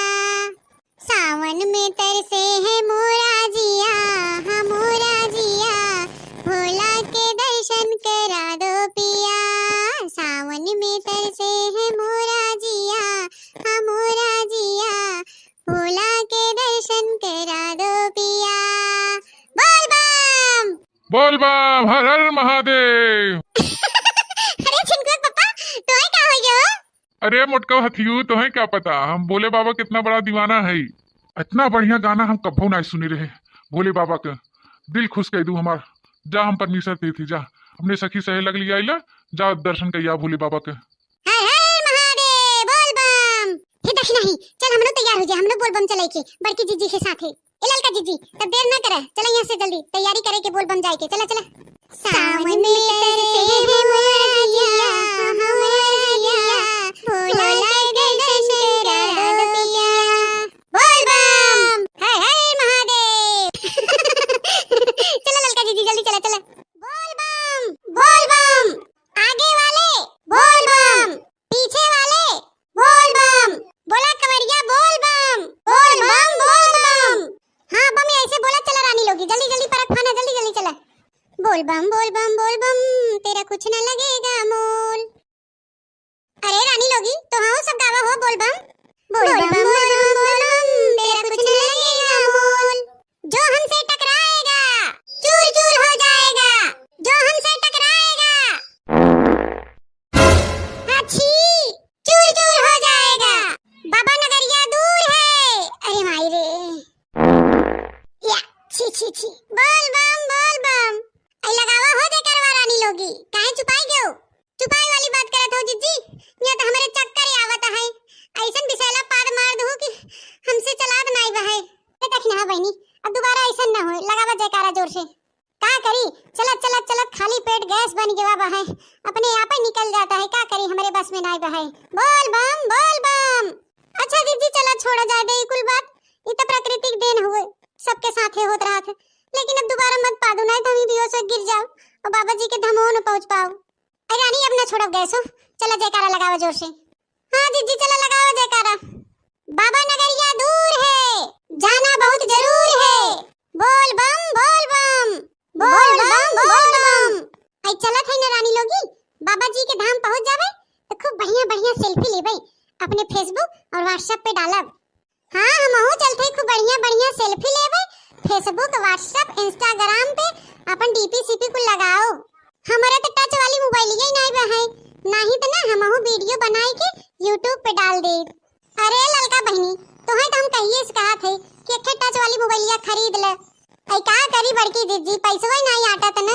सावन में तरसे है मोरा जिया, करा दो पिया, सावन में तरसे है मोरा जिया, हाँ मोरा जिया, भोला के दर्शन करा दो पिया। बोल बम। बोल बम, हर हर महादेव। अरे छिनकुआ के पप्पा, तोहे का हो गयो? अरे मोटका हथियू, तोहे का पता, हम भोले बाबा के इतना बड़ा दीवाना है। इतना बढ़िया गाना हम कभो ना सुने रहे। भोले बाबा के दिल खुश कर दू हमार। जा, हम परमेश्वर देथी, जा अपने सखी सहेलक लिया आइला, जा दर्शन कइया भोले बाबा के। हर हर महादेव, बोल बम। हे दखिनही, चल हमनो तैयार हो जा, हमनो बोल बम चले के बड़की जीजी के साथे। ए ललका जीजी, तब देर ना करे, चला यहाँ से जल्दी तैयारी करे के बोल बम जाए के। चला, चला। सावन में तरसे है मोरा जिया, हमरा जिया, भोला के दर्शन करा दो पिया। बोल बम, हर हर महादेव। चला ललका जीजी, जल्दी चला, चला। बोल बम, बोल बम। आगे वाले बोल बम, पीछे वाले बोल बम। बोला कवरिया बोल बम, बोल बम, बोल बम। हाँ बम, ऐसे बोला चला रानी लोगी, जल्दी जल्दी परक फाना, जल्दी जल्दी चला। बोल बम, बोल बम, बोल बम, तेरा कुछ न लगेगा मोल। अरे रानी लोगी, तो हाँ सब गावा हो बोल बम। बोल बम, बोल बम, बोल बम, तेरा कुछ न लगेगा मोल। जो हमसे टकराएगा, चूर चूर हो जाएगा। जो हमसे टकराएगा, अच्छी, चूर चूर हो जाएगा। बाबा नगरिया दूर है। अरे माई रे। या, छी, छी, छी। बोल बम, बोल बम। ऐ लगावा हो जयकारवा रानी लोगी। काहे चुपाई गयो? चुपाई वाली बात करत हो जिज्जी। यहाँ तो हमरे चक्कर ही आवत है। ऐसन बिसैला पाद मार दू कि हमसे चलात नाई बहे। ए दखिनहा बहिनी, अब दोबारा ऐसन ना होए। लगावा जयकारा जोर से। का करी, चलत चलत चलत खाली पेट गैस बन गवा बहे, अपने आप ही निकल जाता है। का करी, हमरे बस में नाई बहे। बोल बम, बोल बम। अच्छा जिज्जी, चला छोड़ा जाए दे ई कुल बात, ई तो प्राकृतिक देन हुए, सबके साथे होत रहत है। लेकिन अब दोबारा मत पादू, नाई तो हम ही बेहोश हो गिर जाओ और बाबा जी के धमो न पहुँच पाओ। अरे रानी, अब ना छोड़ब गैस हो, चला जयकारा लगावा जोर से। हाँ जिज्जी, चला लगावा जयकारा। बाबा नगरिया दूर है, जाना बहुत जरूर है। बोल बम, बोल बम, बोल बम, बोल बम। आई चलत है ना रानी लोगी, बाबा जी के धाम पहुँच जावे तो खूब बढ़िया बढ़िया selfie लेबे, अपने Facebook और WhatsApp पे डालब। हाँ, हमहू चलत है खूब बढ़िया बढ़िया selfie लेबे, Facebook, WhatsApp, Instagram पे अपन DP सीपी कुल लगाओ। हमरे तो touch वाली मोबाइलिया ही नाई बा है, नाही तो ना हमहू video बनाई के YouTube पे डाल दे। अरे ललका बहिनी, तोहे तो हम कहिए से कहत है कि एक ठे touch वाली मोबाइलिया खरीद ले। ऐ का करी बड़की जिज्जी, पैसवा ही नाई आटत न।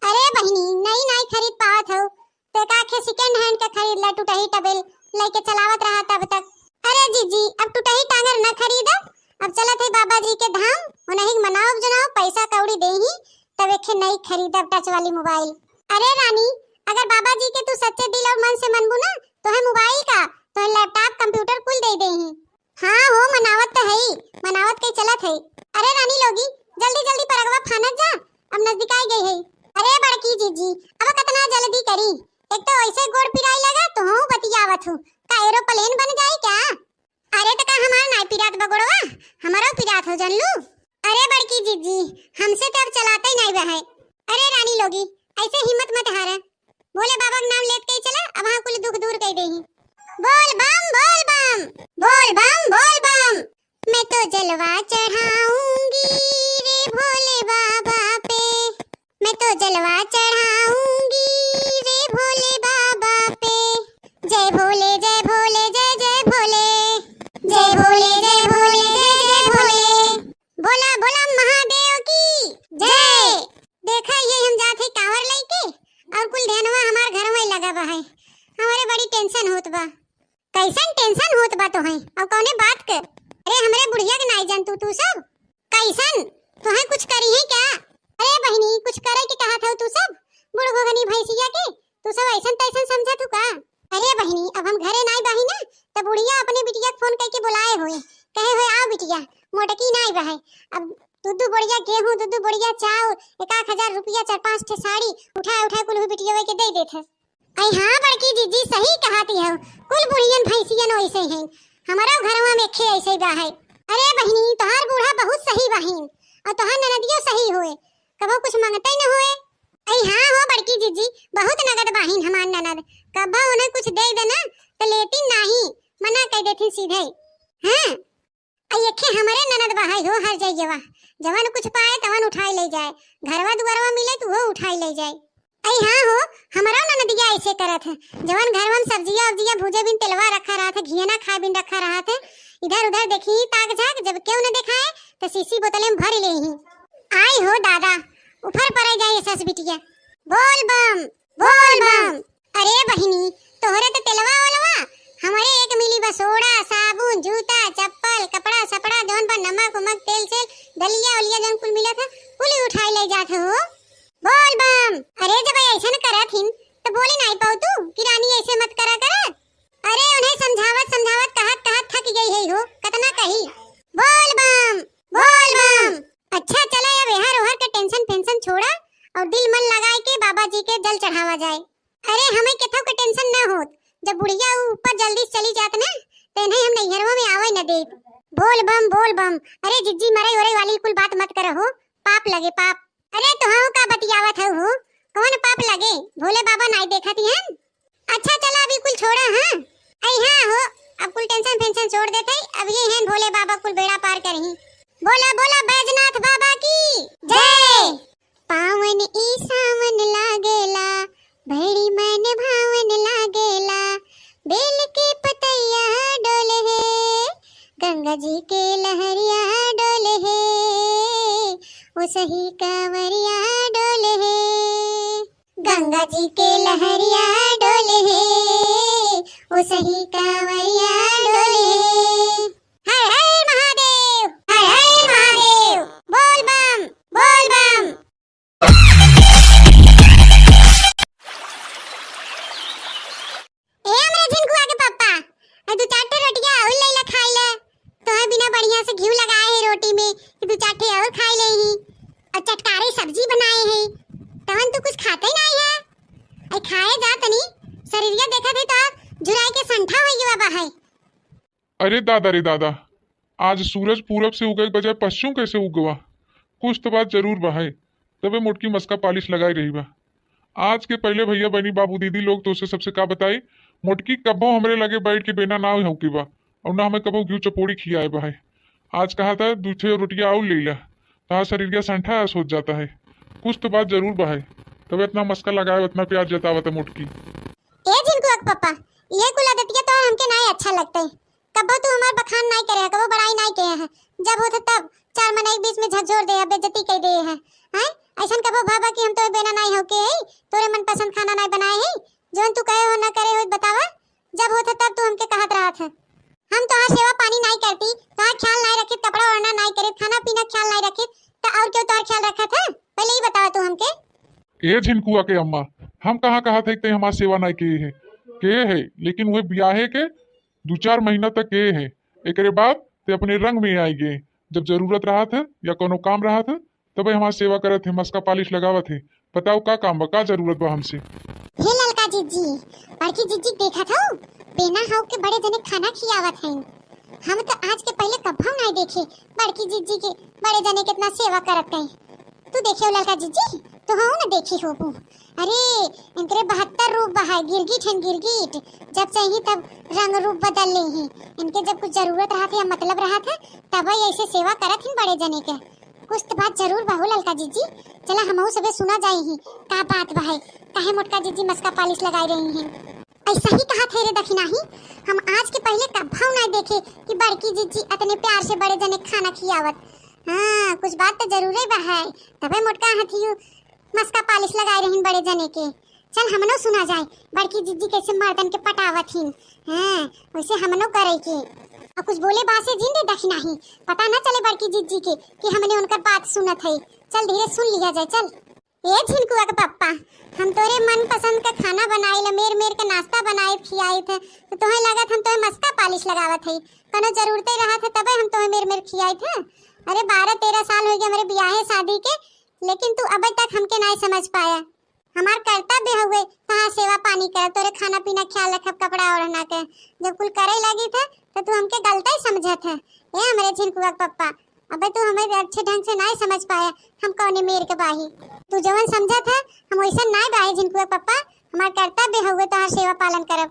अरे बहिनी, नई नाई खरीद पावत हो, तो एक आखे second hand के खरीद ले, टूटही टबेल लेके चलावत रहा तब तक। अरे जिज्जी, अब टूटही टांगर न खरीदब, अब चलत है बाबा जी के धाम, उन्हीं के मनाओ जनाओ, पैसा कौड़ी देही, तब एक नई खरीदब touch वाली मोबाइल। अरे रानी, अगर बाबा जी के तू सच्चे दिल और मन से मनबू ना, तोहे मोबाइल का, तोहे laptop, computer कुल दे देही। हाँ हो, मनावत तो है, मनावत के चलत है। अरे रानी लोगी, जल्दी जल्दी परगवा फानत जा, अब नजदीकाई गई है। अरे बड़की जीजी, अब कितना जल्दी करी, एक तो ऐसे गोड़ पिराई लगा, तो हूँ बतियावत हूँ, का aeroplane बन जाई क्या? अरे तो का हमार नाई पिरात बा गोड़वा, हमारो पिरात हो जानलू। अरे बड़की जीजी, हमसे तो अब चलाते ही नाई बा है। अरे रानी लोगी, ऐसे हिम्मत मत हारा, भोले बाबा के नाम लेत के ही चला, अब हाँ कुल दुख दूर कर देही। बोल बम, बोल बम, बोल बम, बोल बम। मैं तो जलवा चढ़ाऊंगी रे भोले बाबा पे, मैं तो जलवा चढ़ाऊंगी रे भोले बाबा पे। जय भोले, जय भोले, जय जय भोले, जय भोले, जय भोले, जय जय भोले। बोला बोला महादेव की जय। देखा, ये हम जात है कांवर लेके और कुल ध्यानवा हमार घर में लगा बा है। हमारे बड़ी tension होत बा। कैसन tension होत बा तोहे और कौने बात के? अरे हमरे बुढ़िया के नाई जान तू, तू सब कैसन? तोहे कुछ करी है क्या? अरे बहिनी, कुछ करे के कहा था तू सब, बूढ़ गोगनी भैंसिया के तू सब ऐसन तैसन समझत हू का? अरे बहिनी, अब हम घरे नाई बाही ना, तब बुढ़िया अपने बिटिया के फोन करके बुलाए होए, कहे होए, "आओ बिटिया, मोटकी नाई बहे, अब दू दू बोरिया गेहूं, दू दू बोरिया चाउर, एक आध हजार रुपया, चार पांच ठे साड़ी उठाए उठाए कुल बिटिया के दे देत है।" अरे हाँ बड़की जीजी, सही कहती हो, कुल बुढ़ियन भैंसियन वैसे हैं, हमारा घरवा में खे ऐसे बा है। अरे बहिनी, तोहार बूढ़ा बहुत सही बाहिन, और तोहार ननदियो सही होए, कबो कुछ मांगते न होए। अई हाँ हो बड़की जिज्जी, बहुत नगद बाहिन हमार ननद। कब्बो उन्हें कुछ दे देना तो लेती नाही, मना कर देथिन सीधे। हाँ, अई एखे हमरे ननद बहाई हो हर जइयवा, जवन कुछ पाए तवन उठाई ले जाए, घरवा दुआरवा मिले तो वो उठाई ले जाए। अई हाँ हो, हमरो ननदिया ऐसे करत है, जवन घरवा में सब्जिया उब्जिया भूजे बिन तेलवा रखा रहत है, घियना खाए बिन रखा रहत है, इधर उधर देखी ताक झाक, जब केहू न देखाए तो सीसी बोतले में भर ले ही। आई हो दादा, उफर पड़े जाए सस बिटिया। बोल बम, बोल बम। अरे बहिनी, तोहरे तो तेलवा ओलवा, हमरे एक मिली बा सोडा, साबुन, जूता, चप्पल, कपड़ा सपड़ा, जौन बा नमक उमक, तेल सेल, दलिया उलिया जौन कुल मिलत है, कुल उठाई ले जात हो। बोल बम। अरे जब ऐसन करत हिन, तो बोली नाई पाऊ तू कि रानी ऐसे मत करा कर। अरे उन्हें समझावत समझावत कहत कहत थक गई है हो, कतना कही। बोल बम, बोल बम। अच्छा चला, अब एहर ओहर के टेंशन फेंशन छोड़ा और दिल मन लगाए के बाबा जी के जल चढ़ावा जाए। अरे हमें केथव के टेंशन न होत, जब बुढ़िया ऊ ऊपर जल्दी से चली जात ना, तो इन्हें हम नैहरवा में आवे न देत। बोल बम, बोल बम। अरे जिज्जी, मरई उरई वाली कुल बात मत करहो, पाप लगे पाप। अरे तोहू का बतियावत हऊ हो, कौन पाप लगे? भोले बाबा नाई देखत हन। अच्छा चला अभी कुल छोड़ा, हाँ। अई हाँ हो, अब कुल टेंशन फेंशन छोड़ देते, अब ये हैं भोले बाबा कुल बेड़ा पार करही। बोला बोला बैजनाथ बाबा की जय। पावन ई सावन लागेला, बड़ी मन भावन लागेला, बेल के पतैया डोले है, गंगा जी के लहरिया डोले है, ओ सही कांवरिया डोले है। गंगा जी के लहरिया डोले है, ओ सही कांवरिया डोले है। हर हर महादेव, हर हर महादेव। बोल बम, बोल बम। ए हमरे झिनकुआ के पप्पा, ए दू चार ठे रोटिया और ले ला खाई ले। तोहे बिना बढ़िया से घी लगाए है रोटी में कि दू चार ठे और खाई ले ही। और चटकारे सब्जी बनाए है, तवन तू कुछ खाते ही नहीं है। आई खाए जा तनी, शरीरिया देखत है तो झुराई के संठा हो गया बा है। अरे दादा रे दादा, आज सूरज पूरब से उगे के बजाय पश्चिम कैसे उगवा? कुछ तो बात जरूर बा है, तबे मोटकी मस्का पालिश लगाए रही बा। आज के पहले भैया बहनी बाबू दीदी लोग तोसे सबसे का बताई, मोटकी कबो हमरे लगे बैठ के बेना ना हौके बा, और ना हमें कबो घी चपोड़ी खियाए बा है। आज कहा था दू ठे रोटिया और ले ला, तहार शरीरिया संठा अस होत जाता है। कुछ तो बात जरूर बा है, तबे इतना मस्का लगाए, इतना प्यार जतावत है मोटकी। ए झिनकुआ के पप्पा, ये कुल आदतिया तो हमके नाई अच्छा लगते। कबो तू हमार बखान नाई करे है, कबो बड़ाई नाई करे है। जब होत है तब चार मनई के बीच में झकझोर दे है, बेइज्जती कर दे है। हैं? ऐसन कबो भाबा कि हम तोहे बेना नाई हौके है, तोरे मनपसंद खाना नाई बनाए है, जौन तू कहे हो ना करे हो बतावा। जब होत है तब तू हमके कहत रहत है। हम तोहार सेवा पानी नाई करती, तोहार ख्याल नाई रखित, कपड़ा ओढ़ना नाई करित, खाना पीना ख्याल नाई रखित, त और क्यों तोहार ख्याल रखत है? पहले ही बतावा तू हमके। ए झिनकुआ के अम्मा, हम कहाँ कहत है कि ते हमार सेवा नाई किए है, किए है, लेकिन वह ब्याहे के दू चार महीना तक किए है। एकरे बाद ते अपने रंग में आई गए। जब जरूरत रहत है या कोनो काम रहत है, तबे हमार सेवा करत है, मस्का पालिश लगावत है। बताओ का काम बा, का जरूरत बा हमसे? हे ललका जिज्जी, बड़की जिज्जी देखत हौ, बेना हौ के बड़े जने खाना खियावत हैं। हम तो आज के पहले कभौ नाई देखे बड़की जिज्जी के बड़े जने कितना सेवा करत हैं। तू देखे हो ललका जिज्जी, तू हौ न देखी होबू। अरे, इनकरे बहत्तर रूप बा है, गिरगिट हैं गिरगिट। जब चाही तब रंग रूप बदल ले ही। इनके जब कुछ जरूरत रहत है या मतलब रहत है, तब ही ऐसे सेवा करत हैं बड़े जने के। कुछ तो बात जरूर बा हो ललका जिज्जी। चला हमहू सबे सुना जाई ही, का बात बा है, काहे मोटका जिज्जी मस्का पालिश लगाई रही हैं। ऐसा ही कहा थे रे दखिनाही, हम आज के पहले कभौ ना देखे कि बड़की जिज्जी अतने प्यार से बड़े जने खाना खियावत। हाँ, कुछ बात तो जरूरे बा है, तबे मोटका हथियू मस्का पालिश लगाए रहिन बड़े जने के। चल हमनो सुना जाए, बड़की जिज्जी कैसे मर्दन के पटावत हिन। हाँ, वैसे हमनो करे के। और कुछ बोले बासे जिन दे दखिनाही, पता ना चले बड़की जिज्जी के कि हमने उनकर बात सुनत है। चल धीरे सुन लिया जाए, चल। ए झिनकुआ के पप्पा, हम तोरे मनपसंद का खाना बनाई ला, मेर मेर के नाश्ता बनाई खियाई थे, तो तोहे लागत हम तोहे मस्का पालिश लगावत है। कोनो जरूरते रहत है तबे हम तोहे मेर मेर खियाई थे। अरे बारह तेरह साल हो गए हमारे ब्याहे शादी के, लेकिन तू अबे तक हमके नाई समझ पाया। हमार कर्तव्य हुए तहार सेवा पानी कर, तोरे खाना पीना ख्याल रखब, कपड़ा ओढ़ना के। जब कुल करे लागी थे तो तू हमके गलत ही समझत है। ए हमरे झिनकुआ के पप्पा, अबे तू हमें अच्छे ढंग से नाहीं समझ पाया, हम कौने मेर के बाही। तू जवन समझत है, हम वैसन नाहीं बाही झिनकुआ के पप्पा, हमार कर्तव्य हउए तोहार सेवा पालन करब।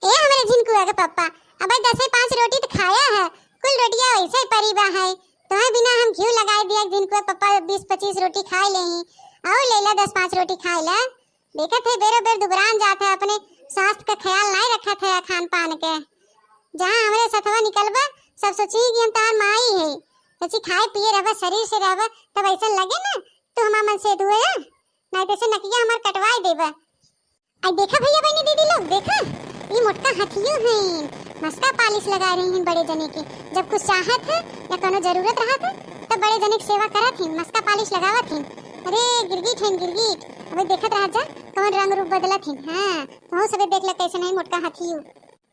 ए हमरे झिनकुआ के पप्पा, अबे दसे पाँच रोटी त खाया है, कुल रोटिया वैसे ही परी बा है। तोहे बिना हम घिउ लगाए दिया, झिनकुआ के पप्पा बीस पच्चीस रोटी खाए लेही, और लेला दस पाँच रोटी खाए ला। देखत है बेरो बेर दुबरान जात है, अपने स्वास्थ्य का ख्याल नाहीं रखत है खान पान के। जहाँ हमरे सथवा निकलबा, सब सोची कि हम तोहार माई है, सोची खाए पिए रहबा, शरीर से रहबा, तब ऐसा लगे ना तू हमार मन से दुआ, नाहीं तो से नकिया हमार कटवाए देबा। आई देखा भैया बहनी दीदी लोग, देखा, ई मोटका हाथियो हैं, मस्का पालिश लगा रही हैं बड़े जने के। जब कुछ चाहत है या कोनो जरूरत रहत है, तब बड़े जने के सेवा करत हैं, मस्का पालिश लगावत हैं। अरे गिरगिट हैं गिरगिट, अबे देखत रह जा, कौन रंग रूप बदलत हैं। हाँ, तोहू सबे देख ले कैसे नहीं मोटका हाथियो।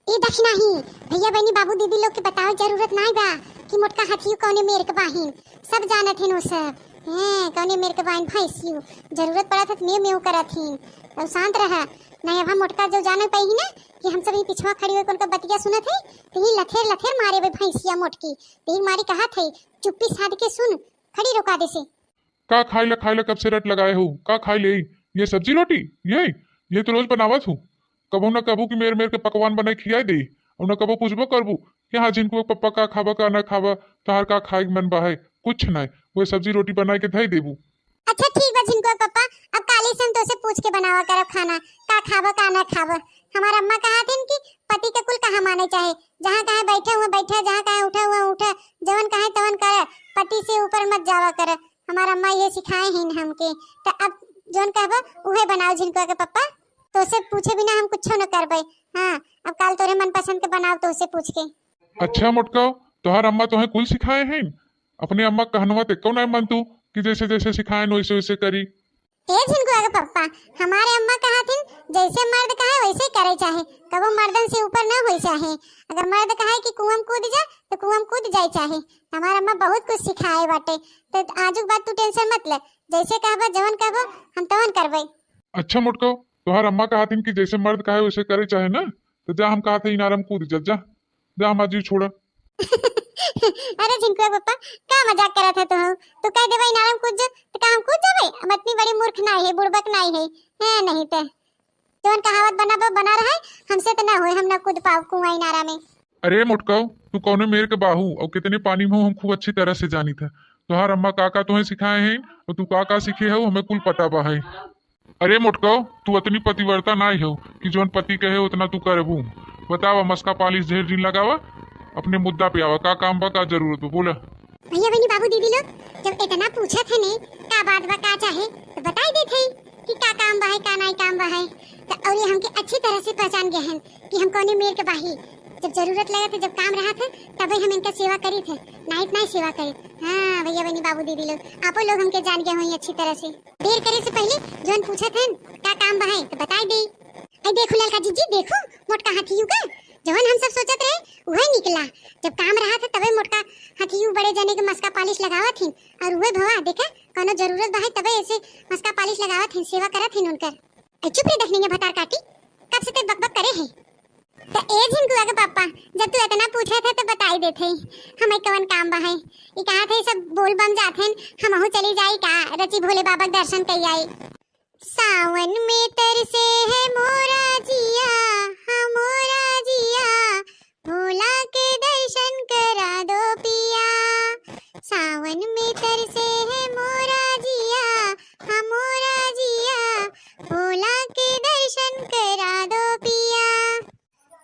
ई दखिना ही, भैया बहनी बाबू दीदी लोग के बतावे जरूरत नाहीं बा कि मोटका हाथियो कौने मेर के बाहिन, सब जानत हैं वो सब। हैं, कौने मेर के बाहिन भैंसियो, जरूरत पड़त है त मेव मेव करत हैं। और शांत रहा, नाहीं अब हम मोटका जो जाने पाई ही ना कि हम सब ही पिछवा खड़ी होई उनका बतिया सुनत है, तो ही लथेर लथेर मारे बे भैंसिया मोटकी, तो ही मारी कहत है, चुप्पी साध के सुन, खड़ी रोका दे से। का खाइला, खाइला कब से रट लगाए हो? का खाई ले? ये सब्जी रोटी? ये, ये तो रोज बनावत हूँ। कबो ना कबो कि मेर मेर के पकवान बनाए खियाए दे, और ना कबो पूछबो करबू कि हाँ झिनकुआ के पप्पा का खाबा का ना खाबा, तोहार का खाए के मन बा है, कुछ ना, वो सब्जी रोटी बनाए के धई देबू। अच्छा ठीक बा झिनकुआ के पप्पा, अब काली से हम तोसे पूछ के बनावा करब खाना, का खाबा का ना खाबा। हमार अम्मा कहा थिन कि पति के कुल कहा माने चाहे, जहाँ कहे बैठा हुआ बैठा, जहाँ कहे उठा हुआ उठा, जवन कहे तवन कर, पति से ऊपर मत जावा कर। हमार अम्मा ये सिखाए हैं हमके, त अब जौन कहबा उहे बनाओ झिनकुआ के पप्पा, तोसे पूछे बिना हम कुछो न करबे। हाँ, अब काल तोरे मनपसंद के बनाओ तोसे पूछ के। अच्छा मोटका, तोहार अम्मा तोहे कुल सिखाए हैं? अपने अम्मा कहनवा ते कौन है मन तू कि जैसे जैसे सिखाए वैसे वैसे करी? ए झिनकुआ के पप्पा, हमारे अम्मा कहा थिन, जैसे मर्द कहे वैसे करे चाहे, कबो मर्दन से ऊपर न होई चाहे। अगर मर्द कहे कि कुआं में कूद जा, तो कुआं में कूद जाए चाहे। हमार अम्मा बहुत कुछ सिखाए बाटे, तो आजुक बात तू टेंशन मत ले, जैसे कहबा, जवन कहबा, हम तवन करबे। अच्छा मोटका, तोहार अम्मा कहा थिन कि जैसे मर्द कहे वैसे करे चाहे ना, तो जा, हम कहा थे इनारम कूद जा, जा, जा हमार जीव छोड़ा। अरे झिनकुआ पप्पा, का मजाक करत है तू? तू कह देबा इनारम कूद जा, तो का हम कूद जाबे? हम इतनी बड़ी मूर्ख नाई है, बुड़बक नाई है, हैं नहीं ते। जवन कहावत बना बा, बना रहे, हमसे तो ना होए, हम ना कूद पाओ कुआं इनारा में। अरे मोटकाऊ, तू कौने मेर के बाहू और कितने पानी में हो, हम खूब अच्छी तरह से जानी थे। तोहार अम्मा का का तोहे सिखाए हैं और तू का का सीखे हो, हमें कुल पता बा है। अरे मोटकाऊ, तू अतनी पतिव्रता नाई हो कि जौन पति कहे उतना तू करबू। बतावा, मस्का पालिश ढेर दिन लगावा, अपने मुद्दा पे आवा, का काम बा, का जरूरत बा, बोला। भैया बहनी बाबू दीदी लोग, जब इतना पूछत है ने, का बात बा, का चाहे, तो बताई देत है कि का काम बा है, का नाई काम बा है। तो और ये हमके अच्छी तरह से पहचान गए हैं कि हम कौने मेर के बाही। जब जरूरत लगे थे, जब काम रहा थे, तबे हम इनका सेवा करी थे, नाई तो नाई सेवा करी। हाँ भैया बहनी बाबू दीदी लोग, आपो लोग हमके जान गए होई अच्छी तरह से। देर करे से पहले जौन पूछत हन, का काम बा है, तो बताई दे। ऐ देखो ललका जीजी, देखो मोटका हाथियू का, जवन हम सब सोचत रहे, उहे निकला। जब काम रहा था तबे मोटका हाथियू बड़े जने के मस्का पालिश लगावत हिन, और उहे भवा, देखा, कौनो जरूरत बा है तबे ऐसे मस्का पालिश लगावत हिन, सेवा करत हिन उनकर। ऐ चुप रे दखनिया भतार काटी, कब से ते बकबक करे है। त ए झिनकुआ के पापा, जब तू इतना पूछत है तो बताई देत है, हमें कवन काम बा है। ई कहा थे सब बोल बम जात हैं, हमहू चली जाई का, रची भोले बाबा के दर्शन कई आई। सावन में तरसे है मोरा जिया, हाँ मोरा जिया, भोला के दर्शन करा दो पिया। सावन में तरसे है मोरा जिया, हाँ मोरा जिया, भोला के दर्शन करा दो पिया।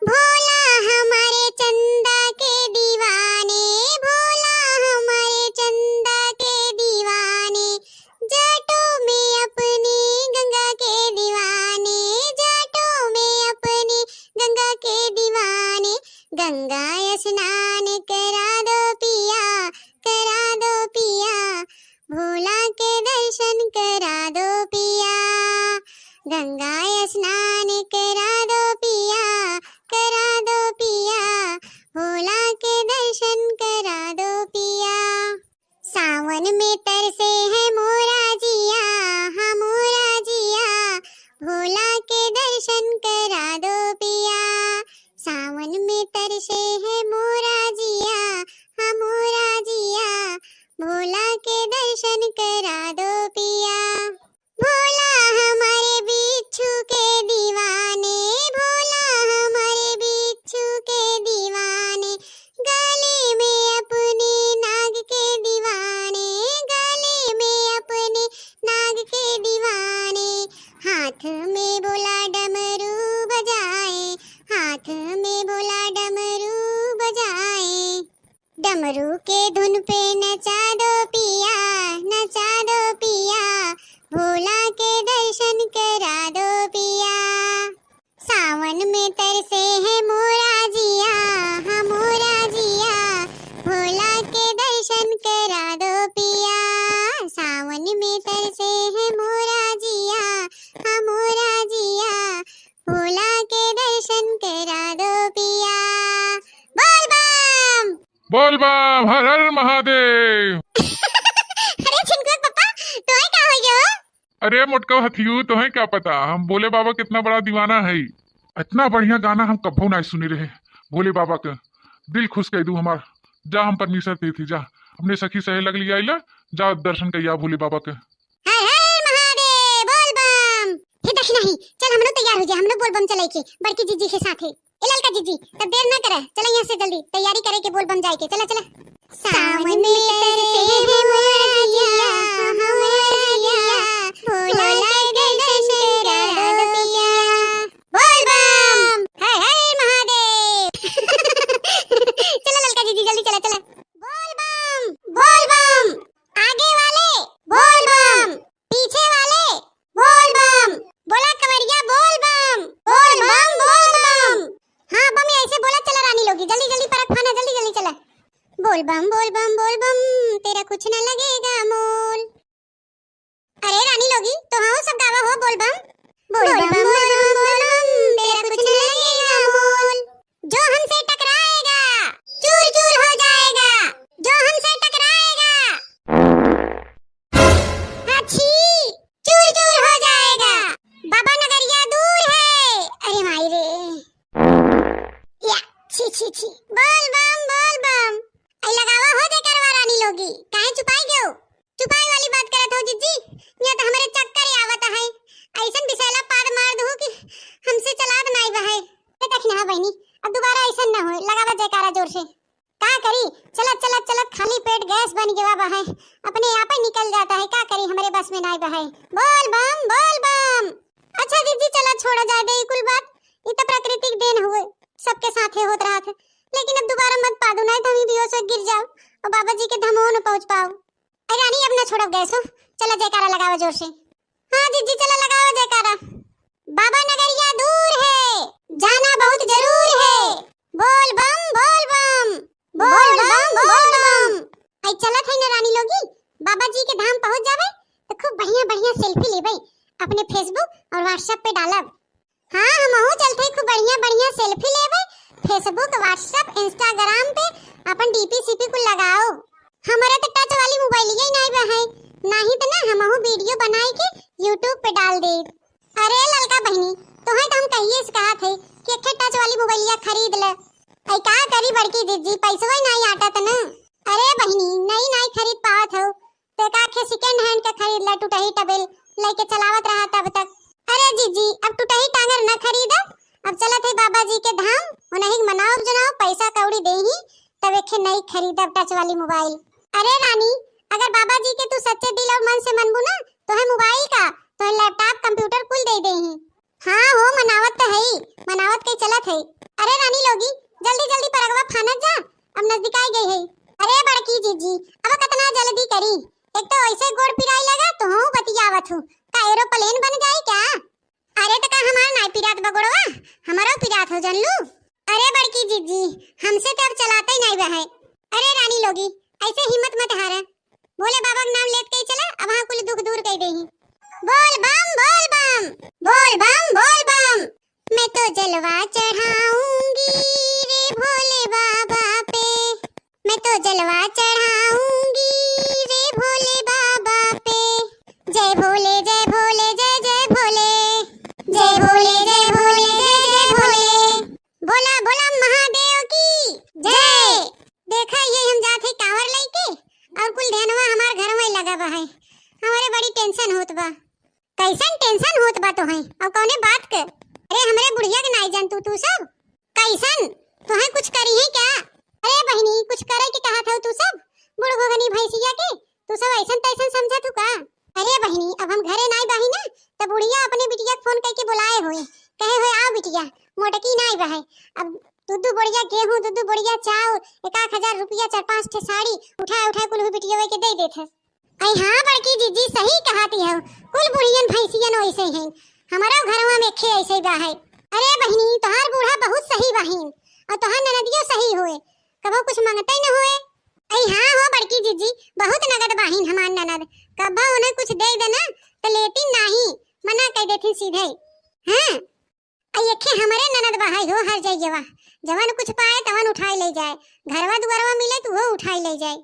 भोला हमारे चंदा के दीवाने, भोला हमारे चंदा के दीवाने, जटों में अपनी गंगा के दीवाने, जटों में अपनी गंगा के दीवाने, गंगा स्नान करा दो पिया, करा दो पिया, भोला के दर्शन करा दो पिया, गंगा स्नान करा दो पिया, करा दो पिया, भोला के दर्शन करा दो पिया। सावन में तरसे है मोरा जिया, हाँ मोरा जिया, भोला के दर्शन करा दो पिया। सावन में तरसे है मोरा जिया, हाँ मोरा जिया, दर्शन करा दो पिया। भोला हमारे बिच्छू के दीवाने, भोला हमारे बिच्छू के दीवाने, गले में अपने नाग के दीवाने, गले में अपने नाग के दीवाने। हाथ में भोला डमरू बजाए, हाथ में भोला डमरू बजाए। डमरू के धुन पे नचा दो पिया, नचा दो पिया, भोला के दर्शन करा दो पिया। सावन में तरसे है मोरा जिया, हाँ मोरा जिया, भोला के दर्शन करा दो पिया। सावन में तरसे है मोरा जिया, हाँ मोरा जिया, भोला के दर्शन करा दो पिया। बोल बम। बोल बम, हर हर महादेव। अरे छिनकुआ पापा, तोहे का हो गयो? अरे मोटका हथियू, तोहे क्या पता, हम भोले बाबा के इतना बड़ा दीवाना है। इतना बढ़िया गाना हम कभू ना सुने रहे भोले बाबा के। दिल खुश कर दू हमार। जा, हम परमेश्वर दे थी, जा अपने सखी सहेलक लिया आइला, जा दर्शन करिया भोले बाबा के। हर हर महादेव, बोल बम। हे दखिनही, चल हमरो तैयार हो जा, हमरो बोल बम चले के बड़की जीजी के साथ है। ए ललका जीजी, तब देर ना करे, चला यहाँ से जल्दी तैयारी करे के बोल बम जाए के। चला चला। सावन में तरसे है मोरा जिया, मोरा जिया, भोला के दर्शन करा दो पिया। बोल बम, हर हर महादेव। चला ललका जीजी, जल्दी चला चला। बोल बम, बोल बम। आगे वाले बोल बम, पीछे वाले बोल बम। बोला कवरिया बोल बम, बोल बम, बोल बम। हाँ बम, ऐसे बोला चला रानी लोगी, जल्दी जल्दी परक फाना, जल्दी जल्दी चला। बोल बम, बोल बम, बोल बम, तेरा कुछ न लगेगा मोल। अरे रानी लोगी, तो हाँ सब गावा हो बोल बम। बोल बम, बोल बम, बोल बम, तेरा कुछ न लगेगा मोल। जो हमसे टकराएगा, चूर चूर हो जाएगा। जो हमसे टकराएगा, हाँ, छी, चूर चूर हो जाएगा। बाबा नगरिया दूर है। अरे माई रे। या, छी, छी, छी। बोल बम, बोल बम। आई लगावा हो जयकारवा रानी लोगी। काहे चुपाई गयो? चुपाई वाली बात करत हो जिज्जी। यहाँ तो हमरे चक्कर ही आवत है। ऐसन बिसैला पाद मार दू कि हमसे चलात नाई बहे। ए दखिनहा बहिनी, अब दोबारा ऐसन ना होए। लगावा जयकारा जोर से। का करी, चलत चलत चलत खाली पेट गैस बन गवा बहे, अपने आप ही निकल जाता है। का करी, हमरे बस में नाई बहे। बोल बम, बोल बम। अच्छा जिज्जी, चला छोड़ा जाए दे ई कुल बात, ई तो प्राकृतिक देन हुए, सबके साथे होत रहत है, लेकिन अब दोबारा मत पादू, नाई तो हम ही बेहोश हो गिर जाओ और बाबा जी के धामो न पहुँच पाओ। अरे रानी, अब ना छोड़ब गैस हो, चला जयकारा लगावा जोर से। हाँ जिज्जी, चला लगावा जयकारा। बाबा नगरिया दूर है, जाना बहुत जरूर है। बोल बम, बोल बम, बोल बम, बोल बम। आई चलत है ना रानी लोगी, बाबा जी के धाम पहुँच जावे तो खूब बढ़िया बढ़िया सेल्फी लेबे, अपने Facebook और WhatsApp पे डालब। हाँ, हमहू चलते खूब बढ़िया बढ़िया सेल्फी लेबे, Facebook, WhatsApp, Instagram पे अपन डीपी सीपी कुल लगाओ। हमारा तो टच वाली मोबाइलिया ही नाई बा है, नाही तो ना हमहू वीडियो बनाई के YouTube पे डाल दे। अरे ललका बहिनी, तोहे तो हम कहिए से कहा थे कि एक ठे टच वाली मोबाइलिया खरीद ले। आई का करी बड़की जिज्जी, पैसवा ही नाई आटत न। अरे बहिनी, नई नाई खरीद पावत हो, तो एक आखे सेकंड हैंड के खरीद ला, टूटही टबेल लेके चलावत रहा तब तक। अरे जीजी, अब टूटही टांगर न खरीदब, अब चलत है बाबा जी के धाम, उन्हीं के मनाओ जनाओ, पैसा कौड़ी देही, तब एक नई खरीदब टच वाली मोबाइल। अरे रानी, अगर बाबा जी के तू सच्चे दिल और मन से मनबू ना, तो है मोबाइल का, तो है लैपटॉप, कंप्यूटर कुल दे देही। हाँ हो, मनावत तो है ही, मनावत के चलत है। अरे रानी लोगी, जल्दी जल्दी परगवा फानत जा, अब नजदीकाई गई है। अरे बड़की जीजी, अब कितना जल्दी करी, एक तो ऐसे गोड़ पिराई लगा, तो हूँ बतियावत हूँ, का एरोप्लेन बन जाए क्या? अरे तो का हमार नाई पिरात बा गोड़वा, हमारो पिरात हो जान लू। अरे बड़की जीजी, हमसे तो अब चलाते ही नाई बा है। अरे रानी लोगी, ऐसे हिम्मत मत हारे। भोले बाबा के नाम लेत के ही चला, अब हाँ कुल दुख दूर कर देही। बोल बम, बोल बम, बोल बम, बोल बम। मैं तो जलवा चढ़ाऊंगी रे भोले बाबा पे, मैं तो जलवा चढ़ाऊंगी रे भोले बाबा पे। जय भोले, जय भोले, जय जय भोले, जय भोले, जय भोले, जय जय भोले। बोला बोला महादेव की जय। देखा ये हम जात है कांवर लेके और कुल ध्यानवा हमार घर में अरे हमरे बुढ़िया के नाई जानतू तू सब? कैसन? तुहें कुछ करिहैं का? अरे बहिनी, कुछ करे के कहत हौ तू सब? बूढ़ घोघनी भैंसिया के तू सब ऐसन तैसन समझत हू का? अरे बहिनी, अब हम घरे नाई बाही ना, त बुढ़िया अपने बिटिया के फोन कइके बुलाए होई, कहे होई, "आओ बिटिया, मोटकी नाई बाहे, अब दू दू बोरिया गेहूं, दू दू बोरिया चाउर, एक आध हजार रुपया, चार पांच ठे साड़ी उठाए उठाए कुल बिटिया के दे देत है।" अरे हाँ बड़की जिज्जी, सही कहती हौ, कुल बुढ़ियन भैंसियन वैसे हैं, हमरो घरवा में एक ठे ऐसे बाहे। अरे बहिनी, तोहार बूढ़ा बहुत सही बाहिन, और तोहार ननदियो सही होए, कबो कुछ मांगते न होए। अरे हाँ हो बड़की जिज्जी, बहुत नगद बाहिन हमार ननद, कबो उन्हें कुछ दे देना त लेती नाही, मना कर देती सीधे। हाँ, अरे एके हमरे ननद बाहे हो हर जइयवा, जवन कुछ पाए तवन उठाई ले जाए, घरवा दुआरवा मिले त उहो उठाई ले जाए।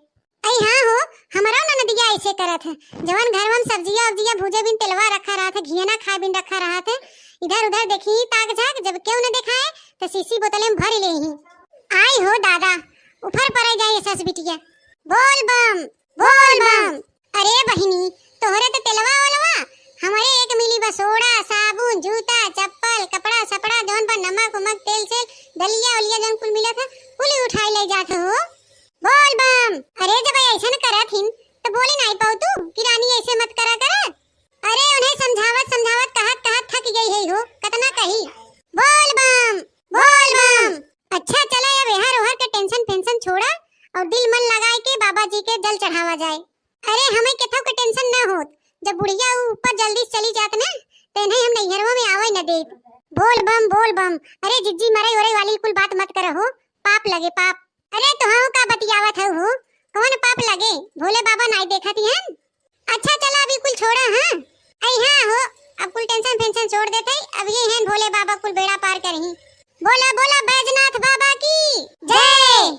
अरे हाँ हो, हमरो ननदिया ऐसे करत है, जवन घरवा में सब्जिया उब्जिया भूजे बिन तेलवा रखा रहत है, घियना खाए बिन रखा रहत है, इधर उधर देखी ताक झाक, जब केहू न देखाए त शीशी बोतले में भर लेही। आई हो दादा, उफर परे जाए सस बिटिया। बोल बम, बोल बम। अरे बहिनी, तोहरे त तेलवा ओलवा, हमरे एक मिली बसोड़ा, साबुन, जूता, चप्पल, कपड़ा सपड़ा, जौन पर नमक उमक, तेल सेल, दलिया उलिया जौन कुल मिलत है, कुल उठाई ले जात हो। बोल बम। अरे जब ऐसन करत हिन त बोले नाई पाऊ तू कि रानी ऐसे मत करा कर। अरे उन्हें समझावत समझावत कहत कहत थक गई है हो, कतना कही। बोल बम, बोल बम। अच्छा चला अब एहर ओहर के टेंशन फेंशन छोड़ा और दिल मन लगाए के बाबा जी के जल चढ़ावा जाए। अरे हमें केथो के टेंशन ना होत, जब बुढ़िया ऊ ऊपर जल्दी से चली जात ना, त इन्हें हम नैहरवा में आवे न देत। बोल बम, बोल बम। अरे जिज्जी मरई उरई वाली कुल बात मत करहो, पाप लगे पाप। अरे तोहाऊ का बतियावत हऊ हो, कौन पाप लगे, भोले बाबा नाई देखत ही हन। अच्छा चला अभी कुल छोड़ा, हाँ। अरे हाँ हो, अब कुल टेंशन फेंशन छोड़ देते, अब ये हैं भोले बाबा कुल बेड़ा पार करही। बोला बोला बैजनाथ बाबा की जय।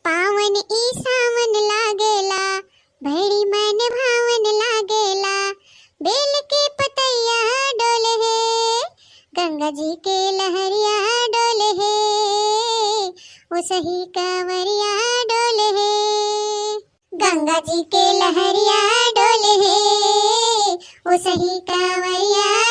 पावन ई सावन लागेला, बड़ी मन भावन लागेला, बेल के पतैया डोले है, गंगा जी के लहरिया डोले है, ओ सही कांवरिया डोले है। गंगा जी के लहरिया डोले है, ओ सही कांवरिया